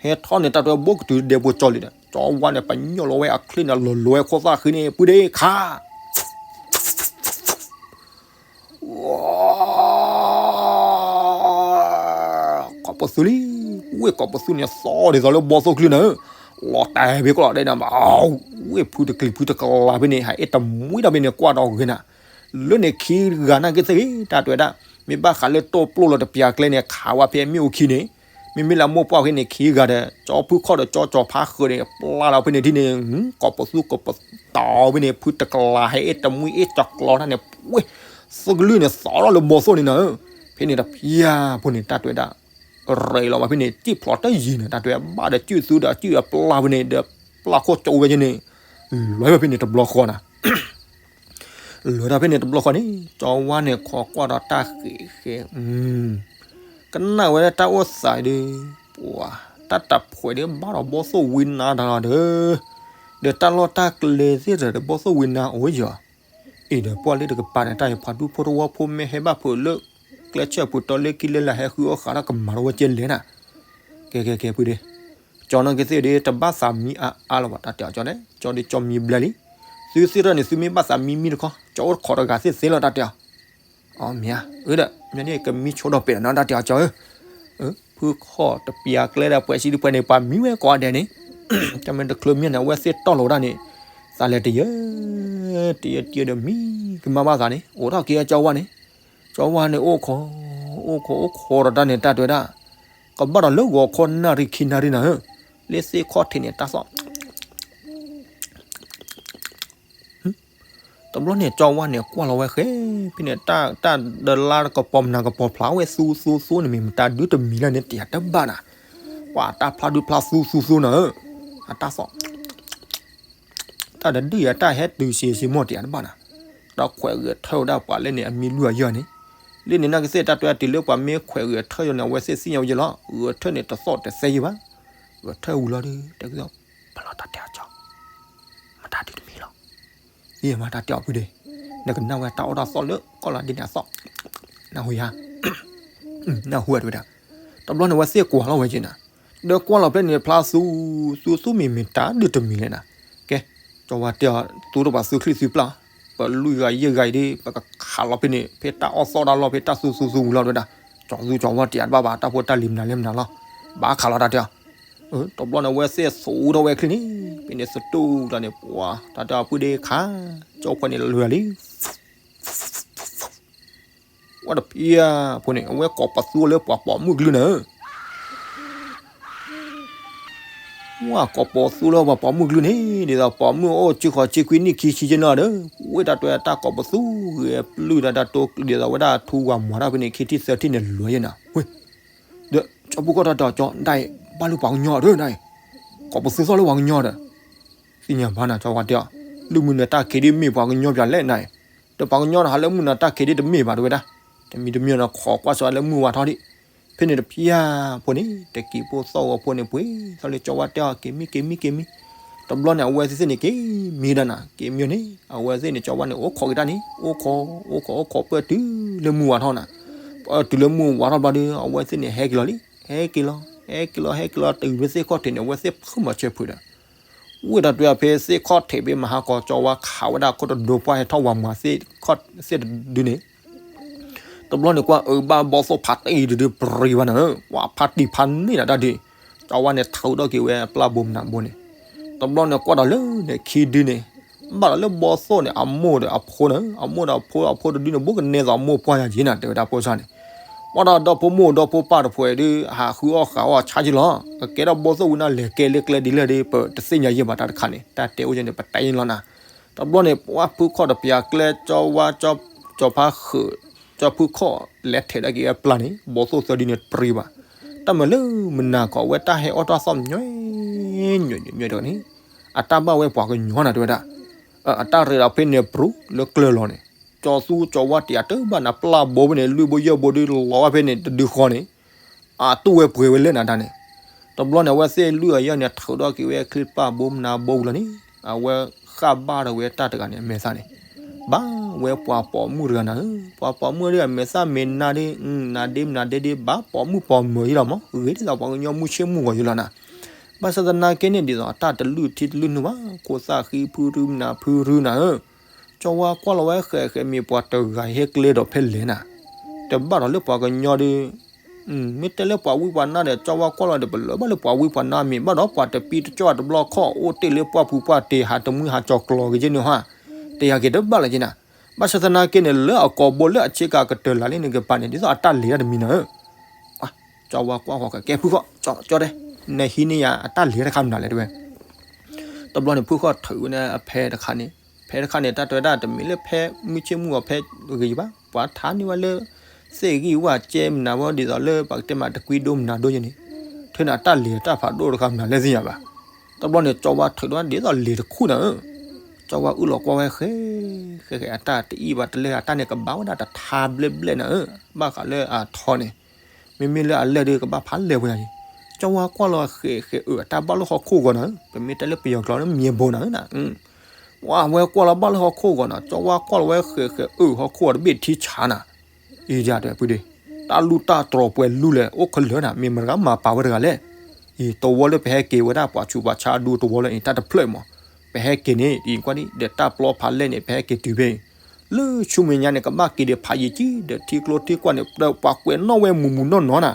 ဟဲထီၣ်န့ၣ် တၢ်တဲဘိကတုၤဒဲးပူၤကၠီလံဒီး ကၠီဝါန့ၣ် ပညိၣ်လီၤဝဲအချံန့ၣ် လီၤလီၤဝဲခိၣ်သၣ်ဃံန့ၣ် ပုၢ်ဒ့ခး ကိးပသူလံ ဝ့ၢ်ကိးပသူန့ၣ် သီဒ်သိးလၢဘီၣ်သိၣ်ကလုၢ်နၤဧၢ လီၤတဲာ်ဖဲကီးလီၤဒဲးနၤ ဝ့ၢ်ဖုတကလံၤဖုတကလးဖဲန့ၣ် ဟဲအ့ၣ်တမှံတၢ်ဖဲန့ၣ် ကွၢ်ဒီးဂ့ၤနၤ လၢန့ၣ်ခံဂၤနာ်က့သ့ၣ်ဂ့ၤ တၢ်တဲဝဲဒၣ် မ့ၢ်ဘၣ်ဃးလၢတိၢ်ပျိလီၤတပျၢ်ကျဲန့ၣ် ခးဝဲဖဲမ့ၣ်အူခံန့ၣ် မ့မ့ၢ်လၢအမိၢ်ပှၢ်ဖဲန့ၣ်ခံဂၤဒီး ကၠီဖုခီၣ်ဒီးကၠီကၠီဖးဃုာ်န့ၣ် ပျၢ်လီၤဖဲန့ၣ်ထံၣ်န့ၣ် ကိးပသူကိးပတီၤဖဲန့ၣ် ဖုတကလးဟဲအ့ၣ်တမှံအ့ၣ်တကျီတၢ်န့ၣ် ဝ့ၢ် သိၣ်ကလုၢ်န့ၣ် သီထီၣ်လၢဘီၣ်သိၣ်န့ၣ်နၤဧၢ ဖဲန့ၣ်တဖျၢၣ်ဖိန့ၣ် တၢ်တဲဝဲဒၣ် ရ့လီၤဝဲဖဲန့ၣ် စံၣ်ဖျိးတယံၤန့ၣ် တၢ်တဲဝဲဘၣ်ဒီး စံၣ်သူဒီးစံၣ်အပျၢ်ဖဲန့ၣ်ဒီး ပျၢ်ခိၣ်ကၠိဝဲက့ၤန့ၣ် လဲၤဝဲဖဲန့ၣ်တဘျီဃီနၤ လဲၤဒီးဖဲန့ၣ်တဘျီဃီန့ၣ် ကၠီဝါန့ၣ် ခိးကွၢ်ဒီးတၢ်ဃဲးဃဲး ကနၣ်ဝဲဒၣ်တၢ်အိၣ်သးဒီး ပှၤ တၢ်တဖှဲးဒီးဘၣ်ဒီးဘီၣ်သိၣ်ဝံနါတၢ်လီၤဒီး ဒီးတၢ်လီၢ်တၢ်ကျဲသ့ၣ်ဒီး ဘီၣ်သိၣ်ဝံနါအိၣ်ယီၤ အံၤဒီးပှၤလၢတကပၤန့ၣ် တၢ်အံၤဖးဒူဖိတဝီဖိမ့ၢ်ဟဲဘၣ်ဖုးလၢ ကျဲဆၢပူၤတီလၢခံလၢလာ်ဟဲဃုအီၣ်ဃာ်တၢ်ကမၤထီၣ်ဝဲကဲလဲၣ်နၤ ကဲကဲကဲပုၢ်ဒ့ ကၠီနာ်က့သ့ၣ်ဒီး တဘၣ်သးမံအါအါလၢၤဘၣ် တၢ်တဲအီၤကၠီန့ၣ် ကၠီဒီးကၠီမံဘျဲလံ သုသ့ၣ်ထီၣ်န့ၣ် သုမ့ၢ်ဘၣ်သးမံမံတခီ ကၠီအိၣ်တခီတဂၤသ့ၣ်သ့လီၤ တၢ်တဲအီၤ အမ့ၢ်ဧါ အၢဒီး မ့ၢ်န့ၣ်ကမံဆိဒီးပဲာ်ဒီးနီၤ တၢ်တဲအီၤကၠီဧၢ ဖုခီၣ်တပျၢ်ကျဲဒီးပှဲၤစံတပှဲၤန့ၣ် ပှၤမံဝဲကိးဂၤဒဲးန့ၣ် တၢ်မ့ၢ်တချုးမံန့ၣ် အဝဲသ့ၣ်တီၢ်လီၤဝဲဒၣ်န့ၣ် သးလဲၤတယၢ တယၢတယၢဒီးမံကမၣ်ဘၣ်သးန့ၣ် အိၣ်ထီၣ်က့ၤကၠီဝါန့ၣ် ကၠီဝါန့ၣ်အိၣ်ခိး အိၣ်ခိးအိၣ်ခိးဒီးတၢ်န့ၣ် တၢ်တဲဝဲဒၣ် ကဘၣ်ဒီးလၢဂီၤခီနၣ်ရံၣ်ခံနၣ်ရံၣ်နၤဧၢ လၢသ့ၣ်ခီၣ်ထံးန့ၣ် တၢ်သီၣ် တဘျီန့ၣ် ကၠီဝါန့ၣ် ကွၢ်လီၤဝဲဃဲ ဖဲန့ၣ် တၢ်တၢ်ဒလါကပီၤမနၤကပီၤဖျါဝဲ သူသူသူန့ၣ် မ့ၢ်မတၤဒုတမံၤလၢန့ၣ် တယၤတဘၣ်နၤ ပှၤတၢ်ဖျါဒုဖျါသူသူသူနၤဧၢ အတၢ်သီၣ် တၢ်တဒုယၤတၢ်ဟဲတုၤဆံးဆံးမီၢ်တယၤတဘၣ်နၤ ဒီးခွဲးဂဲၤထၢၣ်ဝဲဒၣ်ပှၤလၢန့ၣ် အမံၤလွံၢ်အယၢၢ်န့ၣ် လၢန့ၣ်နာ်က့သ့ၣ်တၢ်တဲတုၤလၢပှၤမ့ၢ်ခွဲးဂဲၤထၢၣ်ယီၤန့ၣ် အဝဲသ့ၣ်သ့ၣ်ညါဝဲယဲလီၤ ဂဲၤထၢၣ်န့ၣ်တသီၣ်တသဲယဲဘၣ် ဂဲၤထၢၣ်ဝံၤလီၤဒီး တဲကသီၣ် ပလီၤတၢ်တဲအီၤကၠီ မတၤဒုတမံၤလီၤ သ့ၣ်မၤတၢ်တဲအီၤဖုဒ့ နကနၣ်ဝဲတၢ်အီၣ်တၢ်သီၣ်လၢကီၢ်လီၤဒ်န့ၣ်အသီၣ် နၢ်ဟူဧါ နၢ်ဟူဝဲတဝဲဒၣ် တဘျီန့ၣ်ဝဲသ့ၣ်ကွၢ်လီၤဝဲက့ၤနၤ ဒီးကွၢ်လီၤဖဲန့ၣ်ဖျါသူ သူသူမ့ၢ်မ့ၢ်တၢ်ဒုတမံၤလဲၣ်နၤ ကဲ ကၠီဝါတဲအီၤ သူတပှၤသူချံသူပျၢ် ပလွံၢ်ဂၤယဲၢ်ဂၤအံၤဒီး ပကခးလီၤဖဲန့ၣ် ဖဲတၢ်အီၣ်သီၣ်တၢ်လီၢ်ဖဲတၢ်သူသူသူဝံၤလီၤတဝဲဒၣ် ကၠီသူကၠီဝါတဲအီၤတဘၣ်ဘၣ် တၢ်ဖိတၢ်လံၤမနုၤလဲၣ်မနုၤလီၤ ဘၣ်ခးလီၤတၢ်တဲအီၤ တဘျီန့ၣ် အဝဲသ့ၣ်သူထီၣ်ဝဲချံန့ၣ် ဖဲန့ၣ်သတူၢ်တၢ်န့ၣ် ပှၤ တၢ်တဲအီၤဖုဒ့ခး ကၠီခွဲးန့ၣ်လွံၢ်လံ ဝဲတဖံးဖိန့ၣ် အဝဲကိးပသူလၢပှၤပိာ်မုၣ်ကလုၢ်နၤဧၢ ဝဲကိးပသူလၢပှၤပိာ်မုၣ်ကလုၢ်န့ၣ် ဒ်သိးပိာ်မုၣ်အိၣ်ဆံဃိးဆံခွံနံၣ်ခံဆံယဲၢ်နီၤဒီး ဝဲတၢ်တဲတၢ်ကိးပသူဂဲၤပျုၢ်တၢ်တၢ်တိ ဒ်သိးဝဲဒၣ်ထူဝၤမၤတၢ်ဖဲန့ၣ် ခံထံၣ်သၢထံၣ်န့ၣ်လွဲၤယဲၢ်နၤ ဝဲ ဒီးကၠီဖိကီၢ်တၢ်တဲအီၤကၠီ ဒၣ်အံၤ ဘၣ်လၢပှၤကညီဒီးဒၣ်အံၤ ကိးပသူသီၣ်လၢပှၤကညီဒီး သ့ၣ်ညါဘၣ်နၤ ကၠီဝါတဲအီၤ လၢမုၢ်နၤတၢ်ခံးဒ်မ့ၢ်ပှၤကညီပၠးလဲၣ်နၤအံၤ ဒီးပှၤကညီနၤဟးလၢမုၢ်နၤတၢ်ခံးဒ်တမ့ၢ်ဘၣ်တဝဲဒၣ် တမံၤတမံၤနၤခိးကွၢ်စၢၤလၢမုၢ်ဝါထီၣ်ဒံး ဖဲန့ၣ်တဖံးဖိန့ၣ် တကံးပိၢ်သီၣ်ဂီၤဖိန့ၣ်ပှ့ၤ သီၣ်လၢကၠီဝါတဲအီၤ က့ၤမံ က့ၤမံ က့ၤမံ တဘျီန့ၣ် အဝဲသ့ၣ်သ့ၣ်န့ၣ် က့ၤမံဒၣ်နၤ က့ၤမံန့ၣ် အဝဲသ့ၣ်န့ၣ် ကၠီဝါန့ၣ် အိၣ်ခိးက့ၤတၢ်န့ၣ် အိၣ်ခိး အိၣ်ခိး အိၣ်ခိး ပၢၢ်တုၤလၢမုၢ်ဝါထီၣ်နၤ ပၢၢ်တုၤလၢမုၢ်ဝါထီၣ်ဘျီဒီး အဝဲသ့ၣ်န့ၣ် ဟဲက့ၤလီၤလံ ဟဲက့ၤလီၤ ဟဲက့ၤလီၤ ဟဲက့ၤလီၤ တုၤဖဲသ့ၣ်ခီၣ်ထံးန့ၣ် အဝဲသ့ၣ်ဖုမၤဆၢဖုးဒီး ဝံၤဒီးတၢ်တဲဖဲသ့ၣ်ခီၣ်ထံးဖဲမဟါကီၢ် ကၠီဝါခးဝဲဒၣ်ခိၣ်တဒိပှၢ်ဟဲထီၣ်ဝၤမၤသ့ၣ်ခီၣ်သ့ၣ်တဒုန့ၣ် တဘျီန့ၣ်ကွၢ်အၢဘၣ်ဘီၣ်သိၣ်ဖးတံၢ်တဒု ပြံဘၣ်နၤဧၢ, ကွၢ်ဖးတံၢ်ဖးန့ၢ်နၤတၢ်ဒုး, ကၠီဝါန့ၣ်ထုးထီၣ်က့ၤဝဲအပျၢ်ဘိမနၤဘိန့ၣ်, တဘျီန့ၣ်ကွၢ်ဒီးလၢန့ၣ်ခံဒုန့ၣ်, ဘၣ်ဒီးလၢဘီၣ်သိၣ်န့ၣ် အမိၢ်ဒီးအဖိနၤဧၢ, အမိၢ်ဒီးအဖိ အဖိတဒုန့ၣ် ဘူးကနဲသိးအမိၢ်ပှၢ်ညါက့ၤနၤ တဲဝဲဒၣ်ဖိစၢ်န့ၣ်, ဘၣ်ဒီးဒီဖိမိၢ်ဒီဖိပၢ်တဖုဒုး ဟးဃုအီၣ်ဃုအီၣ်ဆါက့ၤလီၤ, ကကဲထီၣ်ဘီၣ်သိၣ်ဝံၤန့ၣ် လဲၤကဲလၢကျဲဒ်လဲၣ်ဒီး ပတသ့ၣ်ညါယဲၢ်ဘၣ်တၢ်တခါန့ၣ် တၢ်တဲအိၣ်ကဲန့ၣ် ပတဲအံၤလီၤနၤ, တဘျီန့ၣ် ပှၢ်ဖုခီၣ်တပျၢ်ကျဲ ကၠီဝါ ကၠီဖါဃုာ် ကၠီဖုခီၣ် လဲၤထဲးဒၣ်က့ၤဝဲပျၢ်န့ၣ် ဘီၣ်သိၣ်သၢဒုန့ၣ် ပြံဘၣ်, တၢ်မၤလၢမနၤခီဝဲတၢ်ဟဲအီၣ်တၢ်သီၣ်မညီ ညီညီညီတဂၤန့ၣ်, အတၢ်ဘၣ်ဝဲပှၤကညီနၤတဲဝဲဒၣ်, အတၢ်ရ့ဒီးဖဲန့ၣ်ပြူလၢကျၢၢ်လီၤန့ၣ်, ကၠီသူကၠီဝါတယၤတဘၣ်နၤ ပျၢ်ဘိဖဲန့ၣ် လွံၢ်ဘိယဲၢ်ဘိဒုးလီၤဘၣ်ဖဲန့ၣ် တဒုဃီန့ၣ် အတူၢ်ဝဲပှဲၤဝဲလၢနၤတၢ်န့ၣ်, တဘျီန့ၣ် အဝဲသ့ၣ်လွံၢ်အယီၢ်န့ၣ် ထုးထီၣ်က့ၤဝဲချံပျၢ်ဘိမနၤဘိဝံၤလီၤန့ၣ်, အဝဲဃၣ်ဘၣ်ထီၣ်ဝဲတၢ်တဂၤန့ၣ် အမဲာ်သၣ်န့ၣ်, ဘၣ်ဝဲပှၤပိာ်မုၣ်တဂၤနၤဧၢ, ပှၤပိာ်မုၣ်တဂၤအမဲာ်သၣ်မ့ၢ်နါဒ့, နါဒ့မနၤဒ့ဒ့ ဘၣ်ပိာ်မုၣ်ပိာ်မၢၤယံလီၤမး, ဂ့ၤဒ်သိးပှၤကညီမုၢ်ဆ့ၣ်မုၢ်ဂီၤယံလီၤနၤ, ဘၣ်ဆၣ်သနာ်က့န့ၣ် ဒ်သိးအတၢ်တလုၢ်ထံတလုၢ်နုာ်ဘၣ်, ခိၣ်သၣ်ဃံဖုရူမနၤဖုရူနၤဧၢ, ကၠီဝါကွၢ်လီၤဝဲဃဲးဃဲးမ့ၢ်ပှၤတဂၤဟဲကျဲဒီးဖဲလဲၣ်နၤ, တဘၣ်ဒီးလၢပှၤကညီဒီး မ့ၢ်တဲလၢပှၤဝံပှၤနါဒီး ကၠီဝါကွၢ်လီၤဒီး ပလၢဘၣ်လၢပှၤဝံပှၤနါမ့ၢ်ဘၣ်ဒီး ပှၤတပံတကၠီၣ်တဘျီခီၣ်အိၣ်တ့ၢ်လၢပှၢ်ပူၤပှၢ်တ့ၢ် ဟးတမှံဟးကၠီၤကျီၤက့ၤက့န့ၣ်ဟါ, တယၤက့ၤတဘၣ်လၢၤက့နၤ, ဘၣ်ဆၣ်သနာ်က့န့ၣ် လၢအကိာ်ဘိလၢအဆ့ကၤကတၢၢ်လၢ်လံန့ၣ်ကပၤန့ၣ် ဒ်သိးအတၢ်လဲၤတၢ်တမံၤနၤဧၢ, ကၠီဝါကွၢ်ဃီၤကဲဖုခီၣ် ကၠီတဲ, နဟံးန့ၢ်ယၤအတၢ်လဲၤတခါမနုၤလဲၣ်တဲဝဲ တဘျီန့ၣ် ဖုခီၣ်ထုးဝဲန့ၣ်အဖဲတခါန့ၣ်, ဖဲတခါန့ၣ် တၢ်တဲဝဲဒၣ်တမ့ၢ်လၢဖဲမုၢ်ဆ့ၣ်မုၢ်ဂီၤဖဲဂ့ၤဘၣ်, ပှၤထါန့ၢ်ဝဲလၢ သ့ၣ်ဂံၢ်ဝၣ်ကဲမနုၤဝဲဒ်သိးလၢပှၤကတဲမးတကွံဒိၣ်မနုၤဒိၣ်ယဲန့ၣ်, ထဲန့ၣ်အတၢ်လဲၤတၢ်ဖးဒိၣ်တခါမနုၤလဲၣ်သ့ၣ်ညါဘၣ်. တဘျီန့ၣ် ကၠီဝါထုးဒိၣ်ဒ်သိးလံၤတခူၣ်နၤဧၢ, ကၠီဝါအုၣ်လီၤကွၢ်ဝဲဃဲ ဃဲဃဲအတၢ်တအံၣ်ဘၣ်တလဲၢ် အတၢ်န့ၣ်ကဘၣ်ဝဲဒၣ်တထါဘျဲၣ်ဘျဲၣ်နၤဧၢ, ဘၣ်ဃးလၢအထီန့ၣ် မ့မ့ၢ်လၢအလဲၢ်ဒီးကဘၣ်ဖးလဲၢ်ဝဲယၤ, ကၠီဝါကွၢ်လီၤဃဲဃဲအၢ အတၢ်ဘၣ်လၢဟီၣ်ခိၣ်ဂီၤနၤဧၢ, ပမ့ၢ်တဲလၢပယီၤကျိာ်လၢ မြင်ပုံ နၤဧၢနၤ, ဝဲကွၢ်လီၤဘၣ်လၢဟီၣ်ခိၣ်ဂီၤနၤ, ကၠီဝါကွၢ်လီၤဝဲဃဲဃဲအၢ ဟီၣ်ခိၣ်အတဘ့ၣ်ထံဆးနၤ, အံၤဒၣ်တဲဖုဒ့, တၢ်လူၢ်တၢ်တြီၤပှဲၤလူၢ်လဲၣ် အိၣ်ခဲလၢာ်နၤ မ့ၢ်မတၤဂၤမၤပာ်ဝဲတဂၤလဲၣ်, အံၤ တဝီလၢပဟဲက့ၤဝဲဒၣ်ပှၤဆူးပှၤဆါအဒူတဝီလၢအံၤ တၢ်တဖျၢၣ်မး, ပဟဲက့ၤန့ၣ် အံၤကွၢ်ဒ်ဒီးတၢ်ပျီဖးလဲၢ်န့ၣ် ပဟဲက့ၤတုၤဖဲအံၤ လၢဆူမဲာ်ညါန့ၣ် ကဘၣ်က့ၤဒီးဖးယံာ်ကံဒီးထံကျိထံကွၢ်န့ၣ် ပှၤကွဲးနီၣ်ဝဲမူးမူးနီၢ်နီၢ်နၤ,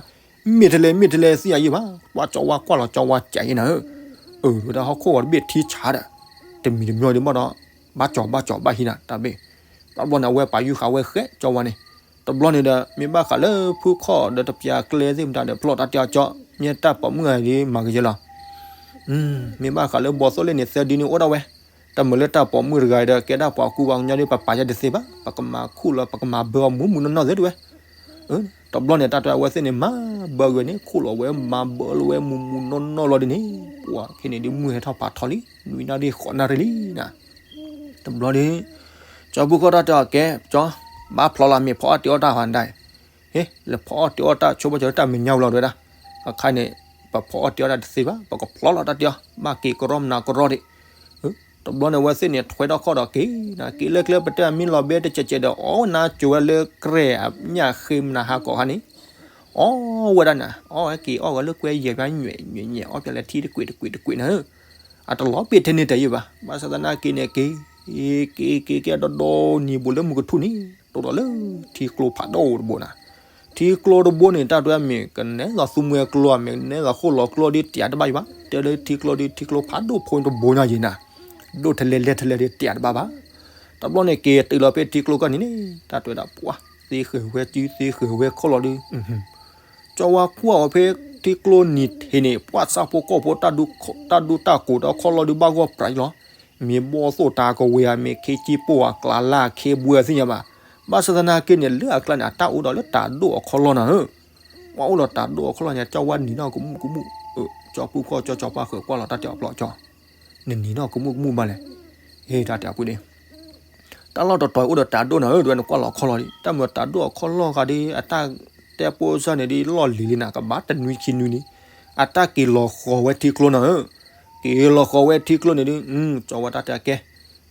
မ့ၢ်ထဲလဲၣ်မ့ၢ်ထဲလဲၣ်သ့ၣ်ညါယံၣ်ဘၣ်, ပှၤကၠီဝါကွၢ်လီၤကၠီဝါကးယံၣ်နၤဧၢ, အၢ ဝဲဒၣ်ဟီၣ်ခိၣ်ဂီၤတဘ့ၣ်ထံဆးဒီး, တမံၤတမံၤဒ်ဘၣ်ဒီး, ဘၣ်ကၠီဘၣ်ကၠီဘၣ်ဟံးနၤတၢ်ဘ့ၣ်, တဘျီန့ၣ် အဝဲပာ်ယုၢ်ဃာ်ဝဲဃဲကၠီဝါန့ၣ်, တဘျီန့ၣ်ဒီး မ့ၢ်ဘၣ်ဃးလၢဖုခီၣ်ဒီးတပျၢ်ကျဲသ့ၣ်မတၤဒီး ဖျီၣ်တၢ်တဲအီၤကၠီ, မ့ၢ်တၢ်ပိာ်မုၣ်ဂၤဒ်မၤကယဲလီၤ မ့ၢ်ဘၣ်ဃးလၢဘီၣ်သိၣ်လ့ၣ်န့ၣ် သၢဒုန့ၣ်အိၣ်ဒၣ်ဝဲ, တမ့ၢ်လၢတၢ်ပိာ်မုၣ်တဂၤဒီး ကဲဒၣ်ပှၤကူပှၤကညီဒီး ပပာ်ယၤတသ့ဘၣ်, ပကမၤခူၣ်လီၤ ပကမၤဘၢအီၤမူးမူးနီၢ်နီၢ်သ့တဲဝဲ, တဘျီန့ၣ် တၢ်တဲအဝဲသ့ၣ်န့ၣ် မၤဘၢဂ့ၤန့ၣ် ခူၣ်လီၤဝဲမၤဘၢလီၤဝဲမူးမူးနီၢ်နီၢ်လီၤဒ်န့ၣ်, ပှၤခဲန့ၣ်ဒ်မုၢ်ဟဲထီၣ်ဖးထီလံ, နွံနၣ်ရံၣ်ဃိးနၣ်ရံၣ်လံနၤ, တဘျီန့ၣ် ကၠီဖုခီၣ်တၢ်တဲအီၤကဲကၠီ, ဘၣ်ဖျီလီၤမ့ၢ်ဖီအီၣ်တ့အီၣ်တၢ်ဟါဒၣ် ဟ့ၣ် လဲၤဖီအီၣ်တ့အီၣ်တၢ်ဆိဘၣ်ကၠီလၢတၢ်မဲာ်ညါဝံၤလီၤတဲဝဲဒၣ်, အခါန့ၣ် ပဖီအီၣ်တ့အီၣ်တၢ်တသ့ဘၣ် ပကဖျီလီၤတၢ်တဲအီၤ ဘၣ်က့ၤကရီမနၤကရီဒံး, တဘျီန့ၣ် အဝဲသ့ၣ်န့ၣ် ထွဲထီၣ်ခီၣ်ဒီးက့ၤနၤ က့ၤလၢကျဲပတဲအမ့ၢ်လီၤဘဲတစဲးစဲးဒီး အီၣ်ဝဲနၤကိၤဝဲလၢကြဲၢ်အညၣ်ဃ့မနၤဟးကီးခါန့ၣ်, အီၣ်ဝဲဒၣ်နၤ အီၣ်ဝဲက့ၤအီၣ်ဝဲလၢကွဲယဲၢ်ဖၣ်ညွဲ့ညွဲ့ညွဲ့ အီၣ်ပၠးလၢထံတကွံာ်တကွံာ်တကွံာ်နၤဧၢ, အတလီၤပ့ၢ်ထဲန့ၣ်တယံာ်ဘၣ် ဘၣ်ဆၣ်သနာ်က့န့ၣ် က့ၤ က့ၤက့ၤက့ၤဒီဒီနံၤဘူးလၢမုၢ်ကထူၣ်န့ၣ် တိၢ်ဒီးလၢထံကျိဖးဒိၣ်တဘိနၤ, ထံကျိတဘိန့ၣ် တၢ်တဲမ့ၢ်ကနဲသိးသူမှဲကျိ မ့ၢ်ကနဲသိးဃိၣ်လီၤကျိဒ်တယၤတဘၣ်ယံၤဘၣ် တဲလၢထံကျိဒီး ထံကျိဖးဒိၣ်ဖိတဘိညါယံၤနၤ, ဒိၣ်ထဲလဲၣ်လဲၣ်ထဲလဲၣ်ဒီးတယၤတဘၣ်ဘၣ်, တဘျီန့ၣ် က့ၤတုၤလီၤဖဲထံကျိကီၢ်န့ၣ်န့ၣ် တၢ်တဲဝဲဒၣ်ပှၤ သ့ဃဲၤဝဲစု သ့ဃဲၤဝဲခီၣ်လီၤဒီး ကၠီဝါကွၢ်အီၤဖဲထံကျိနံၤထံးန့ၣ် ပှၤဆၣ်ဖိကီၢ်ဖိ တၢ်ဒူတၢ်ကိးဒီးခီၣ်လီၢ်ဒုးဘၣ်ဂီၢ်ပြးလီၤ, မ့ၢ်ဘီၣ်သိၣ်တၢ်ကဝ့ၤဧါ မ့ၢ်ခ့ကံပိၢ်ဧါ ကျးလၢအခ့အပှဲၤသ့ၣ်ညါဘၣ်, ဘၣ်ဆၣ်သနာ်က့န့ၣ် လၢအကျါန့ၣ် အတၢ်အိၣ်ဒီးလၢတၢ်ဒိၣ်အခီၣ်လီၢ်နၤဧၢ, ပှၤအိၣ်ဒီးတၢ်ဒိၣ်အခီၣ်လီၢ်ညါ ကၠီဝါနံၤနီၢ်ကမူၣ်ကမူၣ်, ကၠီဖုခီၣ်ကၠီကၠီပှၢ်ဃဲၤကွၢ်လီၤတၢ်တဲအီၤပျီကၠီ, နနံၤနီၢ်ကမူၣ်ကမူၣ်မးလဲၣ်, ဟ့ၣ်တၢ်တဲအီၤပှၤန့ၣ် တၢ်လီၢ်တတီၤအိၣ်ဒီးတၢ်ဒိၣ်နၤဧၢ တဲဝဲနကွၢ်လီၤခီၣ်လီၢ်ဒံး တၢ်မ့ၢ်တၢ်ဒိၣ်အခီၣ်လီၢ်ဂၤဒီး အတၢ်တဲပိစၢ်န့ၣ်ဒ်လီၢ်လံၤလံနၤ ကဘၣ်တနွံခံနွံန့ၣ်, အတၢ်က့ၤလီၤဃီၤဝဲထံကျိနၤဧၢ, က့ၤလီၤဃီၤဝဲထံကျိန့ၣ်ဒုး ကၠီဝဲတၢ်တဲကဲ,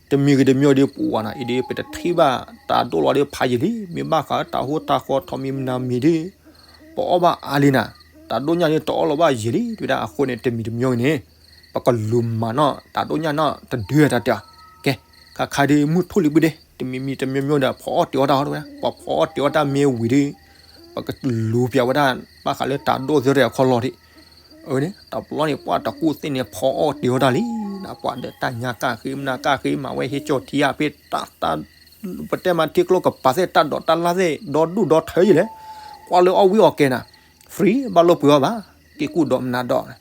တမံၤဂ့ၤတမံၤဒီး ပဝဲနၤအံၤဒ် ပတထံၣ်ဘၣ်တၢ်ဒိၣ်လီၤဒီးဖးယံာ်လံ, မ့ၢ်ဘၣ်ဃးတၢ်ဟိတၢ်ဃီထီးမံၤမနၤမံၤဒ် ပအီၣ်ဘၣ်အါလံနၤ, တၢ်ဒိၣ်ညါဒ်တအီၣ်လီၤဘၣ်ယံာ်လံ တဲဝဲဒၣ်အဃိန့ၣ် တမံၤတမံၤဂ့ၤန့ၣ် ပကလူၤမၤနီၣ်တၢ်ဒိၣ်ညၣ်နီၣ်တဒုတၢ်တဲအီၤ, ကဲ, ခါခါဒ်မုၢ်ထူၣ်လံဘုဒီး တမံၤမံၤတမံၤမံၤဒီး ဖီအီၣ်တ့ၤအီၣ်တၢ်ဟီတဝဲဒၣ်, ပှၤဖီအီၣ်တ့ၤအီၣ်တၢ်မ့ၢ်ဝံၤဒီး ပကလူၤပျးဝဲဒၣ် ဘၣ်ဃးလၢတၢ်ဒိၣ်သ့ၣ်တဖၣ်အခီၣ်လီၢ်ဒံး. အၢန့ၣ် တဘျီန့ၣ် ပှၤတကူၣ်သ့ၣ်န့ၣ် ဖီအီၣ်တ့ၤအီၣ်တၢ်လံ, ပှၤဒီးတၢ်ညါကၣ်ဃ့ မနၤကၣ်ဃ့ မၤဝဲဟ့ၣ်ကၠီၣ်ထံအဖဲတၢ် ပတဲမးထံကျိကပၤသ့ၣ် တၢ်ဒိးတၢ်လၢ်သ့ၣ် ဒီဒူၣ်ဒီထၢယံၤလဲၣ်, ကွၢ်လၢအီၣ်ဝံၣ်အီၣ်ကဲနၤ, free ဘၣ်လိာ်ပှ့ၤအီၣ်ဘၣ်, က့ၤကူၣ်ဒီးမနၤဒီး,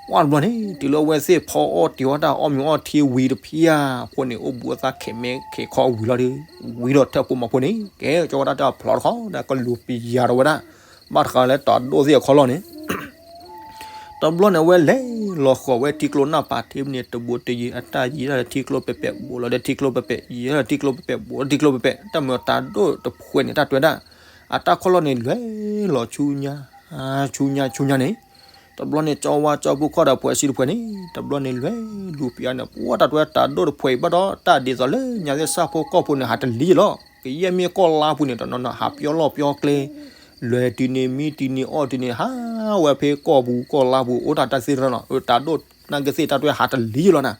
ကွၢ်တဘျီန့ၣ် တုၤလၢအဝဲသ့ၣ်ဖီအီၣ်တ့ၤအီၣ်တၢ်အီၣ်မ့ၤအီၣ်ထံဝံၤတဖၣ်အဃိန့ၣ် အိၣ်ဘူးအသးခဲးမဲာ်ခဲးခီဝံၤလီၤဒီး ဝံၤဒီးထၢၣ်ဖိမၤဖိန့ၣ် ကဲ ကၠီဝါတၢ်တဲအီၤဖျိးတခီ ဒီးကလူၤပျးထီၣ်ဝဲဒၣ်, ဘၣ်တဃးလၢတၢ်ဒိၣ်သ့ၣ်အခီၣ်လီၢ်န့ၣ် တဘျီန့ၣ် အဝဲလဲၤလီၤဃီၤဝဲထံကျိနၢ်ပၤထံပူၤန့ၣ် တဘူးတယံၤ အတၢ်ယံၤတၢ်လၢထံကျိပဲပဲ ဘူးလီၤဒီးထံကျိပဲပဲ ယံၤတၢ်လၢထံကျိပဲပဲ ဘူးလီၤထံကျိပဲပဲ တၢ်မ့ၢ်တၢ်ဒိၣ်တဖှဲးန့ၣ် တၢ်တဲဝဲဒၣ်, အတၢ်ခီၣ်လီၢ်န့ၣ် လဲၤလီၤဆူညါ ဆူညါ ဆူညါန့ၣ်, တဘျီန့ၣ် ကၠီဝါကၠီဖိခီၣ်ဒီးပှဲၤစံတဖှဲးန့ၣ် တဘျီန့ၣ် လဲၤလူၤပျးန့ၣ် ပှၤတၢ်တဲဝဲတၢ်ဒိၣ်တဖှဲးအံၤဘၣ်ဒီး တၢ်ဒ်သိးလၢညါသ့ၣ်ဆၣ်ဖိကီၢ်ဖိန့ၣ် ဟးတလံယလီၤ, ကယဲၢ်မ့ၢ်ကီၢ်လါပူၤန့ၣ် တနီၤနီၤ ဟးပျီလီၢ်ပျီကျဲ လဲၤတုၤန့ၣ် မံတုၤန့ၣ် အီၣ်တုၤန့ၣ် ဟးဝဲဖဲကီၢ်ပူၤကီၢ်လါပူၤ အိၣ်တၢ်တၢ်သ့ၣ်တဖၣ်လီၤ, တၢ်ဒိၣ်နာ်က့သ့ၣ် တၢ်တဲဝဲဟးတလံယလီၤနၤ,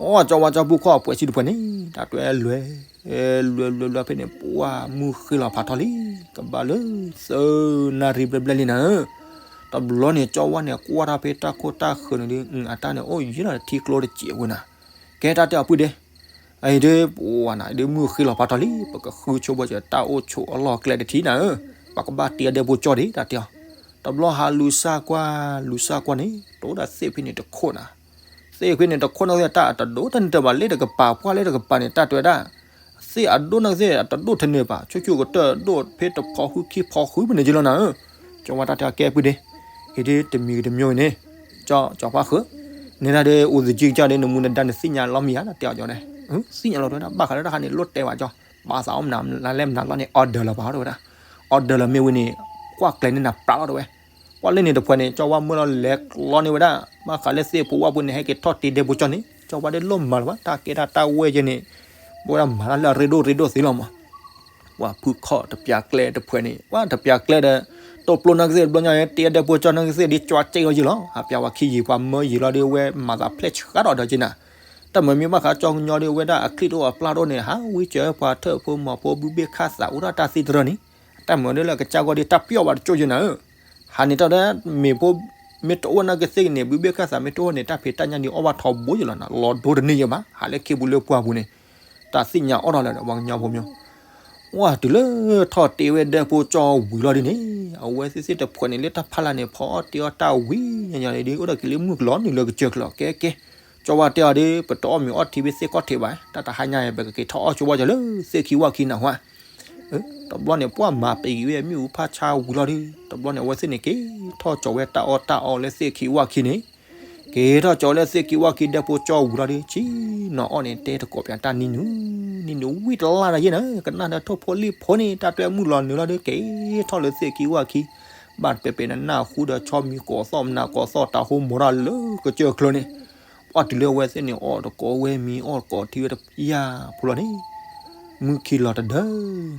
အီၣ် ကၠီဝါကၠီဖိခီၣ်ပှဲၤစံတဖှဲးန့ၣ် တၢ်တဲဝဲလဲၤ လဲၤလဲၤလဲၤဖဲန့ၣ် ပှၤမုၢ်ဃ့လီၤဖးထီလံ, ကဘၣ်လၢ သၢနၣ်ရံၣ်ဘျဲၣ်ဘျဲၣ်လံနၤဧၢ, တဘျီန့ၣ် ကၠီဝါန့ၣ် ကွၢ်တၢ်ဖဲတၢ်ခိၣ်တၢ်ဃၢၤန့ၣ်ဒီး အတၢ်န့ၣ် အိၣ်ယံၤလီၤထံကျိတစဲးဝဲနၤ, ကဲတၢ်တဲအီၤပုၢ်ဒ့ အံၤဒ်ပဝဲနၤ ဒ်မုၢ်ဃ့လီၤဖးထီလံ ပကဃုဆိဘၣ်စၢၤတၢ်အိၣ်ဆိးအလီၢ်အကျဲတထံၣ်နၤဧၢ, ပကဘၣ်တ့အဒဲဖိကၠီဒံး တၢ်တဲအီၤ, တဘျီဟးလူၤစၢ်ကွၢ် လူၤစၢ်ကွၢ်န့ၣ် တအိၣ်ဒီးသ့ၣ်ဖဲန့ၣ်တခိၣ်နၤ, သ့ၣ်ဖဲန့ၣ်တခိၣ်န့ၣ် တၢ်အတဒိၣ်တန့ၢ်တၢ်ဘၣ် လၢတကပၤ ပှၢ်လၢတကပၤန့ၣ် တၢ်တဲဝဲဒၣ် သ့ၣ်အဒိၣ်န့ၣ်သ့ၣ်အတဒိၣ်တန့ၢ်ဘၣ် ဆိကၠူၣ်ကတၢၢ်ဒိၣ်ဖဲတဖီဃုခံဖီဃုဖဲန့ၣ်က့လီၤနၤဧၢ, ကၠီဝါတၢ်တဲအီၤကဲပုၢ်ဒ့ အံၤဒ်တမံၤတမံၤန့ၣ် ကၠီ ကၠီဖးဃၢၤ, နဲဒၣ်ဒီး အိၣ်သယုၢ်ကစၢ်ဒီး နမူနဒါနသ့ၣ်ညါလီၤမ့ၢ်ဧါ တၢ်တဲအီၤကၠီန့ၣ်, သ့ၣ်ညါလီၤတဲဝဲဒၣ် ဘၣ်ဃးလၢတၢ်ခါန့ၣ် လိၣ်တဲဘၣ်ကၠီ, ပာ်သးအီၣ်မနုၤလဲၣ်မနုၤလီၤန့ၣ် order လၢၤဘၣ်တဲဝဲဒၣ်, order လၢၤမ့ၢ်ဝံၤန့ၣ် ကွၢ်ကျဲၤန့ၢ်နၤပြးလီၤတဲဝဲ, ကွၢ်လၢန့ၣ်တဖှဲးန့ၣ် ကၠီဝါမၢလီၤလဲၤကျီန့ၢ်ဝဲဒၣ် ဘၣ်ဃးလၢသ့ၣ်ဖိဝၣ်ဖိန့ၣ် ဟဲက့ၤထီၣ်တ့ဒဲဖိကၠီန့ၣ် ကၠီဝါဒီးလိၣ်မၤလၢၤဘၣ် တၢ်ကဲဒၣ်တၢ်ဝဲကဲန့ၣ်, ပဝဲဒၣ်မၤတၢ်လၢအရ့ဒိၣ်ရ့ဒိၣ်သ့လီၤမး ပှၤဖုခီၣ်တပျးကျဲတဖှဲးန့ၣ် ပှၤတပျးကျဲဒီး တိာ်ပျိနၢ်ကသ့ၣ်တဘျီညါ တ့အဒဲဖိကၠီနၢ်ကသ့ၣ်ဒ်ကၠီကဲအီၤယံၤလီၤ ဟးပျးဝဲခံယံၤပှၤမၢယံၤလီၤဒီးဝဲမၤသးဖျဲၣ်ဆှးဒီးဒီးက့နၤ, တၢ်မၤမ့ၢ်ဘၣ်ဃးကၠီကညီဒီးဝဲဒၣ်အချံၣ်တအိၣ်အပျၢ်တအိၣ်န့ၣ် ဟးဝံကၢၤပှၤထၢၣ်ဖိမီၤဖိဘုဘ့ၣ်ခၣ်သးအိၣ်ဒၣ်တၢ်သ့တရၢန့ၣ်, တၢ်မၤဒ်လၢကစၢ်ဂီၢ်ဒ်တၢ်ပျီၣ်ဘၣ်တကၠိယနၤဧၢ, ဟးန့ၣ်တၢ်ဒီး မ့ၢ်ဖိ မ့ၢ်တအိၣ်နၢ်ကသ့ၣ်န့ၣ် ဘုဘ့ၣ်ခၣ်သးမ့ၢ်တအိၣ်န့ၣ် တၢ်ဖံးတၢ်ညၣ်ဒ်အီၣ်ဘၣ်ထီဘိယလီၤနၤ လီၤဒိတန့ၢ်ယဘၣ် ဟးလၢခ့ပူၤလၢပှၢ်ပူၤန့ၣ်, တၢ်သ့ၣ်ညါအီၣ်ထီၣ်လၢၤဒီးပှၤကညီဖိမ့ၢ် ဝဲတုၤလၢထီၣ်တ့ဝဲဒဲဖိကၠီဝံၤလီၤဒ်န့ၣ်, အဝဲသ့ၣ်သ့ၣ်တဖှဲးန့ၣ်လၢတၢ်ဖးလၢ်န့ၣ် ဖီအီၣ်တ့အီၣ်တၢ်ဝံၤညါညါန့ၣ်ဒ် အိၣ်ဒီးက့ၤလၢမုၢ်ကလီၤနုာ်လၢကစၢၢ်ကလီၤ ကဲကဲ, ကၠီဝါတဲအီၤဒီး ပတအီၣ်မ့ၤအီၣ်ထံဖဲသ့ၣ်ခီၣ်ထံးဘၣ် တၢ်တဟါညါပကက့ၤထီၣ်အီၣ်ဆိဘၣ်ကၠီလၢသ့ၣ်ခံဝၣ်ခံနၢ်ဟူဧါ တဘျီန့ၣ် ပှၤမၤပံာ်က့ၤဝဲမ့ၣ်အူဖးဆါဝံၤလီၤဒီး တဘျီန့ၣ် အဝဲသ့ၣ်န့ၣ် က့ၤထီၣ်ကၠီၤဝဲတၢ်အီၣ်တၢ်အီလၢသ့ၣ်ခံဝၣ်ခံန့ၣ်, က့ၤထီၣ်ကၠီၤလၢသ့ၣ်ခံဝၣ်ခံဒဲဖိကၠီဝံၤလီၤဒီး ဆ့ၣ်နီၤအီၣ်န့ၣ် တဲတကိးပၠးတၢ်နံၤနုၤ, နံၤနုၤဝံတလါဒီးယဲၢ်နၤ ကနၣ်ဒီးထိၣ်ဖိလံၣ်ဖိန့ၣ် တၢ်တွဲမုၢ်လီၤနုာ်လီၤဒီး က့ၤထီၣ်လၢသ့ၣ်ခံဝၣ်ခံ, ဘၣ်တပဲာ်ပဲာ်နနၢ်ဟူဒီး ဆီမံၤကိးသီၣ်မနၤကိးသီၣ် တၢ်ဟူမိၢ်တၢ်လၢကစၢၢ်ချၢန့ၣ်, ပှၤတုၤလၢအဝဲသ့ၣ်န့ၣ် အီၣ်တကိးဝဲမံၤ အီၣ်တကိးထံဝဲတပျၢ်ဖိလီၤန့ၣ် မုၢ်ခံလီၤတဒၢ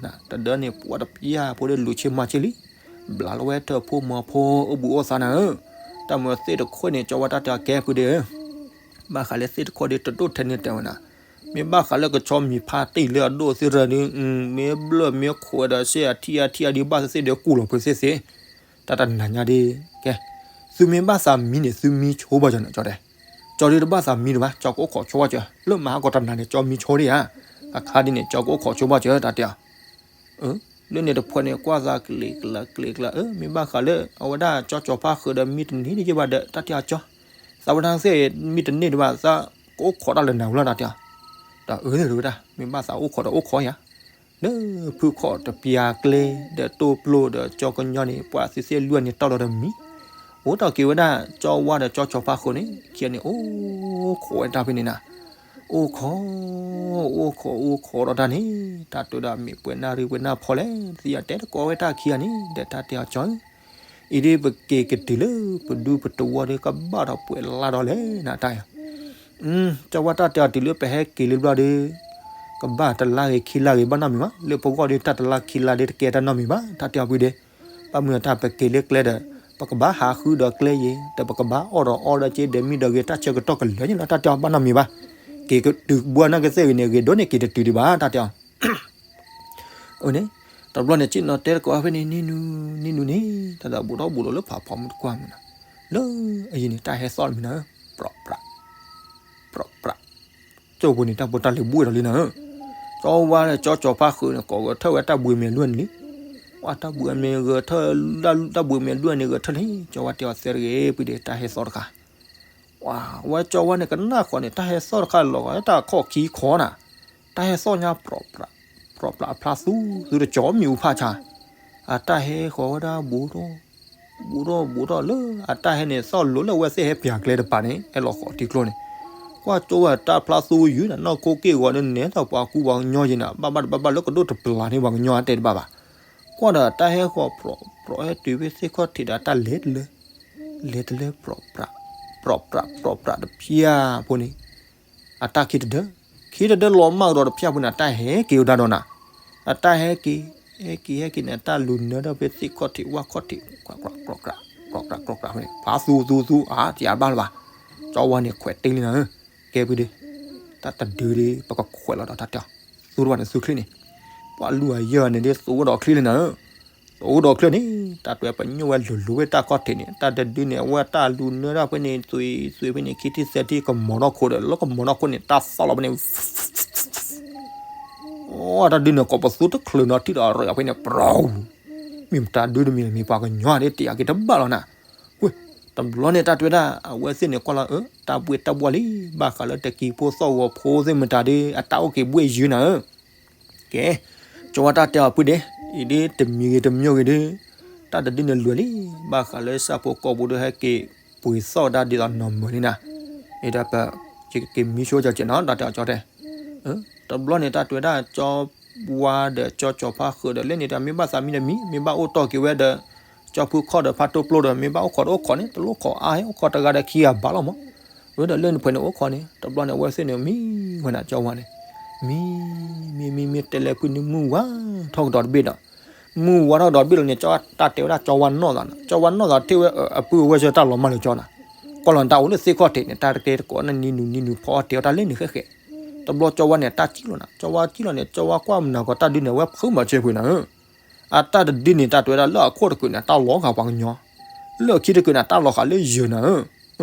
နၤ တဒၢန့ၣ် ပှၤတပျၢ်ဖိဒီးလူၤဆ့မၤဆ့လံ, ဘျးလီၤဝဲထၢၣ်ဖိမီၤဖိအိၣ်ဘူးအိၣ်သးနၤဧၢ, တၢ်မၤသ့ၣ်တခိၣ်န့ၣ် ကၠီဝဲတၢ်တဲအီၤကဲဖုဒ့ဧၢ, ဘၣ်ဃးလၢသ့ၣ်တခိၣ်ဒီးတဒိၣ်ထဲန့ၣ်တဲဝဲနၤ, မ့ၢ်ဘၣ်ဃးလၢကဆီမံၤဖါတံၢ်လၢအဒိၣ်သ့ၣ်တဖၣ်ဒီး မ့ၢ်ဘျၢၣ်မ့ၢ်ခိးဒီး စ့အထံအထံအဒံးဘၣ်သ့ၣ်သ့ၣ်ဒီးကူၣ်လီၤဖုးသ့ၣ်သ့ၣ်, တၢ်တနၤညါဒ်, ကဲ, သုမ့ၢ်ဘၣ်သးမံန့ၣ် သုမံဆိဘၣ်ကၠီန့ၣ် ကၠီတဲ, ကၠီဒ်တဘၣ်သးမံဒံးဘၣ် ကၠီကအိၣ်ခိးဆိဘၣ်ကၠီ, လၢမဟါကီးတနၤန့ၣ် ကၠီမံဆိဒံးဧါ, အခါဒ်န့ၣ် ကၠီကအိၣ်ခိးဆိဘၣ်ကၠီ တၢ်တဲအီၤ လၢန့ၣ်တဖှဲးန့ၣ် ကွၢ်သးကလံၤကလါကလံၤကလါ အၢ မ့ၢ်ဘၣ်ဃးလၢ အဝဲဒၣ်ကၠီကၠီဖါဃုာ်ဒီးမံတန့ၢ်ဒံးယဲၢ်ဘၣ်ဒီး တၢ်တဲအီၤကၠီ, သးဝဲဒၣ်သ့ၣ်မံတန့ၢ်ဒံးဘၣ် သးကအိၣ်ခိးတၢ်လၢနၤဝဲလီၤ တၢ်တဲအီၤ, ဒီးအၢ တဝဲဒၣ် မ့ၢ်ဘၣ်သးအိၣ်ခိးဒီးအိၣ်ခိးယၤ, လၢဖုခီၣ်တပျၢ်ကျဲ ဒီးတိၢ်ပျိၢ်ဒီးကၠီကညီန့ၣ် ပှၤသ့ၣ်သ့ၣ်လွံၢ်န့ၣ် တီၢ်လီၤဒီးမံ, အိၣ်တီၢ်က့ၤဝဲဒၣ် ကၠီဝါဒီးကၠီကၠီဖါဃုာ်န့ၣ် ခံဂၤန့ၣ် အိၣ်ခိးဝဲတၢ်ဖဲန့ၣ်နၤ, အိၣ်ခိး အိၣ်ခိး အိၣ်ခိးဒီးတၢ်န့ၣ် တၢ်တဲဝဲဒၣ်မ့ၢ်ပှဲၤနၣ်ရံၣ်ပှဲၤနၣ်ဖီလဲၣ် သ့ၣ်ညါတဲတကိးဝဲတၢ်ခံဂၤန့ၣ် ဒီးတၢ်တဲအီၤကၠီဧၢ, အံၤဒ်ပက့ၤကတုၤလၢပဒူပသဝီဒီး ကဘၣ်ဒီးပှဲၤလါဒီးလဲၣ်နၤတၢ်ယၤ, ကၠီဝါတၢ်တဲအီၤတုၤလၢပဟဲက့ၤလံဘျီဒီး ကဘၣ်တလါဂ့ၤခံလါဂ့ၤဘၣ်နီတမံၤဘၣ်, လၢပဂီၢ်ဒီးတၢ်တလါခံလါဒီးတကဲတၢ်နီတမံၤဘၣ်, တၢ်တဲအီၤဖုဒ့, ဘၣ်မနုၤတၢ်ပက့ၤလၢကျဲဒီး ပကဘၣ်ဟးဃုဒီးကျဲယဲ ဒီးပကဘၣ်အီၣ်ဒီးအီဒီးက့ ဒီးမ့ၢ်ဒီးဂ့ၤ တၢ်ဆၢကတီၢ်ကလၢာ်န့ၣ်လီၤ တၢ်တဲအီၤ ဘၣ်နီတမံၤဘၣ်. က့ၤတုၤဘှီနၢ်ကသ့ၣ်ဂ့ၤန့ၣ် ဂ့ၤဒိၣ်န့ၢ်က့ၤတတုၤဒံးဘၣ် တၢ်တဲအီၤ. အန့ၣ် တဘျီန့ၣ် ဆ့ၣ်နီၤတဲတကိးဖဲန့ၣ် နံၤနူၤ နံၤနူၤန့ၣ် တၢ်ဒီးဘူးထီၣ်ဘူးလီၤလၢဖးဖီမုၢ်တကွၢ်မုၢ်နီၤ, လၢအယံၤန့ၣ် တၢ်ဟဲသီၣ်တမံၤနီၤ, ပြးပြး ပြးပြး ကၠိဖိန့ၣ် တၢ်ဖိတၢ်လံၤဘှ့ၣ်ဒီးလံနီၤ, ကၠီဝါဒီးကၠီကၠီၤဖါဃုာ်န့ၣ် ကိးဂဲၤထၢၣ်ဝဲတၢ်ဘှံးမဲာ်လွံၢ်န့ၣ်လံ. ပှၤတၢ်ဘှံးမဲာ်ဂဲၤထၢၣ် တၢ်ဘှံးမဲာ်လွံၢ်န့ၣ်ဂဲၤထၢၣ်လံ, ကၠီဝါတဲအီၤသဲတဂ့ၤ ပှၤဒီး တၢ်ဟဲသီၣ်တခါ ဝဲကၠီဝါန့ၣ် ကနၣ်ဃီန့ၣ် တၢ်ဟဲသီၣ်တခါလီၤဂီၤ တၢ်ခီၣ်ခံခီနၤ, တၢ်ဟဲသီၣ်ညါ ပြးပြး ပြးပြး အဖျါသူသူတကၠီမံၤအူဖးဆါ, အတၢ်ဟဲဃီၤဝဲဒၣ်ဘူးထီၣ် ဘူးထီၣ်ဘူးထီၣ်လၢ အတၢ်ဟဲန့ၣ် သီၣ်လိၤလၢအဝဲသ့ၣ်ဟဲပၠးကျဲတပၤန့ၣ် ဟဲလီၤဃီၤထံကျိန့ၣ်, ကွၢ်ကၠီဝါတၢ်ဖျါသူယုာ်နၤ နီၢ်ခိက့ၢ်ဂီၤန့ၣ် နဲထီၣ်ပှၤကူပှၤကညီယဲနၤ ဘၣ်ဘၣ်တဘၣ်ဘၣ်လၢကဒိၣ်တပျၢ်န့ၣ် ပှၤကညီအတဲတဘၣ်ဘၣ်. ကွၢ်ဒီးတၢ်ဟဲဃီၤ ပြးပြး ဟဲတုၤဖဲသ့ၣ်ခီၣ်ထံးဒီး တၢ်လဲၤတလၢ လဲၤတလၢ ပြးပြး ပြးပြး ပြးပြးတဖၠၣ်ဖိန့ၣ် အတၢ်ခံတဒၢ ခံတဒၢလီၤမၢ်ကဒီးတဖၠၣ်ဖိန့ၣ် အတၢ်ဟဲက့ၤဝဲဒၣ်ဒီးနၤ, အတၢ်ဟဲက့ၤ ဟဲက့ၤဟဲက့ၤန့ၣ် အတၢ်လူၤနၢထီၣ်ဖဲသ့ၣ်ခီၣ်ထံးဝၣ်ခီၣ်ထံး ကြၢးကြၢးကြၢးကြၢးကြၢးကြၢးန့ၣ် ဖျါသူသူသူ အါ တယၤဘၣ်လၢၤဘၣ်. ကၠီဝါန့ၣ် ခွဲးတ့ၢ်လံနၤ, ကဲပှၤဒီး တၢ်တဒုဒီး ပကခွဲးလီၤဒီးတၢ်တဲအီၤ သူတဘၣ်န့ၣ်သူချ့န့ၣ်, ပှၤလူၤအယၢၢ်န့ၣ်ဒ်သိးဝဲဒီးချ့လံနၤ, သိးဝဲဒီးချ့န့ၣ် တၢ်တွဲပညိၣ်ဝဲလူၤလူၤဝဲတၢ်ခီၣ်ထံးန့ၣ် တၢ်တဒုန့ၣ် အဝဲတၢ်လူၤနၢထီၣ်ဖဲန့ၣ် သွံၣ်သွံၣ်ဖဲန့ၣ် ခံထံၣ်သၢထံၣ်ကမီၤထီၣ်ခိၣ်ဒီး လၢကမီၤထီၣ်ခိၣ်န့ၣ် တၢ်သီၣ်လီၤဖဲန့ၣ် အိ တၢ်ဒုန့ၣ် ကိးပသူတချုးနီၤထံၣ်ဒီးရ့အီၤဖဲန့ၣ် ပြူၤ, မ့ၢ်မတၤဒုတမံၤ မ့ၢ်ပှၤကညီဒ်တယာ်က့ၤတဘၣ်လီၤနၤ. ဝ့ၢ် တဘျီန့ၣ် တၢ်တွဲဒၣ် အဝဲသ့ၣ်န့ၣ်ကွၢ်လီၤ အၢ တၢ်ဘှ့ၣ်တၢ်ဘှီၣ်လံ ဘၣ်ဃးလၢတကံၤဖိသီၣ်ဂီၤဖိသ့ၣ်မတၤဒ် အတၢ်အိၣ်က့ၤဘှ့ၣ်ယုာ်နၤဧၢ. ကဲ ကၠီဝါတၢ်တဲအီၤဖုဒဲး အံၤဒ်တမံၤဂ့ၤတမံၤဂ့ၤဒ် တၢ်တဒုန့ၣ်လွဲၢ်လံ ဘၣ်ဃးလၢဆၣ်ဖိကီၢ်ဖိဒီးဟဲက့ၤပှ့ၤသီၣ်ဒၣ်ဒ်သိးနီၢ်မုာ်လံနၤ, အံၤဒီးပ ယက့ၤမံဆိကၠီကဲးနီၤ တၢ်တဲအီၤကၠီတဲ တဘျီန့ၣ် တၢ်တွဲဒၣ် ကၠီဝါဒီးကၠီကၠီၤဖါဃုာ်ဒီး လၢန့ၣ်တၢ်မ့ၢ်ဘၣ်သးမံဒီးမံ မ့ၢ်ဘၣ်အိၣ်တီၢ်က့ၤဝဲဒီး ကၠီဖုခီၣ်ဒီးဖါတိၢ်ပျိဒီး မ့ၢ်ဘၣ်အိၣ်ခိးတအိၣ်ခိးန့ၣ် တလိၣ်ခိးအါဟဲ အိၣ်ခိးတဂၤဒီးခံဂၤဘၣ်လီၤမး, ဝဲဒီးလၢန့ၣ်ဖဲန့ၣ်အိၣ်ခိးန့ၣ် တဘျီန့ၣ် အဝဲသ့ၣ်န့ၣ်မံဝဲနၤ ကၠီဝါန့ၣ် မံ မံ မံ မံ တဲလဲၤဖုန့ၣ်မုၢ်ဝါထီၣ်ကဒီးတဘ့ၣ်ဒီး မုၢ်ဝါထီၣ်ကဒီးတဘ့ၣ်လီၤန့ၣ် ကၠီဝါတၢ်တဲဝဲဒၣ်ကၠီဝါနီၢ်သးနီၤ ကၠီဝါနီၢ်သးထံၣ်ဝဲအပုၢ်အဝဲၢ်ဆၢတၢ်လီၤမၢ်လၢကၠီနၤ, ကွၢ်လီၤနတၢ်အိၣ်လၢသ့ၣ်ခီၣ်ထံးန့ၣ် တၢ်တကဲတကိးနနံၤနူၤနံၤနူၤဖီအီၣ်တဲအီၣ်တၢ်လၢန့ၣ်ဃဲဃဲ, တဘျီကၠီဝါန့ၣ် တၢ်စံၣ်လီၤနၤ ကၠီဝါစံၣ်လီၤန့ၣ် ကၠီဝါကွၢ်မနုၤကီးတၢ်ဒုန့ၣ် အဝဲဖုမၤစၢၤပှ့ၤနၤဧၢ, အတၢ်တဒုန့ၣ် တၢ်တွဲဒၣ်လၢအခိၣ်တကုာ်န့ၣ် တၢ်လီၤဃာ်ပှၤကညီ, လၢအခံတကုာ်န့ၣ် တၢ်လီၤဃာ်လၢယၢၤနၤ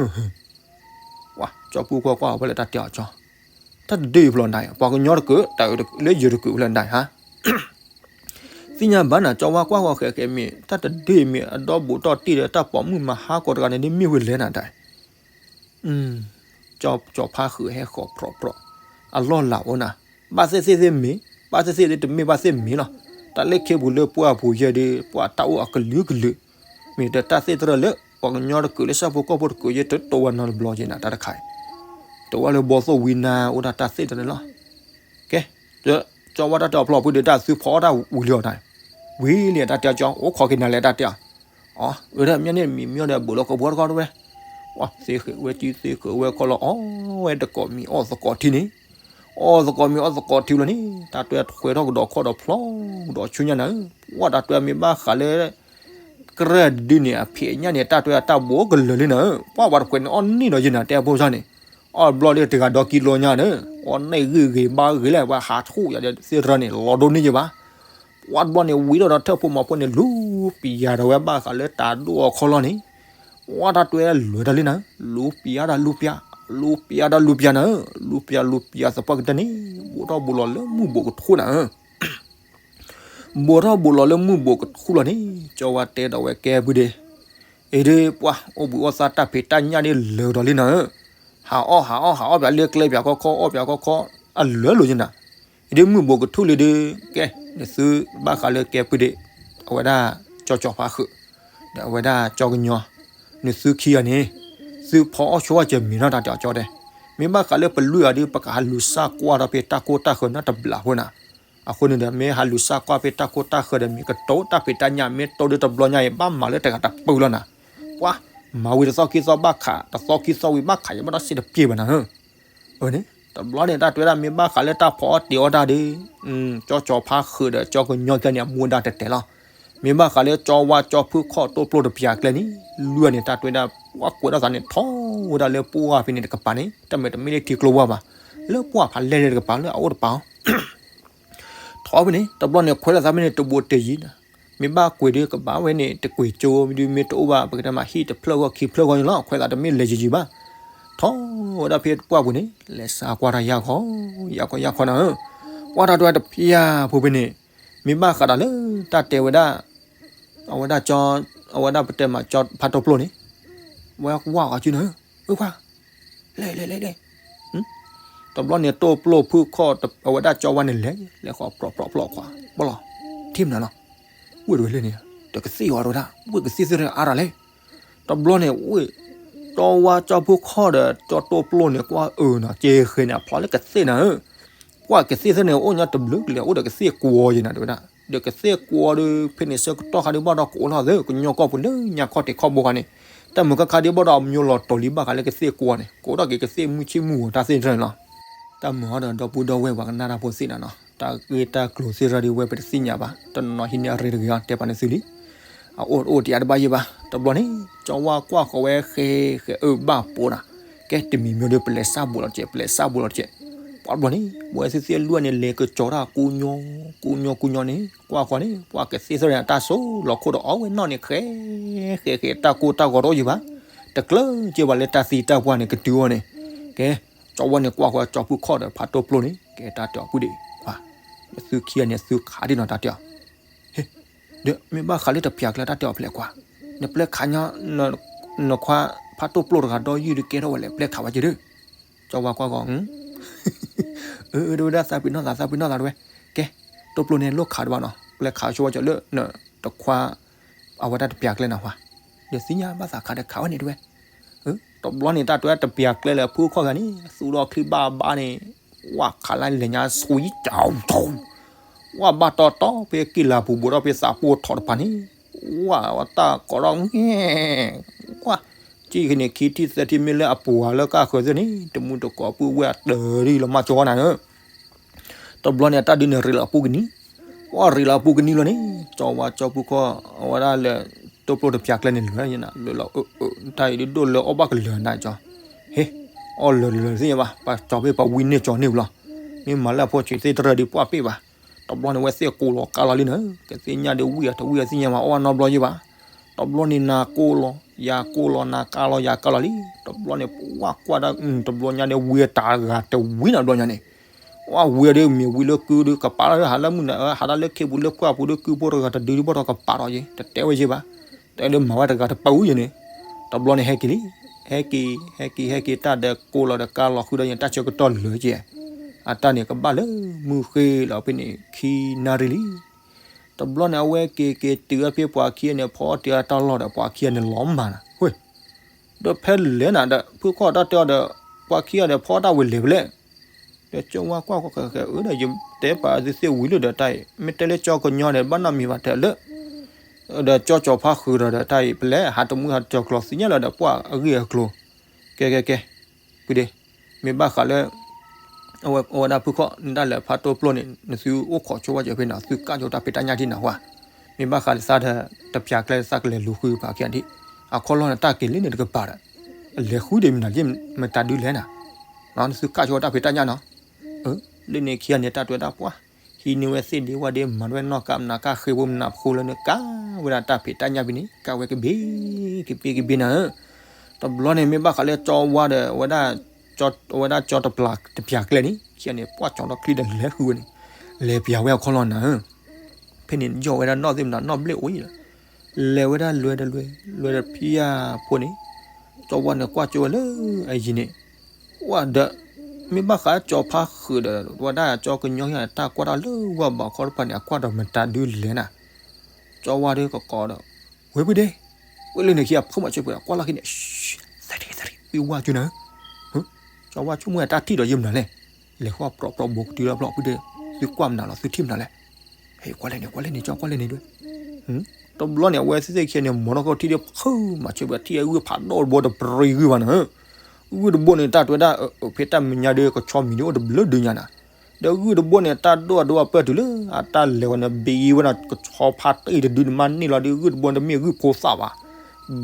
ဧၢ, ဝါ ကၠီပူၤကွၢ်ကွၢ်အဝဲလၢတၢ်တဲအီၤကၠီ, တၢ်တဒုအံၤဖျိးနၤ ပှၤကညီတကုာ် တၢ်လၢယၢၤတကုာ်ဖျိးနၤဧါ သ့ၣ်ညါဘၣ်နၤ ကၠီဝါကွၢ်ဃီၤဃဲးဃဲးမ့ၢ် တၢ်တဒုအံၤမ့ၢ်အဒီဘူးထီၣ်တံၢ်ဒီးတၢ်ပိာ်မုၣ်မၤဟါကီးတဂၤန့ၣ် ဒ်မ့ၢ်ဝဲလဲၣ်နၤတၢ်, ကၠီကၠီဖါဃုာ်ဟဲဃီၤဖြီးဖြီး, အလီၢ်လၤအိၣ်နၤ, ဘၣ်သ့ၣ်သ့ၣ်သ့ၣ်မ့ၢ် ဘၣ်သ့ၣ်သ့ၣ်သ့ၣ်တမ့ၢ်ဘၣ်သ့ၣ်မ့ၢ်လီၤ, တၢ်လၢခ့ပူၤလၢပှၢ်ပူၤယဲၢ်ဒီး ပှၤတၢ်အိၣ်အကလုာ်ကလုာ်, မ့ၢ်ဒီးတၢ်သ့ၣ်တရၢၣ်လၢ ပှၤကညီတကုာ်လၢဆၣ်ဖိကီၢ်ဖိတကုာ်ယဲၢ်တတိဝဲနီတဘျီယဲၢ်နၤတၢ်တခါအံၤ, တဝဲလၢဘီသိၣ်ဝံနၤအိၣ်ဒၣ်တၢ်သ့ၣ်တရၢၣ်လီၤ ကဲ, ကၠီဝါတၢ်တဲအီၤဖျီဖုဒီးတၢ်သုဖီအီၣ်တၢ်ဝံၤလံအီၤတၢ်, ဝံၤလံတၢ်တဲအီၤကၠီ အိၣ်ခိးက့ၤနၤလဲၣ်တၢ်တဲအီၤ, အီ အၢ ဒီးမ့ၢ်န့ၣ်မံမံအီၤဒီး ဘူးလီၤကဘှီတခီတဝဲ, ဝဲသ့ဃဲးဝဲစုသ့ဃဲးဝဲခီလီၤ အီၣ်ဝဲတကိးမံၤအီၣ်သကိးထံန့ၣ်, အီၣ်သကိးမံၤအီၣ်သကိးထံလီၤန့ၣ် တၢ်တွဲထွဲထီၣ်ကဒီးခီၣ်ဒီးဖျီဒီးဆူညါနၤ, ဝဲတၢ်တွဲမ့ၢ်ဘၣ်ဃးလၢ ကြၢးတဒုန့ၣ် အဖံးအညၣ်န့ၣ် တၢ်တွဲအတၢ်ဘူးကလၢာ်လံနၤ, ပှၤဝဲတခွဲးန့ၣ်အီၣ်နံၣ်ဒီးယဲၢ်နၤတဲဖိစၢ်န့ၣ်, အီၣ်ဘျီဒီးတဂၤဒီးကံလိညါဒီး အီၣ်န့ၢ်ဂ့ၢ်ဂ့ၤဘါဂ့ၤလဲၣ် ပှၤဟးထူၣ်ယၤဒီးသ့ၣ်တရၢၣ်န့ၣ် လီၤဒိၣ်န့ၢ်ယဲၢ်ဘၣ်, ပှၤတဘျီန့ၣ်ဝံၤဒီးဒီးထၢၣ်ဖိမၤဖိန့ၣ် လူၤပျးဒီးဝဲဘၣ်ဃးလၢတၢ်ဒိၣ်အီၤခီလီၤန့ၣ်, ဝဲတၢ်တွဲလွဲၤတၢ်လံနၤ, လူၤပျးတၢ်လူၤပျး, လူၤပျးတၢ်လူၤပျးနၤ, လူၤပျးလူၤပျးသပှၢ်ကတၢၢ်န့ၣ် ဘူးထီၣ်ဘူးလီၤလၢမုၢ်ဘူးကထူၣ်နၤ ဘူးထီၣ်ဘူးလီၤလၢမုၢ်ဘူးကထူၣ်လီၤန့ၣ် ကၠီဝါတဲဒီးဝဲကဲဖုဒ့, အံၤဒ်ပှၤအိၣ်ဘှံးအိၣ်သါတၢ်ဖံးတၢ်ညၣ်ဒ်လၢာ်ဒီးလံနၤဧၢ, ဟးအီၣ်ဟးအီၣ် ဟးအီၣ်ပၠးလၢကျဲပၠးခီခီ အီၣ်ပၠးခီခီ အလၢာ်လိာ်ယနၤ, အံၤဒ်မုၢ်ဘူးကထူၣ်လံဒီး ကဲ နသုဘၣ်ဃးလၢကဲဖုဒ့, အဝဲဒၣ်ကၠီကၠီဖါဃုာ်, ဒီးအဝဲဒၣ်ကၠီကညီ, နသုခံဂၤန့ၣ် သုဖီအီၣ်ဆိအီၣ်စၢၤမံၤနီၢ်တၢ်တဲအီၤကၠီတဲ, မ့ၢ်ဘၣ်ဃးလၢပလွံၢ်ဂၤဒီး ပကဟးလူၤစၢ်ကွၢ်ဒီးဖဲတၢ်ကိၢ်တၢ်ဃၢၤနီတဘျီဖိနၤ, အဃိန့ၣ်ဒီး မ့ၢ်ဟးလူၤစၢ်ကွၢ်ဖဲတၢ်ကိၢ်တၢ်ဃၢၤဒီး မ့ၢ်ကတိၤတၢ်ဖံးတၢ်ညၣ် မ့ၢ်တိၤဒ်တဘျီညါအံၤ ဘၣ်မၤလၢတဂၤတပူၤလီၤနၤ, ပှၤ မၤဝံၤတသီခံသီဘၣ်ခး တသီခံသီဝံၤဘၣ်ခး ယဘၣ်ဒီးစ့တပျဲၢ်ဘၣ်နၤဧၢ, အန့ၣ် တဘျီန့ၣ် တၢ်တွဲဒၣ်မ့ၢ်ဘၣ်ဃးလၢတၢ်ဖီအီၣ်တ့ၤအီၣ်တၢ်ဒီး ကၠီကၠီဖါဃုာ်ဒီးကၠီကညီကဲန့ၣ် အမူဒါတဲာ်တဲာ်လီၤ, မ့ၢ်ဘၣ်ဃးလၢကၠီဝါကၠီဖုခီၣ်တိၢ်ပျိၢ်တပျၢၤကျဲန့ၣ် လွံၢ်န့ၣ် တၢ်တဲဝဲဒၣ် ပှၢ်ကွဲးထီၣ်သးန့ၣ် ထီၣ်ဝဲဒၣ်လၢပှၢ်ဖဲန့ၣ်တကပၤန့ၣ် တၢ်မ့ၢ်တမ့ၢ်လၢထံကျိဝါဘၣ်, လၢပှၢ်ဖးလဲၢ်တကပၤလၢအအိၣ်တပၤအီၤ ထီၣ်ဖဲန့ၣ် တဘျီန့ၣ် ခွဲးထီၣ်သးဖဲန့ၣ် တဘူးတယံၤန့ၣ်, မ့ၢ်ဘၣ်ကွဲးဒီးကဘၣ်ဝဲန့ၣ် တကွဲးကၠိဒုး မ့ၢ်တအိၣ်ဘၣ် ပကတဲမး ဟံၣ်တဖျၢၣ်ဂီၢ်ခံဖျၢၣ်ဂီၢ်န့ၣ်လီၤ. ခွဲးသးတမ့ၢ်လဲၤယံၤယံၤဘၣ်. ထီၣ်ဝဲဒၣ်ဖဲပှၢ်ပူၤန့ၣ် လဲၤစးကွၢ်တၢ်ယၢ်ခီ, ယၢ်ခီယၢ်ခီနၤဧၢ, ကွၢ်တၢ်တဲဝဲတပျၢ်ဖိဖဲန့ၣ် မ့ၢ်ဘၣ်ဃးဒီးလၢတၢ်တဲဝဲဒၣ် အဝဲဒၣ်ကၠီ, အဝဲဒၣ်ပတဲမးကၠီဖးတိၢ်ပျိၢ်န့ၣ်, ဝဲကွၢ်ဃီၤကၠုနၤဧၢ, ဝဲကွၢ် လဲၤလဲၤလဲၤလဲၤ, တဘျီန့ၣ် တိၢ်ပျိၢ်ဖုခီၣ် အဝဲဒၣ်ကၠီဝါန့ၣ်လဲၤ, လဲၤဃီၤပြီပြီပြီကွၢ်, ဘၣ်လီၤ, ထံၣ်မနုၤလီၤ, ဝ့ၢ်တဝဲလၢန့ၣ်, ဒီးကသ့ၣ်ဝဲတဝဲဒၣ်, ဝ့ၢ်ကသ့ၣ်သ့ၣ်အါတၢ်လဲၣ်. တဘျီန့ၣ် ဝ့ၢ်, ကၠီဝါကၠီဖုခီၣ်ဒီးကၠီတိၢ်ပျိၢ်န့ၣ် ကွၢ်အၢနီၤ ကဲဃဲန့ၣ် အဖျီလၢကသ့ၣ်နၤဧၢ ကွၢ်ကသ့ၣ်သ့ၣ်န့ၣ် အိၣ်ညီတဘျုးကလဲာ် အိၣ်ဒီးကသ့ၣ်ကွီၤယဲနၤ တဲဝဲဒၣ်, ဒီးကသ့ၣ်ကွီၤဒီး ဖဲန့ၣ်ဆၢကတီၢ်ခါဒုးဘၣ်ဒီးကအိၣ်ထီၣ်သ့ ကညီကီၢ်ပူၤလၢညါခီၣ်ထံးခီၣ်ဘိခါန့ၣ်, တၢ်မုာ်ခါခါဒုးဘၣ်ဒီးအမၠိလီၤတီၤလံဘၣ်ဃးလၢကသ့ၣ်ကွီၤန့ၣ် ကအိၣ်ထီၣ်က့ၤကသ့ၣ်မုၢ်ဆ့ၣ်မုၢ်ဂီၤတၢ်သ့ၣ်တဖၣ်န့ၣ်လီၤ. တၢ်မုာ်အီၤဒီးဒီပုၢ်ဒီဝဲၢ်ပှၤကနၣ်တၢ်ဖိသ့ၣ်နၤနီၤ, တၢ်ဂ့ၢ်တၢ်ကျိၤသ့ၣ်တဖၣ်ဒုးဝဲပတသ့ၣ်ညါဘၣ်, တနီၤနီၤဟံးန့ၢ်အရ့တဂ့ၤအီၤ တဲပာ်န့ၢ်သုလံ အအိၣ်တအိၣ်တယါတဘၣ်ယဲၢ်ဘၣ်. တဘျီန့ၣ် ကၠီဝါကွၢ်ဃီၤဝဲဃဲဃဲအၢဘၣ်ပိာ်နၤ, ကဲတမံၤမံၤဒီး ပလဲၤစၢ်ဘိးလီၤတက့ၢ် ပလဲၤစၢ်ဘိးလီၤတက့ၢ်. ပှၤတဘျီန့ၣ် ပဝဲသ့ၣ်သ့ၣ်လွံၢ်န့ၣ် လဲၤကကၠီၤတၢ်ကူညီ, ကူညီကူညီန့ၣ် ကွၢ်ဃီၤန့ၣ် ပှၤကသ့ၣ်သ့ၣ်န့ၣ် တၢ်ဆိလီၤခိၣ်ဒီးအီဝဲနီၣ်န့ၣ် ဃဲဃဲဃဲ တၢ်ကိၢ်တၢ်ဂီၤတအိၣ်ယဲၢ်ဘၣ်, တကျၢၤက့ၤဘၣ်လၢတၢ်သံတၢ်ပှၢ်န့ၣ် ကတုၤအီၤန့ၣ်, ကဲ ကၠီဝါန့ၣ် ကွၢ်ဃီၤကၠီဖုခီၣ်ဒီးဖးတိၢ်ပျိၢ်န့ၣ် ကဲတၢ်တဲအီၤပုၢ်ဒံးကွၢ်, သုခံဂၤန့ၣ် သုခးဒံးနီၤတၢ်တဲအီၤ ဟ့, ဒီးမ့ၢ်ဘၣ်ဃးလၢတပျၢ်ကျဲတၢ်တဲအီၤဖဲလဲၣ်ကွၢ်, နပျဲခးညီ, နခွါဖးတိၢ်ပျိၢ်တဂၤဒီးယုၢ်ဒုးကဲထီၣ်ဝဲလဲၣ် ပျဲခးဝဲက့ၤဒုး, ကၠီဝါကွၢ်ဃီၤ, အၢ တဝဲဒၣ်သးပ့ၤနီၣ်သး သးပ့ၤနီၣ်သးတဝဲ, ကဲ, တိၢ်ပျိၢ်န့ၣ်လိၣ်ခးတဘၣ်နီၤ ပျဲခးဆိဝဲကၠီလၢ, တခွါ, အဝဲဒၣ်တပျၢ်ကျဲနၤဟါ, ဒီးသ့ၣ်ညါဘၣ်သးခးဒီးခးဝဲန့ၣ်တဝဲ တဘျီန့ၣ် တၢ်တဲတပျၢ်ကျဲလၢဖုခီၣ်ဂၤန့ၣ် သူဒီးချံဘၣ်ဘၣ်န့ၣ်, ဝဲခးလၢလဲၤညါဆူယံၤ, ဝဲဘၣ်တီတီဖဲကံၢ်လၤပူၤဘူးထီၣ်ဖဲသးပှၢ်ထီၣ်တဖၣ်န့ၣ်, ဝဲတၢ်ကိးထီၣ်, ဝဲ, ကံၢ်ဃ့န့ၣ်ခံထံၣ်သၢထံၣ်မ့ၢ်လၢအပူၤဧါလၢကၢ်ဃၢၤသ့ၣ်န့ၣ် တမူတကိးပုၢ်ဝဲၢ်အတၢ်ဒ်လီၤမၢ်ကၠီဝါနၤဧၢ တဘျီန့ၣ် အတၢ်ဒုးန့ၣ်ရ့လီၤအပူၤကနံၤ, ဝဲရ့လီၤအပူၤကနံၤလီၤန့ၣ် ကၠီဝါကၠီဖုခီၣ် အဝဲဒၣ်လၢ တိၢ်ပျိၢ်တပျၢ်ကျဲန့ၣ်လၢာ်, လၢာ်လီၤ, တၢ်အံၤဒုးဒိၣ်လၢအီၣ်ဘၣ်ကလၢာ်နၤကၠီ, ဟ့, အီၣ်လၢာ်လၢာ်သ့ၣ်ညါဘၣ် ပှၤကၠီဖဲပှၤဝံန့ၢ်ကၠီန့ၢ်ဝံၤလီၤ, မ့ၢ်မၤလၢအဖိဆံးသ့ၣ်တရၢၢ်ဒုးပှၢ်ပ့ၢ်ဘၣ်, တဘျီန့ၣ် ဝဲသ့ၣ်ကိးလီၤကါလီၤလံနၤ, ကသ့ၣ်ညါဒုးဝံၣ်အတဝံၣ်အသ့ၣ်ညါမး အီၣ်ဘၣ်နီတဘျီယဲၢ်ဘၣ်, တဘျီန့ၣ်နၤကိးလီၤ, ယၤကိးလီၤ, နၤကါလီၤယၤကါလီၤလံ, တဘျီန့ၣ် ဝဲကွၢ်ဒၣ်, တဘျီညါန့ၣ် ဝံၤတဂၤတဝံၤနၤတဘျီညါန့ၣ် ဝဲဝံၤဒုးမ့ၢ်ဝံၤလၢကုဒုးကပာ်လီၤဟးလၢမုၢ်နၤ, ဟးလၢခံပူၤလၢပှၢ်ပူၤဒုး ကုဖိတဂၤတဒုဒုးဘၣ်ဒီးကပာ်လီၤယဲၢ် တတဲဝဲယဲၢ်ဘၣ်, တဲဒုးမၤဝဲတဂၤတပာ်အူယဲၢ်န့ၣ်, တဘျီန့ၣ်ဟဲက့ၤလံ, ဟဲက့ၤ, ဟဲက့ၤ, ဟဲက့ၤ တၢ်ဒီးကိးလီၤဒီးကါလီၤဃုာ်ဒီးယဲၢ် တၢ်ဆၢကတီၢ်လၢာ်ကဲ, အတၢ်န့ၣ်ကဘၣ်လၢမုၢ်ဃ့လီၤဖဲန့ၣ် ခံနၣ်ရံၣ်လံ တဘျီန့ၣ် အဝဲက့ၤက့ၤတုၤဝဲဖဲပှၤခံဂၤန့ၣ် ဖီအီၣ်တ့ၢ်အတၢ်လီၢ်ဒီး ပှၤခံဂၤန့ၣ်လီၤမၢ်နၤ, ဟ့, ဒီးဖဲလဲၣ်နၤဒီး ဖုခီၣ်တၢ်တဲအီၤဒီး ပှၤခံဂၤဒီးဖီအီၣ်တၢ်ဝံၤလဲၤဖဲလဲၣ်, ဒီးကၠီဝါကွၢ်ဃီဃဲဃဲအၢဒီး ယတဲပာ်သုသ့ၣ်ဝံၤလၢဒီးတၢ်အံၤ မ့ၢ်တဲလၢကၠီကညီန့ၣ် ဘၣ်နီတမံၤဘၣ်တဲလၢ ဒီးကၠီကၠီၤဖါဃုာ်ဒီးဒီးတၢ်အံၤ ဖဲလဲၣ် ဟးတမူဟးတကၠီၤကျိးသ့ၣ်ညါလၢဒီးပှၤအဂ့ၢ်အကျိၤ, ကဲကဲကဲ, ပုၢ်ဒ့, မ့ၢ်ဘၣ်ဃးလၢ အဝဲဒၣ်ဖုခီၣ်န့ၣ်ဒၣ်လဲာ်ဖးတိၢ်ပျိၢ်န့ၣ် နသုအိၣ်ခိးဆိဝဲကၠီဖဲန့ၣ် သုကၣ်ကၠီတၢ်ဖံးတၢ်ညၣ်ဒံးနၤဟါ, မ့ၢ်ဘၣ်ဃးလၢသးဒီး တပျၢ်ကျဲသးကလဲၤလူၤဃုပှၤခံဂၤဒံး, အခီလီၢ်န့ၣ် တၢ်က့ၤလၢန့ၣ်တကပၤဒီး လဲၤဃုဒံးမနုၤ မတၤဒုလဲၣ်နၤ, နသုကၣ်ဆိဝဲတၢ်ဖံးတၢ်ညၣ်နီၤ, လၢန့ၣ်ခံဂၤန့ၣ် တၢ်တဲဝဲဒၣ်ပှၢ် ဟံးန့ၢ်ဝဲသ့ၣ်ဒ့ဝၣ်ဒ့ မၤဝဲနီၢ်ကါမနၤကါဃ့ဖိမနၤဖိလၢန့ၣ် ကၣ်ဝဲဒၣ်တၢ်ဖံးတၢ်ညၣ်ဖဲန့ၣ် ကၣ်ဝဲကဘ့ၣ် ကဘ့ၣ်ကဘ့ၣ်နၤဧၢ, တဘျီန့ၣ် မ့ၢ်ဘၣ်ဃးလၢကၠီဝါဒီး အဝဲဒၣ်ကၠီတပျၢ်ကျဲန့ၣ် ခံဂၤန့ၣ် ပှၢ်ကၠီထီၣ်ချံဒီးလဲၤဃုဝဲန့ၣ်, လဲၤပျၢ်ဝဲအခီလီၢ်နၤဧၢ, ဖဲန့ၣ် ယီၢ်ဝဲဒၣ်နီၣ်သ့ၣ်မနၤ နီၣ်ဘျ့ၣ်အိၣ်ယံၤလီၤ, လဲၤဝဲဒၣ်လွဲဒီးလွဲ လွဲဒီးဖံယၢ်ဖိန့ၣ်, ကၠီဝါန့ၣ်ကွၢ်ကၠိဝဲလၢအယံၤန့ၣ်, ဝဲဒီး မ့ၢ်ဘၣ်ဃးကၠီဖါဃုာ်ဒီး ဝဲဒၣ်ကၠီကညီတၢ်ကွၢ်တၢ်လၢဝဲဘၣ်ခီတဖၣ်န့ၣ် အကွၢ်ဒီးမတၤဒုလဲၣ်နၤ, ကၠီဝါဒီးကကိးဒီး ဝဲပုၢ်ဒ့, ဝဲလၢန့ၣ်ခံအဖိမၤဆိပှဲၤကွၢ်လီၢ်ခံန့ၣ်, သရံသရံ ဝံဝါကၠုနၤဧၢ, ကၠီဝါဆိကမိၣ်အတၢ်ထံၣ်ဒီးယမနုၤလဲၣ်, လဲၤဃီပျီပျီဘိကတုၤလီၤပျီပုၢ်ဒ့, သုကွၢ်မနုၤလီၤ သုထံၣ်မနုၤလဲၣ်, ဟဲကွၢ်လဲၣ်န့ၣ် ကွၢ်လဲၣ်န့ၣ် ကၠီကွၢ်လဲၣ်န့ၣ်ဒွဲ, တဘျီန့ၣ် အဝဲသ့ၣ်သ့ၣ်ခံန့ၣ် မ်ထီၣ်ကီၢ်ထံၣ်ဒီး ဖုမၤဆိပှဲၤထံၣ်အဂုၢ်ဖးဒိၣ်တဘိ တပြံဂုၢ်ဘၣ်နၤဧၢ, ဂုၢ်တဘိန့ၣ် တၢ်တဲဝဲဒၣ် ဖဲတၢ်မဲာ်ညါဒီး ကဆီမံၤဒ်အိၣ်တဘျုးဒုညါနၤ, ဒီးဂုၢ်တဘိန့ၣ် တၢ်ဒိၣ်အဒိၣ်အပၢၢ်တုၤလၢအတၢ်လဲၤဝဲန့ၣ် ဘံဝဲဒၣ်ကဆီဖါတံၢ်တဒုန့ၣ် မၤန့ၢ်လီၤဒီး ဂုၢ်တဘိန့ၣ်တမ့ၢ်ဂုၢ်ဖိသၣ်ဘၣ်.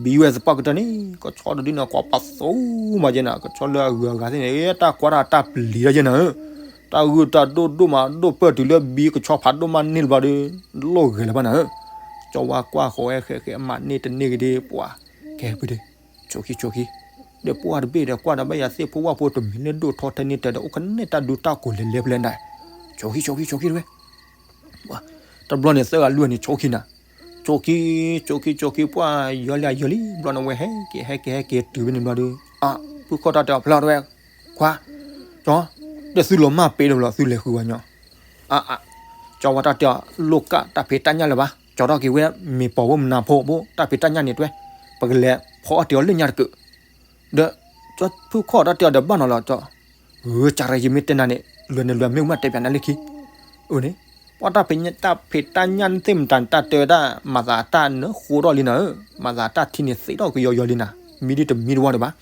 ဘံဝဲသပှၢ်ကတၢၢ်န့ၣ် ကဆီတဒုန့ၣ် ကွၢ်ပာ်သူမးကဲနၤ, ကဆီလၢအဂုၤအဂၤသ့ၣ်န့ၣ် တၢ်ကွၢ်တၢ်တၢ်ပျံၤတၢ်ကဲနၤဧၢ, တၢ်ဂုၢ်တၢ်ဒိၣ်ဒိၣ်မးဒိၣ်ပၢၢ်တုၤလၢဘံကဆီဖါဒိၣ်မၤန့ၢ်လီၤဘျီဒီး လိၣ်ဂဲၤလၢၤဘၣ်နၤဧၢ. ကၠီဝါကွၢ်ဃီၤဝဲဃဲးဃဲး မၤန့ၢ်တန့ၢ်က့ၤဒီး ပှၤကဲဖုဒီး ဆိးခံဆိးခံ, ဒီးပှၢ်တဘ့ၣ်ဒီး ကွၢ်ဒီးဘၣ်ယၤသ့ၣ်ဖိဝၣ်ဖိတမံၤလၢဒိၣ်ထီၣ်ထဲန့ၣ်တဲဒီး အိၣ်ခနဲၣ်တၢ်ဒူတၢ်ကိးလဲၤလဲၤဖဲလဲၣ်နၤ, ဆိးခံဆိးခံဆိးခံတဝဲ တဘျီန့ၣ် သၢဂၤလွံၢ်န့ၣ် ဆိးခံနၤ, ဆိးခံ ဆိးခံဆိးခံ ပှၢ်ယီၤလံယီၤလံ ဘျီန့ၣ်ဝဲဟဲက့ၤဟဲက့ၤဟဲက့ၤတုၤဖဲန့ၣ်ဘျီဒီး အါ ဖုခီၣ်တၢ်တဲအီၤ ဖျါတဝဲ ခွါ ကၠီ ဒီးသုလီၤမၢ်ပ့ၤဒီးဘျီ သုလဲၤဃုာ်ဝဲညီ, အါအါ ကၠီဝါတၢ်တဲအီၤ လိၣ်ကၣ်တၢ်ဖံးတၢ်ညၣ်လၢၤဘၣ်, ကၠီထီၣ်က့ၤဝဲ မ့ၢ်ပိာ်ဖိမနၤဖိဘိ တၢ်ဖံးတၢ်ညၣ်န့ၣ်တဝဲ, ပကလဲၤဖီအီၣ်တ့ၤအီၤလၢညါတကုး, ဒီး ဖုခီၣ်တၢ်တဲအီၤဒီးဘၣ်နီၤလီၤ ကၠီ ဧၢ ကရၢ ယမ့ၢ်တဲနၤန့ၣ် လွဲၤနလွဲၤ မ့ၢ်မ့ၢ်တဲပၠးနၤလၢခံ, အန့ၣ် ပှၤတၢ်ဖံးတၢ်ညၣ်သ့ၣ်မတၤန့ၣ် တၢ်တဲဝဲဒၣ် မၤသးတၢ်နၢဃိထီၣ်လံနၤဧၢ, မၤသးတၢ်ထံန့ၣ်သ့ထီၣ်ကယီယီလံနၤ, မံဒ်တမံတဝီဒံးဘၣ်,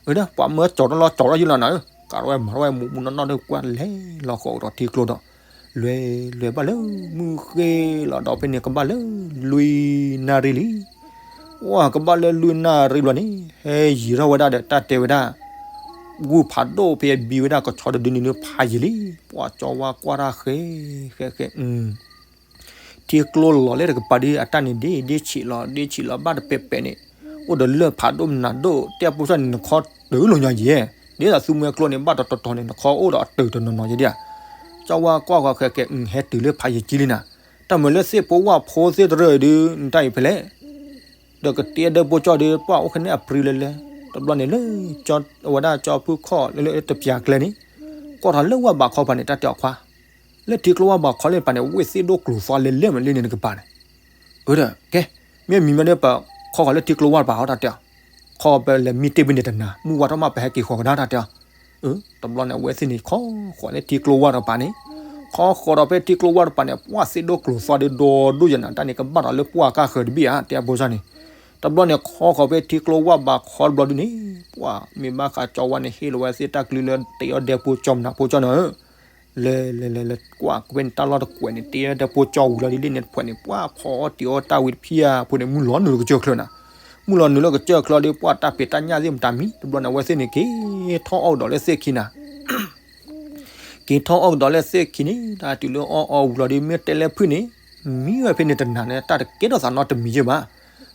အဒီး ပှၤမၢကၠီထီၣ်လီၤကၠီထီၣ်ယုၢ်လီၤနၤဧၢ, ကးထီၣ်ဝဲမၤထီၣ်ဝဲမူးမူးနီၢ်နီၢ်ဒီး ကွၢ်လဲၤလီၤဃီၤဒီးထံကျိဒီး လွဲၤလွဲၤဘၣ်လၢမုၢ်ဃ့လီၤဒီးဖဲန့ၣ် ကဘၣ်လၢလွံၢ်နၣ်ရံၣ်လံ ပှၢ်ကဘၣ်လၢလွံၢ်နၣ်ရံၣ်ဘျီန့ၣ် ဟဲယံၤထီၣ်ဝဲဒၣ်ဒီးတၢ်တဲဝဲဒၣ် ဂုၢ်ဖးဒိၣ်ဖဲဘံဝဲဒၣ်ကဆီတဒုန့ၣ်ဒီးဖးယံၤလံ, ပှၢ်ကၠီဝါကွၢ်တၢ်ဃဲဃဲဃဲ ထံကျိလီၤလၢတကပၤဒီး အတၢ်န့ၣ်ဒ့ဒ့ဆံးလီၤဒ့ဆံးလီၤဘၣ်တပဲာ်ပဲာ်န့ၣ်, အိၣ်ဒီးလၢၢ်ဖးဒိၣ်မနုၤဒိၣ် တဲပိစၢ်န့ၣ် နခီတုၤလီၤညီယဲၢ်, ဒ်သိးသုမွဲကျိန့ၣ် ဘၣ်တတီၤတီၤန့ၣ် နခီအိၣ်ဒီးအတုၤတနီၤနီၤယဲၢ်ဒံးဧါ, ကၠီဝါကွၢ်ဃီၤဃဲဃဲ ဟဲတုၤလၢဖးယံၤကံလံနၤ, တၢ်မုာ်လၢသ့ၣ်ဖိဝၣ်ဖိသ့ၣ်တရၢၣ်ဒီး နတၢ်အံၤဖဲလဲၣ် ဒီးကတ့ဒၢးပိကၠီဒီး ပှၢ်အိၣ်ခနဲၣ်အပြံလၢလဲၣ်, တဘျီန့ၣ်လၢ အဝဲဒၣ်ကၠီဖုခီၣ်လၢတပျၢၤကျဲန့ၣ်, ကွၢ်ထီၣ်လၢဝၣ်ဘးခီပၤန့ၣ် တၢ်တဲအီၤခွါ, လၢထံကျိဝၣ်ဘးခီလၢပၤန့ၣ် ဝ့ၢ်သ့ၣ်ဒိၣ်ကျိၤသွါလဲၤလဲၤမးလၢန့ၣ်တကပၤန့ၣ်, အဒီး ကဲ, မ့ၢ်မံၤမ့ၢ်ဒီး ပခီဃီၤလၢထံကျိဝၣ်တပၤဟီ တၢ်တဲအီၤ, ခီဃီၤပလဲၤမံတ့ၢ်ဘၣ်န့ၣ်တနၤ မုၢ်ဝါထီၣ်မးပဟဲက့ၤဃီၤကဒါ တၢ်တဲအီၤ တဘျီန့ၣ် အဝဲသ့ၣ်န့ၣ် ခီဃီၤလၢထံကျိဝၣ်တပၤန့ၣ်, ခီဃီၤဒီးဖဲထံကျိဝၣ်တပၤန့ၣ် ပှၢ်သ့ၣ်ဒိၣ်ကျိၤသွါဒီးဒီဒိၣ်ယဲၢ်နၤ တၢ်န့ၣ်ကဘၣ်ဒီးလၢပှၢ်ကါဃၢၤတဘ့ၣ်ဧါ တဲအဖိစၢ်န့ၣ်, တဘျီန့ၣ် ခီဃီၤဖဲထံကျိဝၣ်ဘးခီတဘျီဒုန့ၣ်, ပှၢ်မ့ၢ်ဘၣ်ဃးကၠီဝါန့ၣ် ဟ့ၣ်လီၤဝဲသ့ၣ်တၢ်ကလုၢ်လၢတ့အီၣ်ဒဲဖိကၠီမနၤဖိကၠီနၤဧၢ လဲၤလဲၤလဲၤလဲၤကွၢ်ကွဲန့ၣ် တၢ်လီၢ်တကွဲးန့ၣ် တ့အီၣ်ဒဲဖိကၠီဝံၤလီၤဒ်လဲၣ်န့ၣ်တဖှဲးန့ၣ် ပှၢ်ဖီအီၣ်တ့အီၣ်တၢ်ဝံၤတဖျၢၣ်ဖိန့ၣ် မုၢ်လီၤနုာ်လၢကစၢၢ်ချၢနၤ, မုၢ်လီၤနုာ်လၢကစၢၢ်ချၢဒီး ပှၢ်တၢ်ဖံးတၢ်ညၣ်သ့ၣ်မတၤမံၤ တဘျီန့ၣ် အဝဲသ့ၣ်န့ၣ် က့ၤထီၣ်အီၣ်ကဒီးလၢသ့ၣ်ခံနၤ က့ၤထီၣ်အီၣ်ကဒီးလၢသ့ၣ်ခံန့ၣ် တၢ်တုၤလၢအီၣ်အီဝံၤလီၤဒီး မ့ၢ်တဲလၢဖုၣ်န့ၣ် မံဝဲဖဲန့ၣ်တနၤန့ၣ် တၢ်တကဲထီၣ်သးနီတမံၤယဲၢ်ဘၣ်.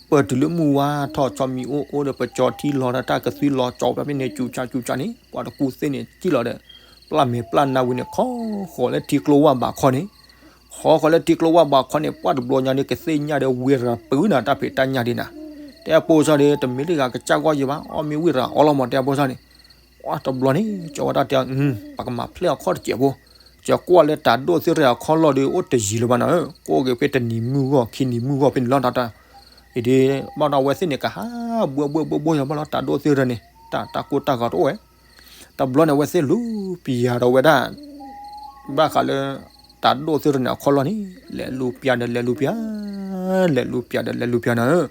ပတုၤလၢမုၢ်ဝါထီၣ် ဆီမံၤအိၣ်အိၣ်ဒီး ပကၠီထံလီၤဒီး တၢ်ကသွံလီၤကၠီဖဲန့ၣ် စူၤစူၤစူၤန့ၣ် ပှၤတကူၣ်သ့ၣ်န့ၣ် စံၣ်လီၤဒီး ပျၢ်မဲာ်ပျၢ်နါဝံၤန့ၣ် ခီဃီၤလၢထံကျိဝၢ်ဘးခီန့ၣ် ခီဃီၤလၢထံကျိဝၢ်ဘးခီန့ၣ် ပှၢ်တဘျီညါဒီး ကသ့ၣ်ညါဒီးဝံရၤပုၢ်နၤ တၢ်ဖံးတၢ်ညၣ်ဒ်နၤ, တဲအပိစၢ်ဒီး တမ့ၢ်တဂၤကစၢ်ဂီၢ်ယဲၢ်ဘၣ် အီၣ်မ့ၢ်ဝံရၤအီလီၤမး တဲအပိစၢ်န့ၣ် ပှၢ်တဘျီန့ၣ် ကၠီဝဲဒၣ်တဲ ပကမၤဖျဲၣ်အခီၣ်တစဲးဖိ, ကၠီကွၢ်လၢတၤဒိၣ်သ့ၣ်တဖၣ်အခီၣ်လီၢ်ဒီး အိၣ်တယံၤလၢၤဘၣ်နၤဧၢ, ကိးက့ၤဖဲတနံၤမုၢ်ဂီၢ် ခံနံၤမုၢ်ဂီၢ်ဖဲန့ၣ်လီၤတၢ်တၢ်, အံၤဒ် ဘၣ်ဒီးအဝဲသ့ၣ်န့ၣ် ကဟးဘှဲဘှဲဘှဲဘှဲယီၤဘၣ်လီၤ တၤဒိၣ်သ့ၣ်တဖၣ်န့ၣ် တၢ်တၢ်ကိၢ်တၢ်ဂီၤတအိၣ်ဝဲ တဘျီန့ၣ် အဝဲသ့ၣ်လူၤပျၢ်ဒီးဝဲဒၣ် ဘၣ်ဃးလၢ တၢ်ဒိၣ်သ့ၣ်တဖၣ်န့ၣ် အခီၣ်လီၢ်န့ၣ် လဲၤလူၤပျၢ်ဒီးလဲၤလူၤပျၢ်, လဲၤလူၤပျၢ်ဒီးလဲၤလူၤပျၢ်နၤဧၢ,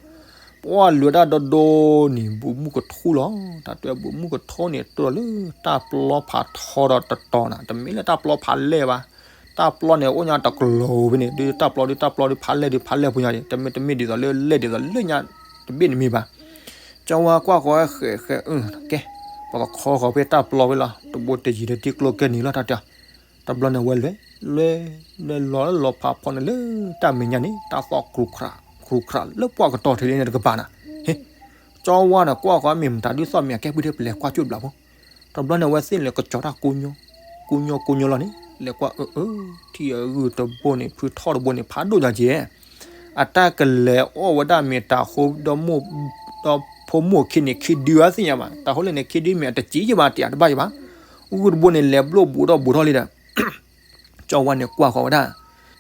ပှၢ်လွဲၤဒၣ်ဒီဒိန့ၣ် ဘူးမုၢ်ကထိလီၤ, တၢ်တဲဘူးမုၢ်ကထိန့ၣ် တိၢ်လီၤလၢတၢ်ပျီဖးထီဒီးတတီၤနၤ, တမ့ၢ်လၢတၢ်ပျီဖးလဲၢ်ဘၣ်, တၢ်ပျီန့ၣ် အိၣ်ညါတကျိၤဖဲန့ၣ် ဒ်တၢ်ပျီဒ်တၢ်ပျီဒ်ဖးလဲၢ်ဒ်ဖးလဲၢ် ဖိညါန့ၣ် တမ့ၢ်တမ့ၢ်ဒ်သိးလၢလဲၢ်ဒ်သိးလၢညါ တဘ့ၣ်န့ၣ်မ့ၢ်ဘၣ် ကၠီဝါကွၢ်ဃီၤဃဲးဃဲး အၢ ကဲ, ပကခီဃီၤဖဲတၢ်ပျီဖဲလီၤ တဘိတယံၤဒီးထံကျိကဲန့ၣ်လီၤ တၢ်တဲအီၤ, တဘျီန့ၣ်ဝဲလွဲၤ, လွဲၤ, လွဲၤလီၤလၢလီၤဖးဖီန့ၣ်လၢတၢ်မဲာ်ညါန့ၣ် တၢ်သီၣ်ကြူးကြူးလၢပှၢ်ကတီၢ်ထံးလံန့ၣ်တကပၤနၤ, ဟ့ၣ်, ကၠီဝါန့ၣ် ကွၢ်ဃီၤမ့ၢ်မတၤဒုးသီၣ်မ့ၢ်အကဲပူၤဒ့ပလဲၤကွၢ်ကၠိၣ်ဘျးဖိ တဘျီန့ၣ် အဝဲသ့ၣ်န့ၣ် ကစီၤတၢ်ကိညိ, ကိညိကိညိလီၤန့ၣ် လဲၤကွၢ်အၢအၢ, ထံၣ်အဂုၢ်တဘိန့ၣ် ဖုထီၣ်တဘိန့ၣ် ဖးဒိၣ်ညါက့ၤ, အတၢ်ကလဲၤအီၣ်ဝဲဒၣ်မ့ၢ်တၤဃိဒီး ဒီးဖိမိၢ်ခံန့ၣ် ခံဒုအသ့ၣ်ညါဘၣ်, တၤဃိလဲၣ်န့ၣ် ခံဒုမ့ၢ်အတစံးယံၣ်ဘၣ် တယၤတဘၣ်ယံၣ်ဘၣ်, ဂုၢ်တဘိန့ၣ် လဲၤဘျိၣ်ဘူးထီၣ်ဘူးထီၣ်လံဒီး ကၠီဝါန့ၣ်ကွၢ်ဃီၤဝဲဒၣ်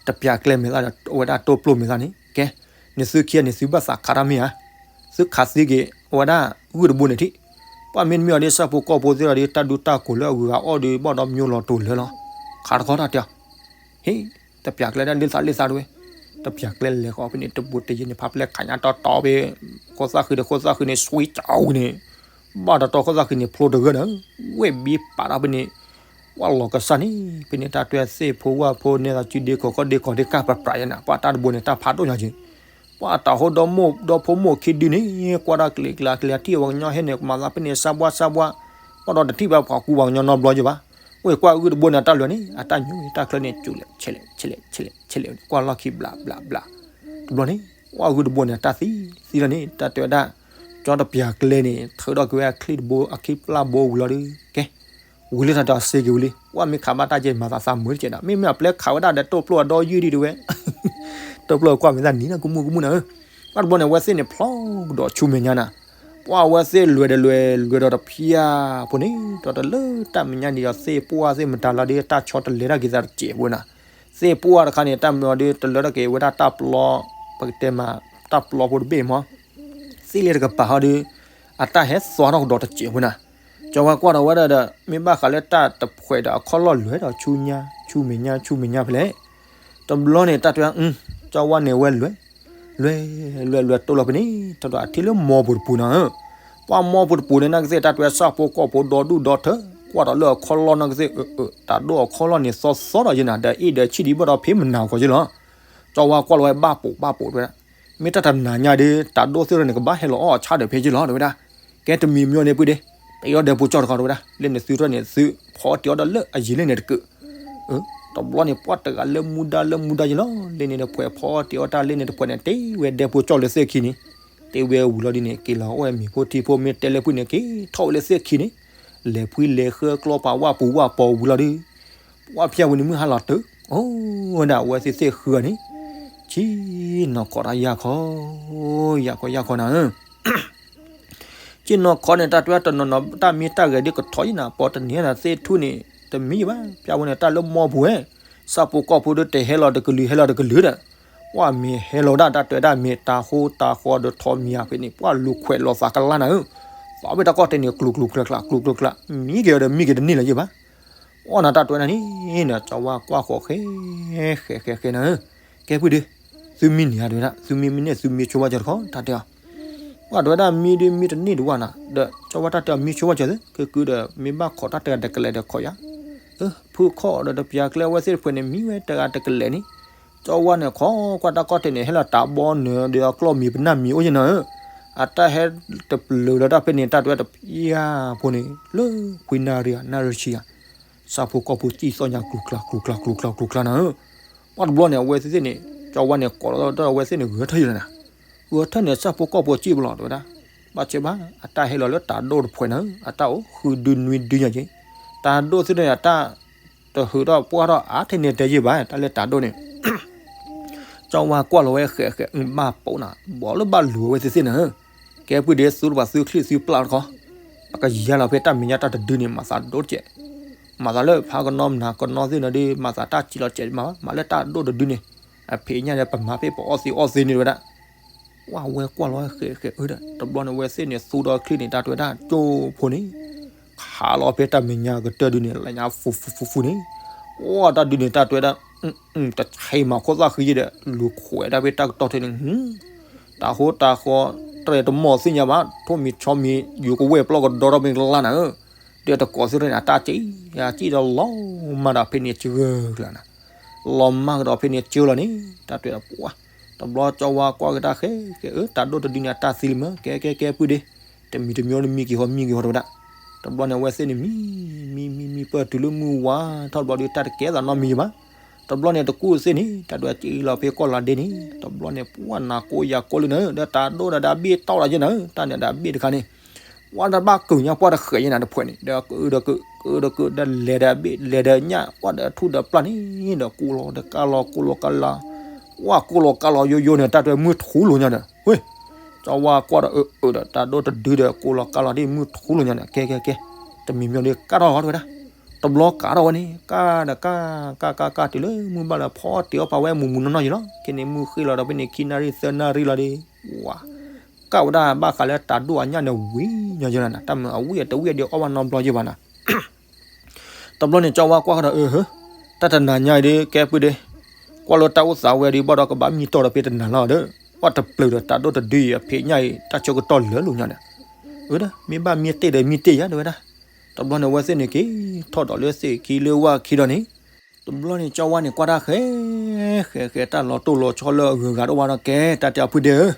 တပျၢ်ကျဲမဲာ်သၣ်ဒီး အဝဲဒၣ်တိၢ်ပျိၢ်မဲာ်သၣ်န့ၣ် ကဲ, န့ၣ်သုခံဂၤန့ၣ် သုဘၣ်သးခးတၢ်မ့ၢ်ဧါ, သုခးသံက့ၤ အဝဲဒၣ်ဂုၢ်တဘိန့ၣ်ထံး, ပှၢ်မ့တမ့ၢ်အီၤဒ် ဆၣ်ဖိကီၢ်ဖိသ့ၣ်ဒီး တၢ်ဒူတၢ်ကိၢ်လၢအဂုၤအဂၤအီၣ်ဒီး ဘၣ်ဒီးမၠိလီၤတိၤလၢလီၤ, ခးတခီတၢ်တဲအီၤ, ဟ့ၣ်, တပျၢ်ကျဲဒၣ်လၢသးလၢသးတဝဲ, တပျၢ်ကျဲလဲၤဃီၤဖဲန့ၣ် တဘိတယံၤန့ၣ် ဖးပျဲၢ်ခးညါတီတီဖဲ ခိၣ်သၣ်ဃံဒီး ခိၣ်သၣ်ဃံန့ၣ် ဆွံကၠီဝံၤန့ၣ် ဘၣ်တတီခိၣ်သၣ်ဃံန့ၣ် ဖျိတဂၢၢ်ဒီး ဝဲၢ်ဘံပာ်ထီၣ်ဖဲန့ၣ်, ပှၤလီၤကစၢ်န့ၣ် ဖဲန့ၣ်တၢ်တွဲသ့ၣ်ဖိဝၣ်ဖိန့ၣ် သးစုဒ့ကီၢ်ကီၢ်ဒ့ကီၢ်ဒ့ကၢ်ပပြးယဲနၤ ပှၤတၢ်တဘိန့ၣ် တၢ်ဖးဒိၣ်ညါက့ၤ ပှၤတၢ်ဟိဒီမိၢ်ဒီဖိမိၢ်ခံဒုန့ၣ် ကွၢ်တၢ်ကျ့ၤကျါကျ့ၤ အထံၣ်ပှၤကညီဟဲန့ၣ် မၤသးဖဲန့ၣ် စါဘှါစါဘှါ ပှၤဒီးတထံၣ်ဘၣ်ပှၤကူပှၤကညီနီတဘျီက့ၤဘၣ်. အိၣ်ကွၢ်အုၣ်တဘိန့ၣ် အတၢ်လၢာ်န့ၣ် အတၢ်ညိတၢ်ချၢန့ၣ် စူၤလဲၣ် ဆဲးလဲၣ် ဆဲးလဲၣ် ဆဲးလဲၣ် ကွၢ်လီၢ်ခံဘျးဘျးဘျး တဘျီန့ၣ် ကွၢ်အုၣ်တဘိန့ၣ် အတၢ်သံ သံလီၤန့ၣ် တၢ်တဲဝဲဒၣ် ကၠီတပျၢၤကျဲန့ၣ် ထုးထီၣ်က့ၤဝဲအချံတဘိ အချံပျၢ်ဘိဝံၤလီၤဒီး ကဲ ဝံၤလၢတၢ်တစ့က့ၤဝံၤလံ ကွၢ်မ့ၢ်ခးဘၣ်တၢ်ကဲမၤသးသးမုာ်တကဲးဒီး မ့မ့ၢ်အပျဲခးဝဲဒၣ်ဒီးတိၢ်ပျိၢ်အဒီယုၢ်ဒံးတဝဲ တိၢ်ပျိၢ်ကွၢ်မ့ၢ်သးနံၤလၢကမူၣ်ကမူၣ်နၤဧၢ ဘၣ်တဘျီန့ၣ် အဝဲသ့ၣ်န့ၣ် ဖျီကဒီးဆူမဲာ်ညါနၤ, ပှၢ်အဝဲသ့ၣ်လွဲၢ်ဒီးလွဲၢ် လွဲၢ်ဒီးတဖျၢၣ်ဖိန့ၣ် ဒီးတလၢတၢ်မဲာ်ညါန့ၣ်ဒီး သ့ၣ်ပှၢ်သ့ၣ်မတၤလီၤဒီး တၢ်ဆီတလဲတၢ်က့ၤသးတစဲးဖိနၤ, သ့ၣ်ပှၢ်တခါန့ၣ် တၢ်မၤဒီး တလၢတၢ်က့ၤဝဲဒၣ်တၢ်ပျီ, ပကတဲမး တၢ်ပျီဖိတဘ့ၣ်မး သ့ၣ်လၢတကပၤဟီဒီး အတၢ်ဟဲသွါထီၣ်ကဒီးတစဲးဖိနၤ, ကၠီဝါကွၢ်ဒီးဝဲဒၣ်ဒီး မ့ၢ်ဘၣ်ဃးလၢတၢ်တဖှဲးဒီးအခီၣ်လီၢ်လွဲၢ်ဒီးဆူညါ ဆူမဲာ်ညါ ဆူမဲာ်ညါဖဲလဲၣ်, တဘျီန့ၣ် တၢ်တဲဝဲ ကၠီဝါန့ၣ်ဝဲလွဲၢ်, လွဲၢ် လွဲၢ် လွဲၢ်တိၢ်လီၤဖဲန့ၣ် ထီၣ်ဒီးအထံလၢမီပူၤတပူၤနၤဧၢ, ပှၢ်မီပူၤတပူၤန့ၣ် နာ်ကသ့ၣ်တၢ်တဲဝဲဆၣ်ဖိကီၢ်ဖိဒီဒူၣ်ဒီထၢ ကွၢ်ဒီးလၢအခီၣ်လီၢ်နာ်ကသ့ၣ် အၢ အၢ တၢ်ဒိၣ်အခီၣ်လီၢ်န့ၣ်သီသီဒီးယဲနၤ ဒီးအ့ၣ်ဒီးဆံၣ်ဒံးဘၣ်ဒီးဖဲမနၤကီးယဲလီၤ, ကၠီဝါကွၢ်လီၤဝဲဘၣ်ပိာ်ဘၣ်ပိာ်တဲဝဲဒၣ် မ့ၢ်တၢ်တနၤညါဒီး တၢ်ဒိၣ်သ့ၣ်ထီၣ်န့ၣ် ကဘၣ်ဟဲလီၤအီၣ်အဆၣ်ဒီးဖဲယဲလီၤတဲဝဲဒၣ်, ကဲတမံၤမ့ၢ်န့ၣ်ပုၢ်ဒ့, တ့အီၣ်ဒဲဖိကၠီၣ်တခီတဲဝဲဒၣ် လၢနသုထီၣ်န့ၣ် သုဖီတ့အီၣ်ဒီးလၢအယံၤလၢန့ၣ်တကုး, တဘျီန့ၣ် ပှၢ်တဂၤလၢမူဒါလၢမူဒါယဲလီၤ လၢန့ၣ်တဖှဲးဖီတ့အီၣ်တၢ်လၢန့ၣ်တဖှဲးန့ၣ် တ့ဝဲဒဲဖိကၠီၣ်လၢသ့ၣ်ခံန့ၣ်, တ့ဝဲဝံၤလီၤဒ်န့ၣ် က့ၤလီၤအီၣ်ဝဲမ့ၤဖိထံဖိမ့ၢ်တဲလၢဖုၣ်န့ၣ် က့ၤထီၣ်ဝဲလၢသ့ၣ်ခံန့ၣ်, လဲၤဖှံလဲၤဃၢကျီပာ်ဝၣ်ပူၤဝၣ်ပီၤဝံၤလီၤဒီး ပှၢ်ဖၠၣ်ဝံၤန့ၣ်မုၢ်ဟါလီၤတုၤ, အိၣ်ဝဲဒၣ်အဝဲသ့ၣ်သ့ၣ်ဃုဂၤန့ၣ်, ဆ့ၣ်နီၤခီတၢ်ယၢ်ခီ, ယၢ်ခီယၢ်ခီနၤဧၢ, ဆ့ၣ်နီၤခီန့ၣ် တၢ်တဲဝဲတနီၤနီၤ တၢ်မ့ၢ်တၢ်ဂဲၤဒ်ကထီၣ်ယဲနၤ ပီတနံၤနၤသ့ၣ်ထူၣ်န့ၣ် တမံယဘၣ် ဖၠၣ်ဝဲန့ၣ် တၢ်လၢမီပူၤဝဲ, ဆၣ်ဖိကီၢ်ဖိဒီးတဟဲလီၤတကလုာ် ဟဲလီၤတကလုာ်ဒီး, ပှၢ်မ့ၢ်ဟဲလီၤဝဲဒၣ် တၢ်တဲဝဲဒၣ်မ့ၢ်တၢ်ဃိတၢ်ဃီဒီးထီၣ်မံၤဧါဖဲန့ၣ် ပှၢ်လူၤခွဲးလီၤသးကလါနၤဧၢ, သးဝဲတၢ်ကီၢ်တဲန့ၣ် ကျူၤကျူၤကျါကျါ ကျူၤကျူၤကျါ, မံက့ၤအီၤဒီးမံက့ၤတန့ၢ်လၢၤယဘၣ် အီၣ်နၤတၢ်တဲဝဲနၤန့ၣ် ကၠီဝါကွၢ်ဃီဃဲ ဃဲဃဲဃဲနၤဧၢ, ကဲပုၢ်ဒ့, သုမံန့ၢ်ဧါတဲဝဲဒၣ် သုမံမ့ၢ်န့ၢ် သုမံဆိဝဲကၢၤတခီ တၢ်တဲအီၤ, ပှၢ်တဲဝဲဒၣ်မံဒ်မံတန့ၢ်တဝၣ်နၤ ဒီးကၠီဝါတၢ်တဲအီၤမံဆိဝဲကၢၤသု ကကုဒီး မ့ၢ်ဘၣ်ခိးတၢ်တဂၤတကလဲာ်ဒီးခိးယၤ, ဖုၣ်ခီၣ်ဒီးတပျၢၤကျဲဝဲသ့ၣ်တဖှဲးန့ၣ် မံဝဲတဂၤတကလဲာ်န့ၣ်, ကၠီဝါန့ၣ်ခီကွၢ်တၢ်ကီၢ်တဲန့ၣ် ဟဲလီၤတၢ်ဘီနၢၤဒီးအကျီၢ်မံၤပနၢ်မံၤအိၣ်ယဲနၤဧၢ, အတၢ်ဟဲတပျၢၤလၢတၢ်ဖဲန့ၣ် တၢ်တဲဝဲတပျၢ်ဖိန့ၣ် လၢခွံနၣ်ရံၣ်ဧါ နၣ်ရံၣ်ဆံဧါ ဆၣ်ဖိကီၢ်ဖိစံၣ်သီၣ်ညါ ကျူၤကျါ ကျူၤကျါ ကျူၤကျါ ကျူၤကျါနၤဧၢ, ပှၢ်တဘျီန့ၣ် အဝဲသ့ၣ်သ့ၣ်န့ၣ် ကၠီဝါန့ၣ် ကိးလီၤဒီးအဝဲသ့ၣ်န့ၣ် ဂဲၤထၢၣ်ယဲလီၤနၤ, ဂဲၤထၢၣ်န့ၣ် ဆၣ်ဖိကီၢ်ဖိစံၣ်ပလီၤတဲဝဲဒၣ်, ဘၣ်ဆဲးဘၣ် အတၢ်ဟဲလီၤလၢတၢ်ဒိၣ်တဖှဲးနၤဧၢ, အတၢ်အိၣ်ဃုဒုနွံဒုညါက့ၤ, တၢ်ဒိၣ်သ့ၣ်န့ၣ် အတၢ်တဟုးထီၣ်ပှၢ်ထီၣ်အါထဲန့ၣ်တဲယဲၢ်ဘၣ် တၢ်လၢတၢ်ဒိၣ်န့ၣ် ကၠီဝါကွၢ်လီၤဝဲဃဲးဃဲး အဘၣ်ပိာ်နၤ ဘီလၢဘၣ်လူၤဝဲသ့ၣ်သ့ၣ်နၤဧၢ, ကဲပုၢ်ဒ့သူတပၤသုချံၣ်သုပျၢ်တခီ, ပကယါလီၤဖဲတၢ်မဲာ်ညါတၢ်တဒုန့ၣ် မၤသးဒိၣ်တကဲး, မၤသးလၢဖးကနီမနၤကနီသ့ၣ်နၤဒီး မၤသးတၢ်စံးလီၤစဲးမးဘၣ် မၤလၢတၢ်ဒိၣ်တဒုန့ၣ်, အဖံးညၣ်ဒီးပမၤဖဲပအီၣ်သ့အီၣ်သ့န့ၣ်တဲဝဲဒၣ် ဝဲကွၢ်လီၤဃဲးဃဲးအၢဒီး တဘျီန့ၣ် ဝဲသ့ၣ်န့ၣ် သူဒီးချံၣ်န့ၣ် တၢ်တဲဝဲဒၣ် ကၠိဖိန့ၣ် ခးလီၤဖဲတၢ်မဲာ်ညါကတၢၢ်ဒုန့ၣ် လၢညါဖူဖူဖူဖူန့ၣ်, အိၣ်တၢ်ဒုန့ၣ် တၢ်တဲဝဲဒၣ် တဆံးမၤခိၣ်သၣ်ဃံယဲဒီး လူၤခွဲးဒၣ်ဖဲတၢ်ကတီၢ်ထဲန့ၣ် တၢ်ဟိတၢ်ဃီ တြဲၤတမီၢ်သ့ၣ်ညါဘၣ် ထိၣ်မံၤဆီမံၤ ယူၤကဝဲၢ်ပျီကဒီထီၣ်မ့ၢ်ကလါနၤဧၢ, ဒီးတကိးသ့ၣ်ထဲန့ၣ် အတၢ်စံၣ် စံၣ်ဒီးလီၤမၢ်ဒီးဖဲန့ၣ်ကၢၢ်ကျါနၤ လီၤမၢ်ကဒီးဖဲန့ၣ်ကၢၢ်လီၤန့ၣ် တၢ်တဲဝဲဒၣ်ပှၢ်, တဘျီကၠီဝါကွၢ်ကဒါဃဲဃဲအၢ တၢ်ဒိၣ်တဒုန့ၣ် အတၢ်သံလံမၢ ကဲကဲကဲပုၢ်ဒ့, တမံၤတမံၤဒီးမံက့ၤဃီမံက့ၤဃီတဲဝဲဒၣ်, တဘျီန့ၣ် အဝဲသ့ၣ်န့ၣ် မံ မံ မံ ပၢၢ်တုၤလၢမုၢ်ဝါထီၣ်တဘျီဒီး တၢ်တကဲသးနီတမံၤဘၣ်, တဘျီန့ၣ် တကူၣ်သ့ၣ်န့ၣ် တၢ်ဒွဲၣ်စံၣ်လီၤဖဲကီၢ်လီၤဒ့န့ၣ် တဘျီန့ၣ် ပှၢ်နၤကိးယၤကိးလၢနၤဧၢ ဒီးတၢ်ဒိၣ်ဒီးတၢ်ဘ့ၣ်တီၢ်လီၤယဲနၤဧၢ တၢ်န့ၣ်ဒီးအဘ့ၣ်တခါန့ၣ် ပှၢ်တဘၣ်ကုာ်ညါပှၢ်တဃဲးယဲနၤတဖှဲးန့ၣ် ဒီးကုာ်ဒီးကုာ် ကုာ်ဒီးကုာ် ဒီးလဲၤဒီးအဘ့ၣ် လဲၤဒီးညၣ် ပှၢ်ဒီးထူၣ်ဒီးပျၢ်န့ၣ် ဒီးကိးလီၤဒီးကါလီၤ ကိးလီၤကါလီၤ ပှၢ်ကိးလီၤကါလီၤယိယိန့ၣ် တၢ်တဲမုၢ်ထူလိာ်ညါဒီး ဝ့ၢ် ကၠီဝါကွၢ်ဒီးအၢအၢဒီး တၢ်ဒိၣ်တဒုဒီး ကိးလီၤကါလီၤဒ်မုၢ်ထူလိာ်ညါန့ၣ် ကဲကဲကဲ တမံၤမံၤဒီးကါထီၣ်လီၤတဲဝဲဒၣ်, တဘျီကါထီၣ်ဝဲန့ၣ် ကါဒီးကါ ကါကါကါတုၤလၢမုၢ်ဘၣ်လၢဖီတ့ၢ်အီၣ်ပာ်ဝဲမူးမူးနီၢ်နီၢ်ယံၤလီၤ ခဲန့ၣ်မုၢ်ဃ့လီၤဒီးဖဲန့ၣ် ခံနၣ်ရံၣ်သၢနၣ်ရံၣ်လီၤဒီး ဝါ ကၣ်ဝဲဒၣ်ဘၣ်ဃးလၢတၢ်ဒိၣ်အညၣ်န့ၣ်ဝံၤညီညီနၤ တၢ်မုာ်အဝံၣ်အတဝံၣ်ဒီးအီၣ်ဘၣ်နီတဘျီယဲၢ်ဘၣ်နၤ, တဘျီန့ၣ် ကၠီဝါကွၢ်ဃီဒီး အၢ ဟၢ တၢ်တနၤညါအံၤဒီး ကဲပုၢ်ဒ့ ကွၢ်လၢတၢ်အိၣ်သးဝဲဒီးဘၣ်ဒီးကဘၣ်မံတီၢ်ဒီးဖဲတနၤလီၤဒီး ပှၢ်တပျၢၤဒီးတၢ်ဒိၣ်တဒုအံၤအဖံးညၣ်အံၤ တၢ်ဆၢကတီၢ်လၢာ်လိာ်ညီနၤ, အၢ မ့ၢ်ဘၣ်မံတ့ၢ်ဒီးမံတ့ၢ်ယၤတဲဝဲဒၣ် တဘျီန့ၣ်အဝဲသ့ၣ်န့ၣ်က့ၤထီၣ်ဒီးလၢသ့ၣ်ခံလၢဝၣ်ခံဒီးန့ၣ်, တဘျီန့ၣ်ကၠီဝါန့ၣ်ကွၢ်တၢ်ဃဲ, ဃဲဃဲတၢ်လီၤတိၢ်လီၤဆီလၢအဂုၤအဂၤတအိၣ်ဘၣ်ဒီး ကဲတၢ်တဲအီၤဖုဒဲဧၢ,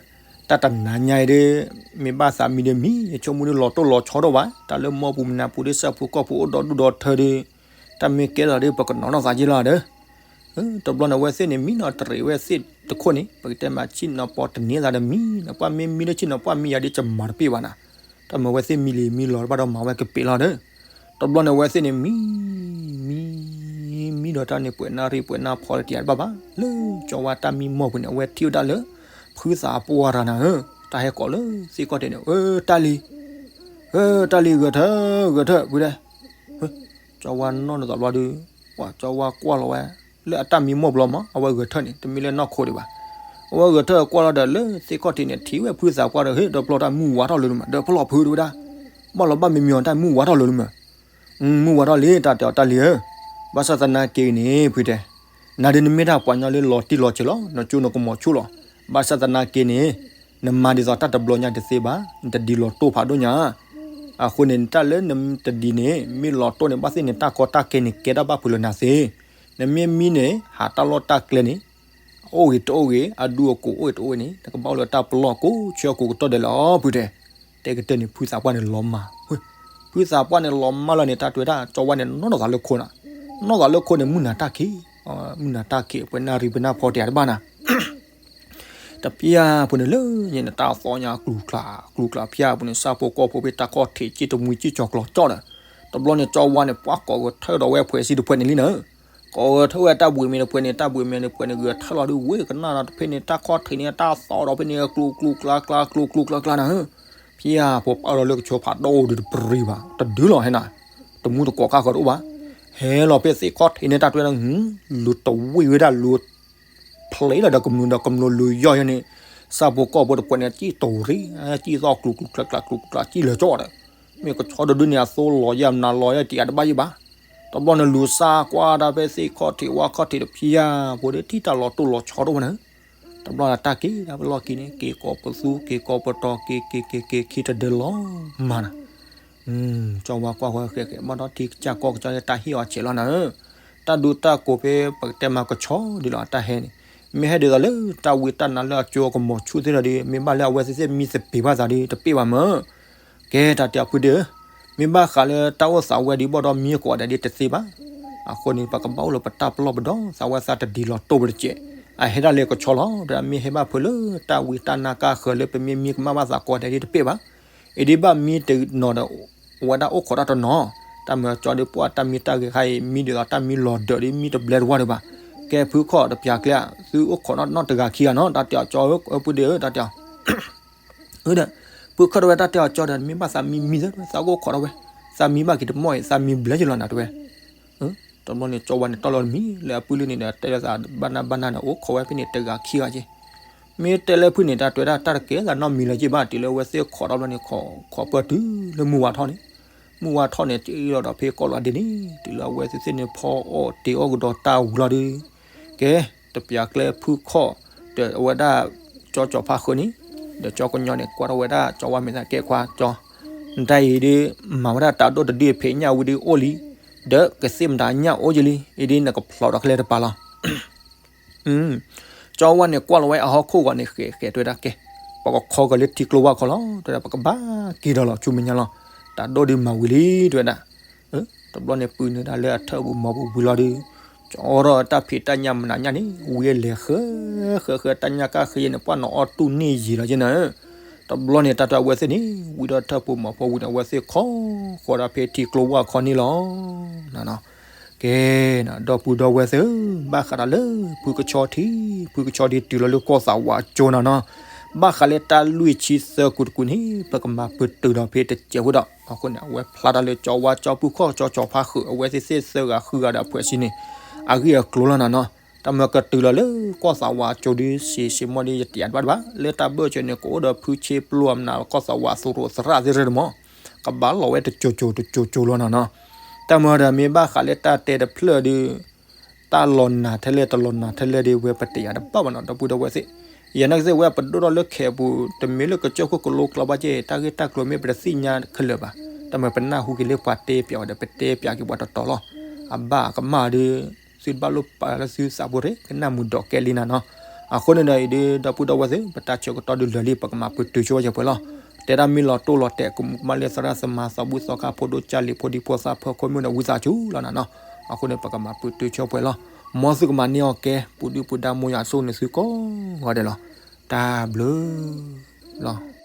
တၢ်တနၤညါအံၤဒီး မ့ၢ်ဘၣ်သးမံဒီးမံ, ယဆိကမိၣ်ဒီးလီၤတိၢ်လီၤဆီတအိၣ်ဘၣ်, တၢ်လၢမီပူၤမနၤပူၤဒီးဆၣ်ဖိကီၢ်ဖိအိၣ်ဒီဒူၣ်ဒီထၢဒီး, တၢ်မ့ၢ်ကဲထီၣ်ဒီးပကနီၤနီၢ်သးက့လီၤဒီး တဘျီန့ၣ်အဝဲသ့ၣ်န့ၣ် မံနီၤတရံးဝဲသ့ၣ်တခိၣ်န့ၣ် ပကတဲမးဆ့ၣ်နီၤပီတန့ၢ်သးဒီးမံနီၤ, ပှၢ်မ့ၢ်မံလၢဆ့ၣ်နီၤ ပှၢ်မံယၤဒီးကမၤတပ့ၢ်ဘၣ်နၤ, တၢ်မၤဝဲသ့ၣ်မံလံၤမံလီၤတဘၣ်ဒီးမၤဝဲကပ့ၤလီၤဒီး, တဘျီန့ၣ်အဝဲသ့ၣ်န့ၣ် မံ မံ မံဒီးတၢ်န့ၣ်ပှဲၤနၣ်ရံၣ်ပှဲၤနၣ်ဖီလၢတယၤတဘၣ်ဘၣ်, လၢကၠီဝါတၢ်မံမီၢ်ပူၤန့ၣ် အဝဲထံၣ်ဝဲဒၣ်လၢ ဖုသးပှၢ်တဂၤနၤဧၢ, တၢ်ဟဲကိးလၢသ့ၣ်ခီၣ်ထံးန့ၣ်, အၢ တၢ်လံၤ ဧၢ တၢ်လံၤဂဲၤထၢၣ် ဂဲၤထၢၣ်ဖုဒဲ, ကၠီဝါနီၢ်နီၢ်သးဘျီဒီး, ပှၤကၠီဝါကွၢ်လီၤဝဲ လၢအတၢ်မံမီၢ်ဘျီမး အဝဲဂဲၤထၢၣ်န့ၣ် တမ့ၢ်လၢနီၢ်ခိဒံးဘၣ်, အဝဲဂဲၤထၢၣ်ကွၢ်လီၤဒီးလၢသ့ၣ်ခီၣ်ထံးန့ၣ် ထံၣ်ဝဲဖုသးပှၢ်ဒီး ဟ့ၣ်ဒီးပျီတၢ်မုၢ်ဝါထီၣ်လၢနမး ဒီးပျီဖုဒဝဲဒၣ်, ဘၣ်လီၤဘၣ်မံမံအီၤတၢ်မုၢ်ဝါထီၣ်လၢနမး, မုၢ်ဝါထီၣ်လံ တၢ်တဲအီၤတၢ်လံၤဧၢ, ဘၣ်ဆၣ်သနာ်က့န့ၣ် ဖုတဲ နၤဒုးနမ့ၢ်တၢ်ပှၤကညီလၢလီၤတံၢ်လီၤဆဲးလီၤ နကၠိနကမီၤဆူၣ်လီၤ, ဘၣ်ဆၣ်သနာ်က့န့ၣ် နမၤဒ်သိးတၢ်တဘျီညါတသ့ဘၣ်, နတဒ်လီၤတိၢ်ဖးဒိၣ်ညါ, အဃိန့ၣ် တၢ်လၢနတဒ်န့ၣ် မ့ၢ်လီၤတိၢ်န့ၣ် ဘၣ်သ့ၣ်န့ၣ် တၢ်ကီတၢ်ခဲန့ၣ် ကဲထီၣ်ဘၣ်ဖုးလၢနၤသ့, နမ့ၢ်မံန့ၣ် ဟးတၢ်လီၢ်တၢ်ကျဲန့ၣ် အိၣ်ဂ့ၤတအိၣ်ဂ့ၤ အဒူအကိးအိၣ်ဂ့ၤတအိၣ်ဂ့ၤန့ၣ် နကဘၣ်အိၣ်လၢတၢ်ပလီၢ်ကိးဆၢကိးကတီၢ်ဒဲးလီၤ ဖုတဲ, တဲကတၢၢ်န့ၣ် ဖုသးပှၢ်န့ၣ်လီၤမၢ်, ဖုသးပှၢ်န့ၣ်လီၤမၢ်လီၤန့ၣ် တၢ်တဲဝဲဒၣ် ကၠီဝါန့ၣ် နီၢ်နီၢ်သးလၢခိနီၤ, နီၢ်သးလၢခိန့ၣ် မုၢ်နၤတၢ်ခံး, မုၢ်နၤတၢ်ခံး ပှဲၤနၣ်ရံၣ်ပှဲၤနၣ်ဖီတယၤတဘၣ်နၤ တဖျၢၣ်ဖိန့ၣ်လၢညါန့ၣ် တၢ်သီညါကျူၤကျါ, ကျူၤကျါဖျၢၣ်ဖိန့ၣ် ဆၣ်ဖိကီၢ်ဖိဖဲတၢ်ခီၣ်ထံး ကၠံၣ်တမှံကၠံၣ်ကၠီၤကျီၤကၠီၣ်ဒီး, တဘျီန့ၣ် ကၠီဝါန့ၣ် ပှၤကိးဂဲၤထၢၣ်ဒီးဝဲဖှဲးစံတဖှဲးန့ၣ်လံနၤ, ကိးဂဲၤထၢၣ်ဝဲတၢ်ဘှံးမ့ၤတဖှဲးန့ၣ် တၢ်ဘှံးမ့ၤတဖှဲးန့ၣ် ဂဲၤထၢၣ်လီၤဒုးဝ့ၢ်ကနၣ်ဒီးတဖဲန့ၣ် တၢ်ခီၣ်ထံးန့ၣ် တၢ်သီဒီးဖဲန့ၣ် ကျူၤကျူၤကျါကျါ ကျူၤကျူၤကျါကျါနၤဧၢ, ဖျၢၣ်ဖိပာ်ဒီးလၢကဆိဖးဒိၣ်ဒုးတပရံၤဘၣ် တဒုလီၤဟဲနၤ, တမူတကိးကါဃီတအိၣ်ဘၣ်, ဟဲလီၤဖဲသ့ၣ်ခီၣ်ထံးန့ၣ် တၢ်တဲဝဲဒၣ် လူၤတဝံၣ်ဝဲဒၣ်လူၤ ဖျဲးလီၤဒီးကမျူၤဒီးကမျူၤလူၤယီၢ်ယီၢ်န့ၣ်, ဆၣ်ဖိကီၢ်ဖိတဖှဲးန့ၣ် ကၠံၣ်တိၤရံၣ်, ကၠံၣ်သီၣ်ကျူၤကျူၤကျါကျါကျူၤကျူၤကျါ ကၠံၣ်လၢာ်ကၠီၣ်ဒီး, မ့ၢ်ကဆီတဒုန့ၣ် အသိလီၤယဲၢ်မနၤလီၤယဲၢ်တယၤတဘၣ်ယဲၢ်ဘၣ်, တဘျီန့ၣ် လူၤစၢ်ကွၢ်ဒၣ်ဖဲသ့ၣ်ခီၣ်ထံးဝါခီၣ်ထံးဒီးဖျၢၣ်ဖိဒီး ထံၣ်တၢ်လီၤတိၢ်လီၤဆီတအိၣ်ဘၣ်နၤ, တဘျီန့ၣ်တၢ်က့ၤဒၣ်ဝဲလီၢ်ခံန့ၣ် က့ၤကိးပသူ က့ၤကိးပတီၤ က့ၤက့ၤက့ၤက့ၤခံတဒဲးလီၤမၢ်နၤ ကၠီဝါကွၢ်ဝဲဃဲးဃဲး ဘၣ်ဒီးထံကစၢ်ကီၢ်ကစၢ်လၢတၢ်ဟ့ၣ်အီၤဆဲးလီၤနၤဧၢ, တၢ်ဒူတၢ်ကိးဖဲပကတဲမၤကဆီဒ်လီၤ အတၢ်ဟဲန့ၣ်, မ့ၢ်ဟဲဒ်သိးလၢတၢ်ဝံတၢ်နါလၢအကၠိကမီၤဆူၣ်သ့ၣ်ဒီးဒီး မ့ၢ်ဘၣ်လၢအဝဲသ့ၣ်သ့ၣ်မံသပ့ၤဘၣ်သးဒီး တပ့ၢ်ဘၣ်မၢ်, ကဲတၢ်တဲအီၤဖုဒဲဧၢ, မ့ၢ်ဘၣ်ဃးလၢတၢ်အိၣ်သးဝဲဒီးဘၣ်ဒီးမံကိးဂၤဒဲးဒီးတသ့ဘၣ်, အဃိန့ၣ် ပကဘၣ်အိၣ်လၢပတၢ်ပလီၢ်ပဒီ သးဝဲသးတဒ်လီၤတိၢ်ပတစဲး, အဟဲဒၣ်လၢကဆီလီၤ ဒီးမ့ၢ်ဟဲဘၣ်ဖုးလၢတၢ်ဝံတၢ်နါကါဃၢၤလၢပမ့ၢ်မံကမၣ်ဘၣ်သးကိးဂၤဒဲးဒီးတပ့ၢ်ဘၣ် အံၤဒ်ဘၣ်မံတနီၤဒီး အဝဲဒၣ်အိၣ်ခိးတၢ်တနီၤ, တၢ်မၢကၠီဒီးပှၤတၢ်မံတၢ်ဂဲၤခါအံၤ မံဒ်သိးတၢ်မံလီၤဒၢးဒီးမံတဘျဲတဝါဒံးဘၣ်, ကဲဖုခီၣ်တပျးကျဲ သုအိၣ်ခိးနီၢ်တဂၤခံဂၤနီၤ တၢ်တဲအီၤကၠီဧၢ ဖုဒဲဧၢ တၢ်တဲအီၤ, ဒီး ဖုခီၣ်တဝဲတၢ်တဲအီၤကၠီဒီး မ့ၢ်ဘၣ်သးမံမံသၢ သးကအိၣ်ခိးထီၣ်ဝဲ, သးမံဘၣ်က့ၤတမီၢ်အံၤ သးမံဘျဲယလီၤနၤတဝဲ တဘျီန့ၣ် ကၠီဝါန့ၣ် တီလီၤတမံၤ လၢအပုၢ်လၢန့ၣ်ဒီး တဲလၢသးဘၣ်နၢ်ဘၣ်နၢ်ဒီး အိၣ်ခိးဝဲဖဲန့ၣ် တဂၤခံဂၤက့, မ့ၢ်တဲလၢဖုန့ၣ် တၢ်တဲဝဲဒၣ် တၢ်တကဲသးနီတမံၤလၢၤက့ဘၣ် တုၤလၢအဝဲသ့ၣ်ခိးထီၣ်ဘျီန့ၣ် ခိးပၢၢ်တုၤလၢမုၢ်ဝါထီၣ်န့ၣ်, မုၢ်ဝါထီၣ်န့ၣ် တအ့ၣ်လီၤဒီးဖဲကီၢ်လီၤဒ့န့ၣ် တုၤလၢအဝဲသ့ၣ်သ့ၣ်န့ၣ် ဖီအီၣ်တ့ၤအီၣ်ကဒီးတၢ်ဝံၤလီၤဒီး ကဲ တပျးကျဲဖုခီၣ် ဒီးအဝဲဒၣ် ကၠီကၠီဖါဃၢၤန့ၣ် ဒီးကၠီကညီန့ၣ် ကွၢ်ထီၣ်ဝဲဒၣ်ကၠီဝါမဲာ်သၣ် ကဲခွါကၠီ, နတၢ်အံၤဒ် မၤဝဲဒၣ်တၢ်ဒိၣ်တဒုအဖံးညၣ်ဝံၤဒ်အိၣ်လံ, ဒီးကသ့ၣ်မတၤညၣ်အိၣ်ယလံ, အံၤဒ်နကဖျိးဒီးခဲလၢာ်တပၤလီၤ. ကၠီဝါန့ၣ်ကွၢ်လီၤဝဲအဟီၣ်ခိၣ်ဂီၤန့ၣ် ဃဲးဃဲးတဲဝဲဒၣ်ကဲ, ပကခီကီၤလၢထံကျိဝၣ်ခီလီၤ တဲဝဲဒၣ် ပကဘၣ်က့ၤဒီးလီၤဆူမဲာ်ညါလီၤ, တၢ်ဒိၣ်ဒုးမၤဝံၤလံ တဲဝဲဒၣ် တဘျီန့ၣ် ပုၢ်နုာ်ဒၣ်လၢအထၢၣ်ပူၤမီၤပူၤဝံၤလီၤဒီး ကၠီထီၣ်တၢ်ဖံးတၢ်ညၣ်မနၤညၣ်န့ၣ် ဝံၤအလဲၤဃၢ ဃၢဃၢတၢ်ညၣ်ကၢ်ဃ့န့ၣ် ပှၢ်နီၣ်အီၣ်တူၢ်န့ၢ်ယံာ်လီၤက့နၤဧၢ, တဘျီန့ၣ် တၢ်တဲအဝဲသ့ၣ်န့ၣ် ဝံၤဒီးထၢၣ်ပူၤမီၤဖိဝံၤန့ၣ် အဝဲသ့ၣ်ခီဃီၤဒၣ်ဖဲထံကျိဝၣ်ခီန့ၣ်လီၤ. ကဲ ဒီပုၢ်ဒီဝဲၢ်သ့ၣ်ဧၢ, ဘၣ်ဃးဒီးလၢဖုကဆီထံ ဖုကဆီထံတုၤလီၤလၢကီၢ်သးဝးအကၠိနၤနီၤ, ဘၣ်ဃးလၢတၢ်လွံၢ်ဆံသၢကူတကူန့ၣ် ပကမၤပတုာ်ဒီးဖဲတစဲးဖိဒီး အဃိန့ၣ် အဝဲဖျါတၢ်လၢကၠီဝါ ကၠီဖုခီၣ် ကၠီကၠီဖါဃုာ် အဝဲသ့ၣ်သ့ၣ်သၢဂၤဃုဂၤဒီးအဖှဲးစ့န့ၣ် အဂ့ၢ်အကျိၤလီၤနၤနီၤ, တၢ်မၢကတုၤလီၤလၢကီၢ်သးဝးအကၠိဒုး စံးစ့ၢ်မီၣ်ဒ်ယတယာ်တဘၣ်တဘၣ် လၢတၢ်ဘၢၣ်စၢၤန့ၣ် ကအိၣ်ဒီးဖုဆ့ပျိအမနုၤ ကီၢ်သးဝးသရိာ်သရၣ်သ့ၣ်ရၢၢ်တမီၤ ကဘၣ်လီၤဝဲတကၠိၤကၠိၤတကၠိၤကၠိၤလီၤနၤနီၤ, တၢ်မၢဒီးမ့ၢ်ဘၣ်ဃးလၢတၢ်တဲတဖျၢၣ်ဒုး တၢ်လီၤနၤထဲလဲၣ် တလီၤနၤထဲလဲၣ်ဒ်ဝဲပတယာ်တဘၣ်ဘၣ်နီၤ ဒီပုၢ်ဒီဝဲၢ်သ့ၣ်, ယနာ်က့သ့ၣ်ဝဲပဒိၣ်ထီၣ်လၢခဲပူၤ တမ့ၢ်လၢကစၢၢ်ခိၣ်ကလိကျီဘၣ်က့ တၢ်ဂ့ၢ်တၢ်ကျိၤမ့ၢ်ပတသ့ၣ်ညါခဲလၢာ်ဘၣ်, တၢ်မ့ၢ်ပနၢ်ဟူက့ၤလၢပှၤတဲပၠးဝဲဒီး ပတဲပၠးက့ၤပှၤတီတီလီၤ. အဘၣ်ကမၣ်ဒီး သုတဘၣ်လိၣ်ပာ်လၢသုသးပူၤရ့ၣ် ကနၣ်မုာ်ဒီးကဲလံနၤနီၤ. အဃိန့ၣ်ဒီးအံၤဒုး ဒီပုၢ်ဒီဝဲၢ်သ့ၣ် ပတၢ်ဆၢကတီၢ်ဒုးလၢာ်လံ ပကမၤပတုာ်ဆိဝဲပှဲၤလီၤ. တဲဒၣ်မ့ၢ်လီၤတိၢ်လီၤတဲာ် ကမူးကမၣ်လၢသရၣ်သမါ သီဘူၣ်သီခါ ဖိဒိၣ်ကၢ်လံၤ ဖိဒံဖိသၣ် ဖၢခိၣ်မုၣ်ဒီး ဝံသးစူၤလီၤနၤနီၤ. အဃိန့ၣ် ပကမၤပတုာ်ဆိပှဲၤလီၤ. မ်သုကမၤန့ၢ်အီၣ်ကဲ ပူၤဒုၣ်ပူၤဒါ မိၢ်ယွၤအစိၣ်န့ၣ်သုကိးဂၤဒဲးလီၤ. တၢ်ဘျုးလီၤ.